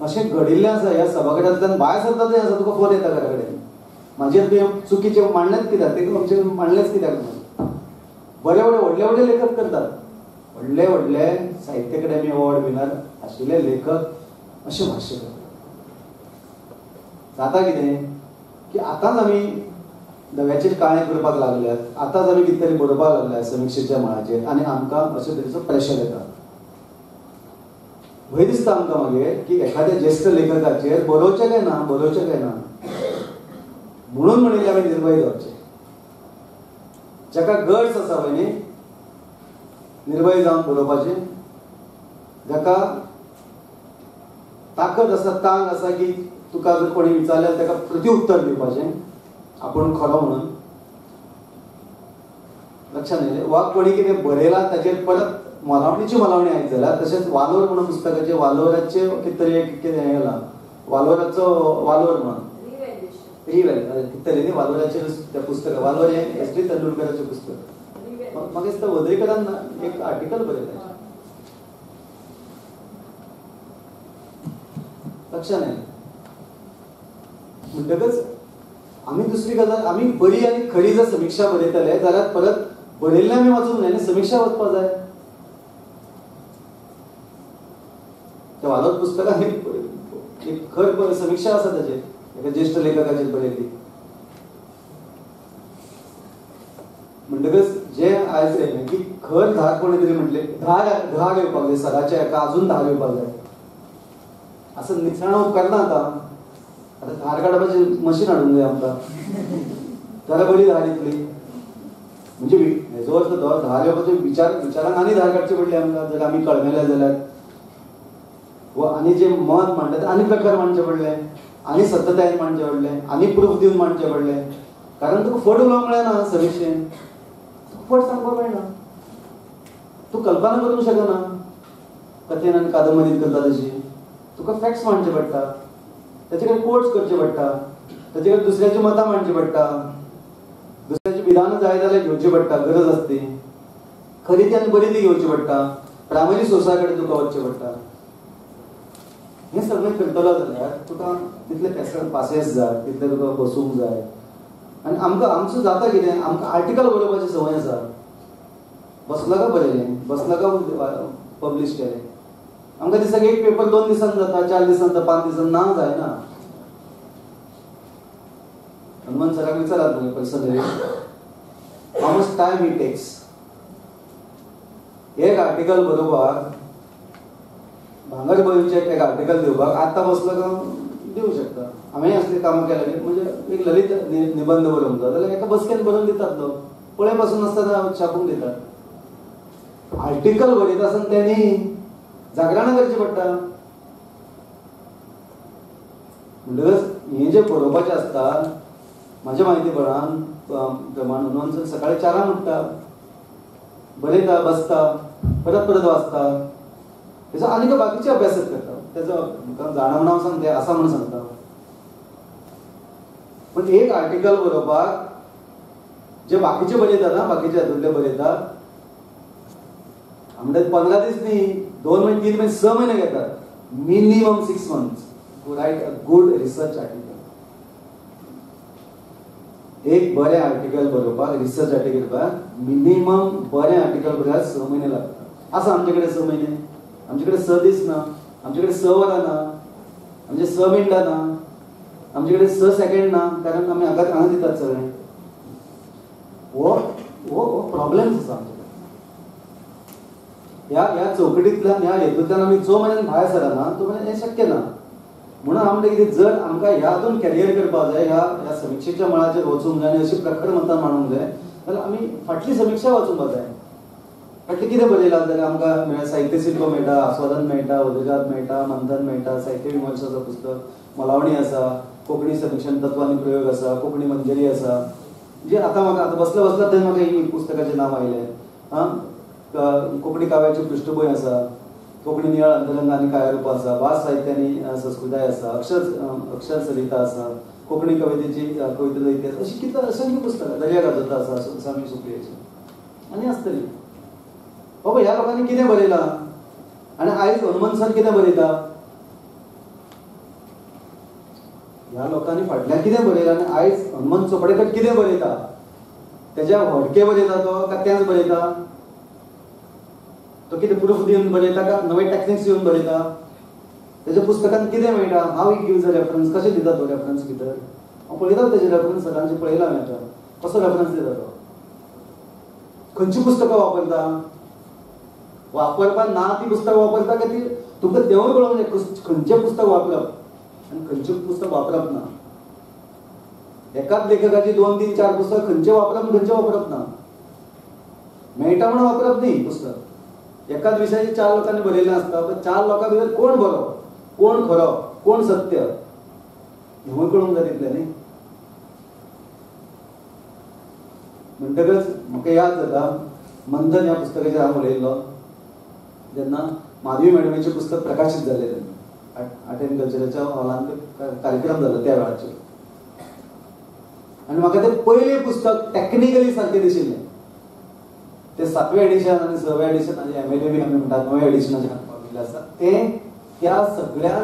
अशें घडिल्लें आसा. ह्या सभाघरांतल्यान भायर सरता थंय आसा तुका फोन येता घरा कडेन, म्हाजेर तुवें चुकीचें मांडलेंच कित्याक, तें आमचें मांडलेंच कित्याक म्हणून. बरे बरे व्हडले व्हडले लेखक करतात, व्हडले व्हडले साहित्य अकादेमी अवॉर्ड विनर आशिल्ले लेखक अशें भाश्य करतात. जाता कितें की आतांच आमी दव्याचेर काळें करपाक लागल्यात, आतांच आमी कितें तरी बरोवपाक लागल्यात समिक्षेच्या मळाचेर, आनी आमकां अशे तरेचो प्रेशर येता. भंय दिसता आमकां मागीर की एखाद्या ज्येश्ठ लेखकाचेर बरोवचें काय ना, बरोवचें काय ना, म्हणून म्हणिल्लें आमी निर्भय जावचें. जाका गट्स आसा पळय न्ही निर्भय जावन बरोवपाचें, जाका ताकद आसा, तांक आसा की तुका जर कोणी विचारल्यार ताका प्रतिउत्तर दिवपाचें आपूण खरो म्हणून, लक्षात येयलें. वा कोणी कितें बरयलां ताचेर परत मोलावणीची मोलावणी आयक जाल्यार, तशेंच वालोर म्हणून पुस्तकाचेर वालोराचें कितें तरी एक कितें येयलां, वालोराचो वालोर म्हणून रिव्हॅल्यू कितें तरी न्ही वालोराचेर त्या पुस्तक, वालोर हें एस डी तेंडुलकराचें पुस्तक. म्हाका दिसता वद्रीकरान एक आर्टिकल बरयलें, लक्षात येयलें. म्हणटकच आमी दुसरी गजाल, आमी बरी आनी खरी जर समिक्षा बरयतले जाल्यार परत बरयल्लें आमी वाचूंक जाय न्ही, समिक्षा वचपाक जाय. त्या वालोर पुस्तकान एक खर समिक्षा आसा ताचेर, एका ज्येश्ठ लेखकाचेर बरयल्ली. म्हणटकच जे आयज येयलें की खर धार कोणी तरी म्हटलें, धार धार येवपाक जाय सराच्या एका, अजून धार येवपाक जाय. असं निसणां उपकारना आतां, आतां धार काडपाचें मशीन हाडूंक जाय आमकां, जाल्यार बरी धार येतली. म्हणजे हेजो अर्थ तो धार येवपाचो विचार, विचारांक आनी धार काडची पडली आमकां जर आमी कळमेले जाल्यार, वा आनी जे मत मांडटा आनी प्रकार मांडचे पडले, आनी सत्यतायेन मांडचे पडले, आनी प्रूफ दिवन मांडचे पडले. कारण तुका फट उलोवंक मेळना समिक्षेन, तुका फट सांगपाक मेळना, तूं कल्पना करूंक शकना कथेन आनी कादंबरीत करता तशी. तुका फॅक्ट्स मांडचे पडटा, ताचे कडेन कोट्स करचे पडटा, ताचे कडेन दुसऱ्याची मतां मांडची पडटा, दुसऱ्याची विधानां जाय जाल्यार घेवची पडटा, गरज आसती खरी ती आनी बरी ती घेवची पडटा, प्रायमरी सोर्सा कडेन तुका वचचें पडटा. हें सगळें करतलो जाल्यार तुका तितले पासियेंस जाय, तितलें तुका बसूंक जाय. आनी आमकां आमचो जाता कितें, आमकां आर्टिकल बरोवपाची संवय आसा, बसलो काय बरयलें, बसलो काय पब्लीश केलें. आमकां दिसाक एक पेपर 2 दिसान जाता, 4 दिसान जाता, 5 दिसान ना जायना. हनुमान सराक विचारात तुमी personally how much time he takes एक आर्टिकल बरोवपाक. भांगर बरोवचें एक आर्टिकल दिवपाक आतां बसलो काय दिवं शकता. आमी असलीं कामां केल्यार म्हणजे एक ललित निबंद बरोवंक जाय जाल्यार एका बसकेन बरोवन दितात लोक, पळय पासून नासतना छापून दितात. आर्टिकल बरयता आसतना तेणी जागरणां करचीं पडटा. म्हणटकच हें जें बरोवपाचें आसता म्हाज्या म्हायती प्रमाण हनुमान सर सकाळी 4 उठ्ठा, बरयता, बसता, परत परत वाचता, तेजो आनी बाकीचे अभ्यासच करता. तेजो म्हाका जाणा म्हणून हांव सांगता, आसा म्हणून सांगता. पण एक आर्टिकल बरोवपाक जे बाकीचे बरयता ना, बाकीचे हातूंतले बरयता आमचे 15 दीस न्ही, 2 महिने, 3 महिने, 6 महिने घेतात. Minimum 6 months to write a good research article. एक बरें आर्टिकल बरोवपाक, रिसर्च आर्टिकल बरोवपाक मिनिमम बरें आर्टिकल बरोवपाक 6 महिने लागतात. आसा आमचे कडेन 6 महिने, आमचे कडेन 6 दीस ना, आमचे कडेन 6 वरां ना, आमचे 6 मिनटां ना, आमचे कडेन 6 सेकंड ना, कारण आमी हांगा हांगा दितात सगळें. हो हो प्रॉब्लेम्स आसा आमचे कडेन. ह्या ह्या चौकटींतल्यान, ह्या हेतूंतल्यान आमी जो मेरेन भायर सरना तो मेरेन हें शक्य ना. म्हणून हांव म्हणटा कितें, जर आमकां ह्या हातून कॅरियर करपाक जाय, ह्या ह्या समिक्षेच्या मळाचेर वचूंक जाय आनी अशी प्रखर मतां मांडूंक जाय जाल्यार आमी फाटली समिक्षा वाचूंक जाय. फाटली कितें बरयलां जाल्यार आमकां म्हळ्यार साहित्य शिल्प मेळटा, आस्वादन मेळटा, उदरगात मेळटा, मंथन मेळटा, साहित्य विमर्शाचो पुस्तक मोलावणी आसा, कोंकणी समिक्षण तत्व आनी प्रयोग आसा, कोंकणी मंजरी आसा. म्हणजे आतां म्हाका आतां बसल्या बसल्या थंय म्हाका ही पुस्तकाचें नांव आयलें. आं, कोंकणी काव्याची पृष्ठभूंय आसा, कोंकणी नियाळ अंतरंग आनी कायारूप आसा, भास साहित्य आनी संस्कृताय आसा, अक्षर सरिता आसा, कोंकणी कवितेची कवितेचो इतिहास, अशी कितले असंख्य पुस्तकां, दर्या गाजोता आसा स्वामी सुप्रियाची आनी आसतली. बाबा ह्या लोकांनी कितें बरयलां आनी आयज हनुमंत सर कितें बरयता, ह्या लोकांनी फाटल्यान कितें बरयलां आनी आयज हनुमंत चोपडेकर कितें बरयता, तेज्या हडके बरयता तो काय तेंच बरयता, तो कितें प्रूफ दिवन बरयता काय नवे टॅक्निक्स दिवन बरयता, तेज्या पुस्तकान कितें मेळटा, how he gives a reference, कशें दिता तो रेफरन्स भितर, हांव पळयता तेजे रेफरन्स सरांचे पळयला हांवें आतां कसो रेफरन्स दिता तो, खंयची पुस्तकां वापरता, वापरपाक ना ती पुस्तकां वापरता काय ती तुमकां तेवूय कळोंक जाय खंयचें पुस्तक वापरप आनी खंयचें पुस्तक वापरप ना. एकाच लेखकाची 2 3 4 पुस्तक खंयचें वापरप खंयचें वापरप ना, मेळटा म्हणून वापरप न्ही पुस्तक. एकाच विशयाचे 4 लोकांनी बरयलें आसता, पण 4 लोकां भितर कोण बरो, कोण खरो, कोण सत्य हेंवूय कळूंक जाय तितलें न्ही. म्हणटकच म्हाका याद जाता मंथन ह्या पुस्तकाचेर हांव उलयल्लो जेन्ना माधवी मॅडमीचें पुस्तक प्रकाशीत जालें तेन्ना आर्ट एंड कल्चराच्या हॉलांत कार्यक्रम जालो त्या वेळाचेर, आनी म्हाका तें पयलें पुस्तक टॅक्निकली सारकें दिशिल्लें. तें 7वें एडिशन आनी 6वें एडिशन आनी एमएलए बी आमी म्हणटात 9वें एडिशनाचें पाविल्लें आसा, तें त्या सगळ्या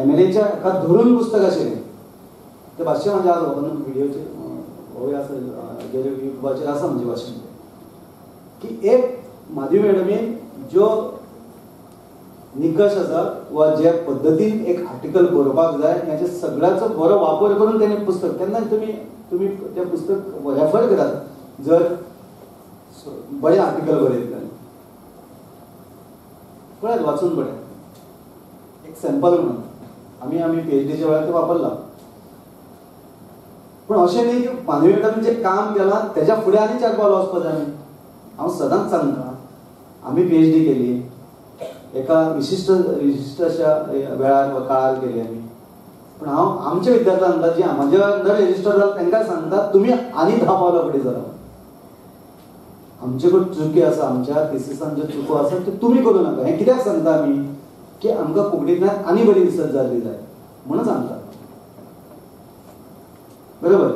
एमएलएच्या एका धरून पुस्तक आशिल्लें. तें भाशे म्हणजे आज व्हिडियोचेर होय आसा युट्यूबाचेर आसा म्हणजे भाशण की एक माधवी मॅडमीन ज्यो निकश आसा वा जे पद्दतीन एक आर्टिकल बरोवपाक जाय हेचे सगळ्याचो बरो वापर करून तेणें पुस्तक, तेन्ना तुमी तुमी तें पुस्तक रेफर करात जर बरें आर्टिकल बरयतलें, पळयात वाचून पळयात एक सॅम्पल म्हणून आमी आमी पीएचडीच्या वेळार तें वापरलां. पूण अशें न्ही की माधवी मॅडम जें काम केलां तेज्या फुडें आनी 4 पावलां वचपाक जाय. हांव सदांच सांगता आमी पीएचडी केली एका विशिश्ट विशिश्ट अशा वेळार वा काळार केली आमी, पूण हांव आमच्या विद्यार्थ्यांक सांगता जी म्हज्या अंडर रेजिस्टर जाला तांकां सांगता तुमी आनी 10 पावलां फुडें चला. आमचे कडेन चुकी आसा, आमच्या थिसिसान ज्यो चुको आसा त्यो तुमी करूं नाका. हें कित्याक सांगता आमी की आमकां कोंकणींतल्यान आनी बरी रिसर्च जाल्ली जाय म्हणून सांगता, बरोबर.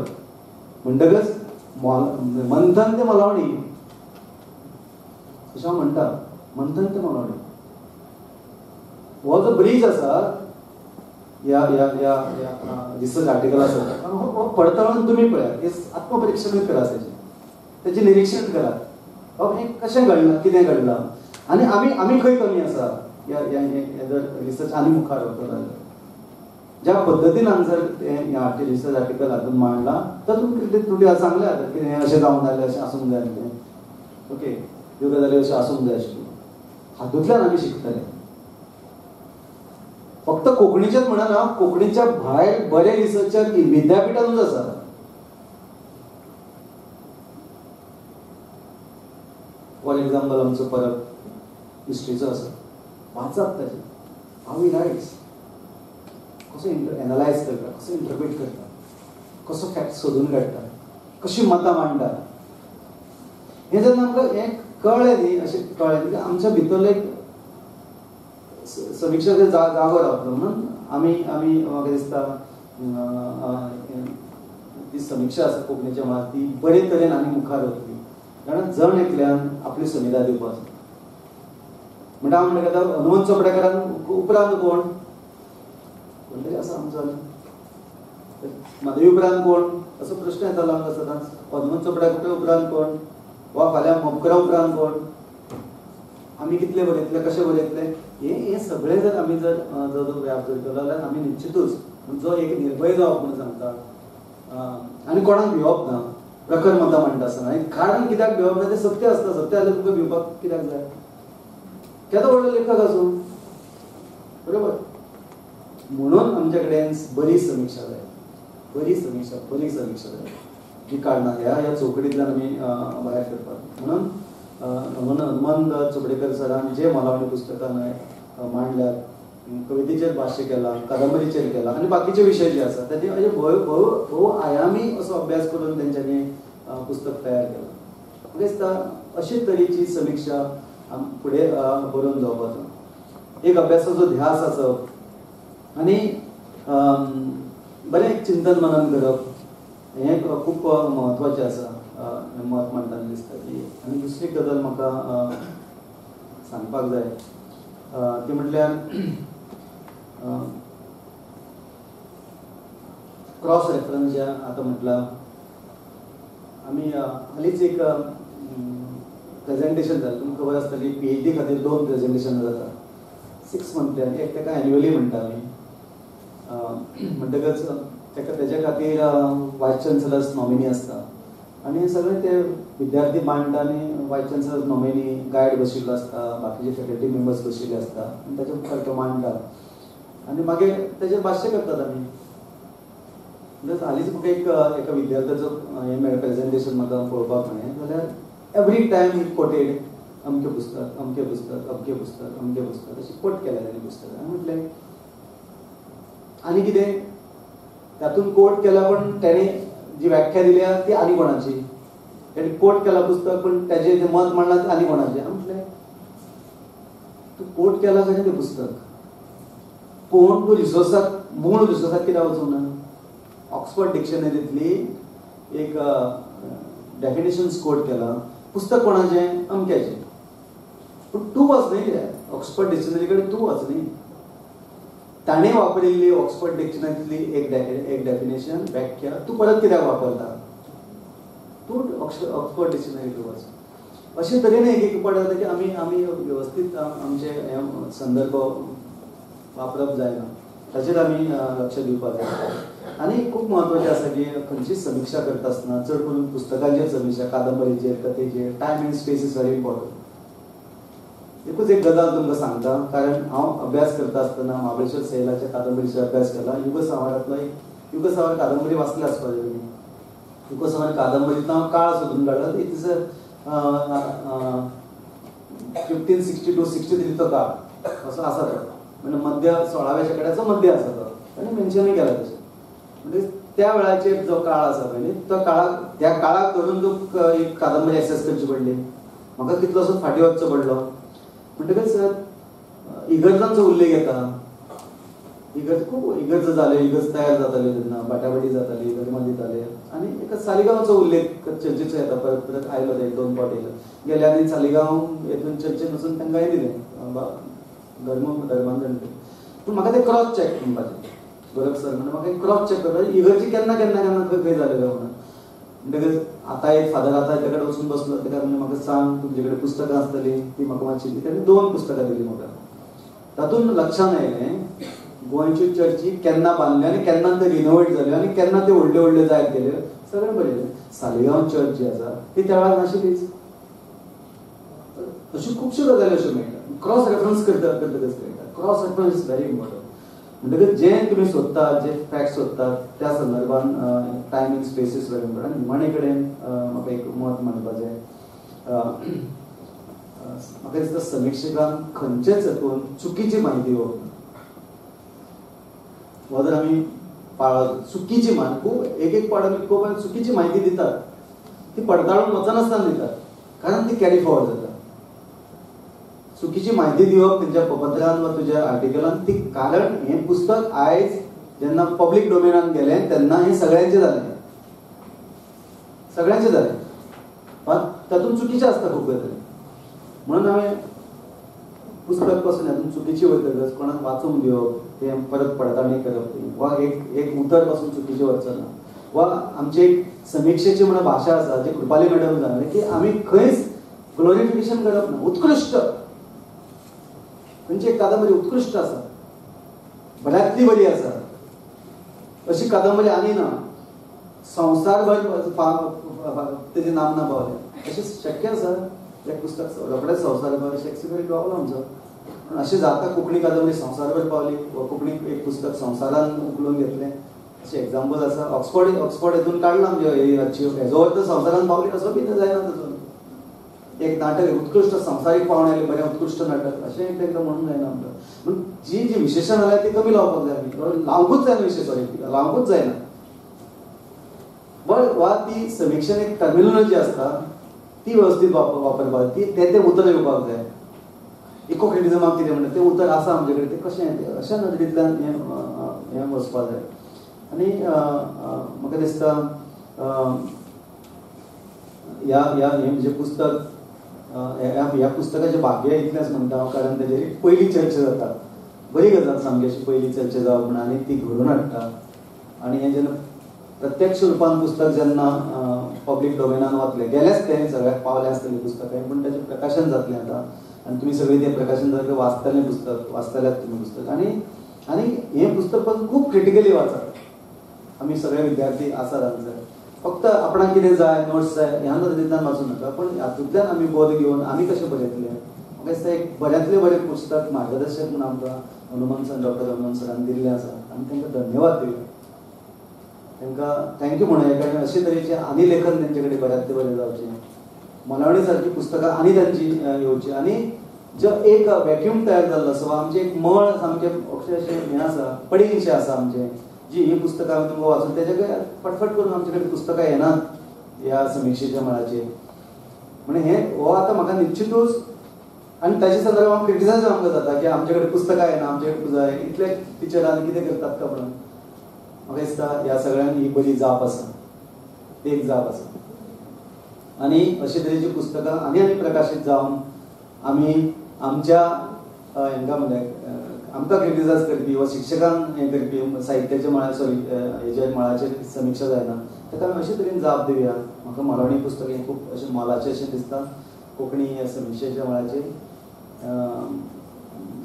म्हणटकच मंथन ते मोलावणी अशें हांव म्हणटा, मंथन ते मोलावणी हो जो ब्रीज आसा ह्या ह्या ह्या रिसर्च आर्टिकल आसा हो पडताळून तुमी पळयात, हे आत्मपरिक्षणूय करात, तेजें तेजें निरिक्षण करात, बाबा हें कशें घडलां, कितें घडलां आनी आमी आमी खंय कमी आसा ह्या ह्या जर रिसर्च आनी मुखार वता जाल्यार ज्या पद्दतीन हांगासर तें रिसर्च आर्टिकल हातून मांडलां तर तुमकां त्रुटी सांगल्या की हें अशें जावंक जाय अशें आसूंक जाय आसलें, ओके ह्यो गजाली अश्यो आसूंक जाय आशिल्ल्यो. हातूंतल्यान आमी शिकतले. फक्त कोंकणीचेच म्हणना, कोंकणीच्या भायर बरे रिसर्चर विद्यापिठानूच आसा. फॉर एक्झाम्पल आमचो परब हिस्ट्रीचो आसा, वाचात ताजें, हाव ही रायट्स, कसो एनलायज करता, कसो इंटरप्रीट करता, कसो फॅक्ट सोदून काडटा, कशी मतां मांडटा. हें जेन्ना आमकां हें कळ्ळें न्ही, अशें कळ्ळें न्ही आमच्या भितरलो एक समिक्षक जागो रावतलो म्हणून आमी आमी म्हाका दिसता ती समिक्षा आसा कोंकणीच्या मळार ती बरे तरेन आनी मुखार वतली, कारण जण एकल्यान आपली सुविधा दिवपाक जाय. म्हणटा हांव म्हणटा हनुमंत चोपडेकारान उपरांत कोण कोण तरी आसा आमचो माधवी उपरांत कोण असो प्रश्न येतालो आमकां सदांच, हनुमंत चोपडेकार उपरांत कोण वा फाल्यां मोपकरा उपरांत कोण, आमी कितले बरयतले, कशे बरयतले, हे हे सगळें जर आमी जर जो व्याप जर केलो जाल्यार आमी निश्चितूच जो एक निर्भय जावप म्हणून सांगता आनी कोणाक भिवप ना, प्रखर मतां मांडटा आसतना. आनी कारण कित्याक भिवप ना तें सत्य आसता, सत्य जाल्यार तुमकां भिवपाक कित्याक जाय, केदो व्हडलो लेखक आसूं, बरोबर. म्हणून आमच्या कडेन बरी समिक्षा जाय, बरी समिक्षा, बरी समिक्षा जाय जी काडना ह्या ह्या चौकटींतल्यान आमी भायर करपाक. म्हणून हनुमंत चोपडेकर सरान जे मोलावणी पुस्तकां मांडल्यात, कवितेचेर भाश्य केलां, कादंबरीचेर केलां आनी बाकीचे विशय जे आसा ताचे अशे भोव आयामी असो अभ्यास करून तेंच्यांनी पुस्तक तयार केलां. म्हाका दिसता अशे तरेची समिक्षा फुडें बरोवन जावपाचो एक अभ्यासाचो ध्यास आसप आनी बरें एक चिंतन मनन करप हें खूब म्हत्वाचें आसा मत मांडटना दिसता की. आनी दुसरी गजाल म्हाका सांगपाक जाय ती म्हटल्यार क्रॉस रेफरन्स जे आतां म्हटलां आमी हालींच एक प्रेजेंटेशन जालें, तुमकां खबर आसतली PhD खातीर 2 प्रेजेंटेशन जाता 6 मंथली आनी एक ताका एन्युअली म्हणटा आमी. म्हणटकच ताका तेज्या खातीर वायस चान्सलर्स नॉमिनी आसता आनी सगळे ते विद्यार्थी मांडटा आनी वायस चान्सलर नॉमिनी गायड बशिल्लो आसता, बाकीचे फॅकल्टी मेंबर्स बशिल्ले आसता आनी ताच्या मुखार तो मांडटा आनी मागीर तेजेर भाश्य करतात आमी. म्हणटकच हालींच म्हाका एक एका विद्यार्थ्याचो हें मेळ्ळें प्रेजेंटेशन म्हाका पळोवपाक मेळ्ळें जाल्यार एवरी टायम he quoted अमकें पुस्तक अमकें पुस्तक अमकें पुस्तक अमकें पुस्तक अशें कोट केलें ताणें पुस्तक. हांवें म्हटलें आनी कितें तातूंत कोट केला पण ताणें जी व्याख्या दिल्या ती आनी कोणाची, ताणें कोट केला पुस्तक पण ताजें जें मत मांडलां तें आनी कोणाचें. हांवें म्हटलें तूं कोट केला कशें तें पुस्तक पूण तूं रिसोर्साक मूळ रिसोर्साक कित्याक वचूंक ना. ऑक्सफर्ड डिक्शनरींतली एक डेफिनेशन्स कोट केला, पुस्तक कोणाचें अमक्याचें, पूण तूं वच न्ही ऑक्सफर्ड डिक्शनरी कडेन तूं वच न्ही, ताणें वापरिल्ली ऑक्सफर्ड डिक्शनरींतली एक डेफिनेशन व्याख्या तूं परत कित्याक वापरता, तूं ऑक्सफर्ड डिक्शनरी कडेन वच. अशे तरेन एक एक पाट जाता की आमी आमी वेवस्थीत आमचे हे संदर्भ वापरप जायना, ताचेर आमी लक्ष दिवपाक जाय. आनी खूब म्हत्वाचें आसा की खंयची समिक्षा करता आसतना चड करून पुस्तकांचेर समिक्षा, कादंबरीचेर, कथेचेर, time and space is very important. एकूच एक गजाल तुमकां सांगता, कारण हांव अभ्यास करता आसतना महाबळेश्वर सैलाच्या कादंबरीचेर अभ्यास केला. युगसांवारांतलो एक युगसांवार कादंबरी वाचली आसपाक जाय तुमी. युगसांवार कादंबरींतलो हांव काळ सोदून काडलो, it is 1562-63 तो काळ असो आसा तो, म्हणजे मध्य 16व्या शेंकड्याचो मध्य आसा तो, आनी मेन्शनूय केला तशें. म्हणजे त्या वेळाचेर जो काळ आसा पळय तो काळाक त्या काळाक धरून तुका एक कादंबरी एसेस करची पडली, म्हाका कितलोसो फाटीं वचचो पडलो. म्हणटकच इगर्जांचो उल्लेख येता, इगर्ज खूब इगर्ज जाल्यो, इगर्ज तयार जाताल्यो तेन्ना, बाटाबाटी जाताली, धर्म दिताले आनी एका सालिगांवचो उल्लेख चर्चेचो येता, परत परत आयलो ते 2 फावट येयलो गेले आनी सालिगांव हेतून चर्चेन वचून तांकां हें दिलें धर्म धर्मांतरण. पूण म्हाका तें क्रॉस चॅक म्हणपाचें गोरख सर म्हणून म्हाका एक क्रॉस चॅक करपाचें इगर्जी केन्ना केन्ना केन्ना खंय खंय जालें काय म्हणून. म्हणटकच आतां एक फादर आतां ताचे कडेन वचून बसलो, ताका म्हणलें म्हाका सांग तुमचे कडेन पुस्तकां आसतलीं ती म्हाका मातशी दी. ताणें 2 पुस्तकां दिलीं म्हाका. तातूंत लक्षांत आयलें गोंयच्यो चर्ची केन्ना बांदल्यो आनी केन्ना ते रिनोवेट जाल्यो आनी केन्ना त्यो व्हडल्यो व्हडल्यो जायत गेल्यो सगळें बरयलें. सालिगांव चर्च जी आसा ती त्या वेळार नाशिल्लीच. अश्यो खुबश्यो गजाली अश्यो मेळटा, क्रॉस रेफरन्स करतकच मेळटा. Cross reference is very important. म्हणटकच जें तुमी सोदतात, जे फॅक्ट सोदतात त्या संदर्भान time and space is very important. निमाणे कडेन म्हाका एक मत मांडपाचें, म्हाका दिसता समिक्षकान खंयचेच हातून चुकीची म्हायती दिवप ना. हो जर आमी पाळत चुकीची म्हायती, खूब एक एक पाट आमी खूब चुकीची म्हायती दितात, ती पडताळून वचनासतना दितात, कारण ती कॅरी फॉरवर्ड जाता. चुकीची म्हायती दिवप तेंच्या पत्रान वा तुज्या आर्टिकलान ती, कारण हें पुस्तक आयज जेन्ना पब्लीक डोमेनान गेलें तेन्ना हें सगळ्यांचें जालें, सगळ्यांचें जालें, मात तातूंत चुकीचें आसता खूब गजाली. म्हणून हांवें पुस्तक पासून हातूंत चुकीची वयतकच कोणाक वाचूंक दिवप, तें परत पडताळणी करप ती, वा एक एक उतर पासून चुकीचें वचना, वा आमची एक समिक्षेची म्हणून भाशा आसा जी कृपाली मॅडम सांगलें की आमी खंयच ग्लोरिफिकेशन करप ना. उत्कृश्ट खंयची एक कादंबरी उत्कृश्ट आसा, बऱ्यांतली बरी आसा अशी कादंबरी आनी ना, संवसारभर तेजी नामना पावल्या अशें शक्य आसा. एक पुस्तक रोखडेंच संवसारभर शेक्सपियर पावलो आमचो, पूण अशें जाता कोंकणी कादंबरी संवसारभर पावली वा कोंकणी एक पुस्तक संवसारान उखलून घेतलें अशें एग्जाम्पल आसा. ऑक्सफर्ड हेतून काडलां आमचे हेजो अर्थ संवसारान पावली असो बी जायना. ताचो एक नाटक उत्कृश्ट संवसारीक पावणे आयलें बरें उत्कृश्ट नाटक अशें तांकां म्हणून जायना आमकां. पूण जी जी विशेशण जाल्यार ती कमी लावपाक जाय, आमी लावंकूच जायना, विशेश लावंकूच जायना. बट वा ती समिक्षेन एक टर्मिनोलॉजी आसता ती ती व्यवस्थीत वापरपाक ती तें उतर येवपाक जाय. इको क्रिटिझमाक कितें म्हणटा तें उतर आसा आमचे कडेन, तें कशें अशा नदरेंतल्यान हें वचपाक जाय. आनी म्हाका दिसता ह्या ह्या हें म्हणजे पुस्तक ह्या पुस्तकाचें भाग्य इतलेंच म्हणटा हांव, कारण तेजेर एक पयली चर्चा जाता. बरी गजाल सामकी अशी पयली चर्चा जावप म्हणून आनी ती घडोवन हाडटा. आनी हें जेन्ना प्रत्यक्ष रुपान पुस्तक जेन्ना पब्लीक डोमेनान वतलें, गेलेंच तें सगळ्याक पावलें आसतलें पुस्तक, पूण ताचें प्रकाशन जातलें आतां आनी तुमी सगळीं तें प्रकाशन जातलें वाचतलें पुस्तक, वाचतल्यात तुमी पुस्तक. आनी आनी हें पुस्तक पण खूब क्रिटिकली वाचात. आमी सगळे विद्यार्थी आसात हांगसर, फक्त आपणाक कितें जाय नोट्स जाय ह्या नदरेंतल्यान वाचूं नाका, पण हातूंतल्यान आमी बोध घेवन आमी कशें बरयतले. म्हाका दिसता एक बऱ्यांतलें बरें पुस्तक मार्गदर्शक म्हूण आमकां हनुमान सर, डॉक्टर हनुमान सरान दिल्लें आसा आनी तांकां धन्यवाद दिवया, तांकां thank you म्हणूया, कारण अशे तरेचें आनी लेखन तेंचे कडेन बऱ्यांतलें बरें जावचें, मोलावणी सारकी पुस्तकां आनी तांची येवची. आनी जो एक वॅक्यूम तयार जाल्लो आसा वा आमचें एक मळ सामकें अशें हें आसा, पडींगशें आसा आमचें, जी ही पुस्तकां आमी तुमकां वाचून तेजे कडेन फटफट करून आमचे कडेन पुस्तकां येनात ह्या समिक्षेच्या मळाचेर. म्हणून हें हो आतां म्हाका निश्चितूच, आनी ताचे संदर्भात क्रिटिसायज आमकां जाता की आमचे कडेन पुस्तकां येना, आमचे कडेन जाय इतले टिचर आनी कितें करतात का म्हणून. म्हाका दिसता ह्या सगळ्यांक ही बरी जाप आसा, एक जाप आसा. आनी अशे तरेचीं पुस्तकां आनी आनी प्रकाशीत जावन आमी आमच्या हांकां म्हणल्यार आमकां क्रिटिसायज करपी वा शिक्षकांक हें करपी साहित्याच्या मळार, सॉरी हेच्या मळाचेर समिक्षा जायना, ताका आमी अशे तरेन जाप दिवया. म्हाका मोलावणी पुस्तक हें खूब अशें मोलाचें अशें दिसता कोंकणी ह्या समिक्षेच्या मळाचेर.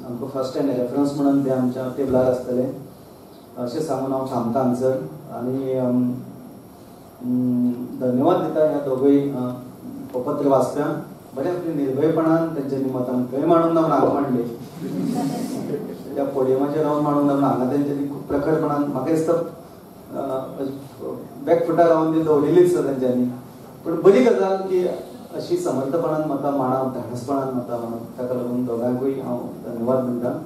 आमकां फर्स्ट हँड रेफरन्स म्हणून तें आमच्या टेबलार आसतलें अशें सांगून हांव थांबता हांगसर. आनी धन्यवाद दिता ह्या दोगूय पत्र वाचप्यांक, बऱ्या आपल्या निर्भयपणान तेंच्यांनी मतां थंय मांडूंक ना म्हूण हांगा मांडली, त्या पोडियमाचेर रावन मांडूंक ना म्हूण हांगा तेंच्यांनी खूब प्रखरपणान म्हाका दिसता बॅकफुटार रावन ती दवरिल्लीच तेंच्यांनी. पूण बरी गजाल की अशी समर्थपणान मतां मांडप, धाडसपणान मतां मांडप, ताका लागून दोगांकूय हांव धन्यवाद म्हणटा.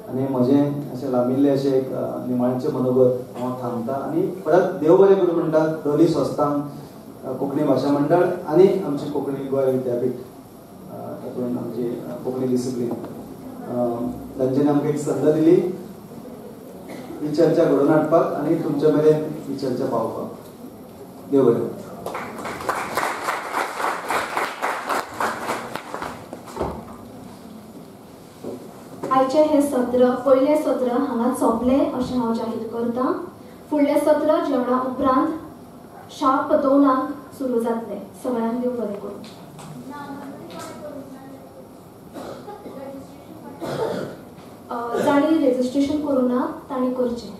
आनी म्हजें अशें लांबिल्लें अशें एक निमाणचें मनोगत हांव थांबता आनी परत देव बरें करूं म्हणटा दोनी संस्थांक, कोंकणी भाशा मंडळ आनी आमची कोंकणी गोंय विद्यापीठ, तातूंत आमची कोंकणी डिसिप्लीन, तांच्यांनी आमकां एक संद दिली ही चर्चा घडोवन हाडपाक आनी तुमचे मेरेन ही चर्चा पावोवपाक. देव बरें. आयचें हें सत्र, पयलें सत्र हांगा सोंपलें अशें हांव जाहीर करतां. फुडलें सत्र जेवणा उपरांत शार्प 2 सुरू जातलें. सगळ्यांक देव बरें करूं. जांणी रेजिस्ट्रेशन करूं ना तांणी करचें.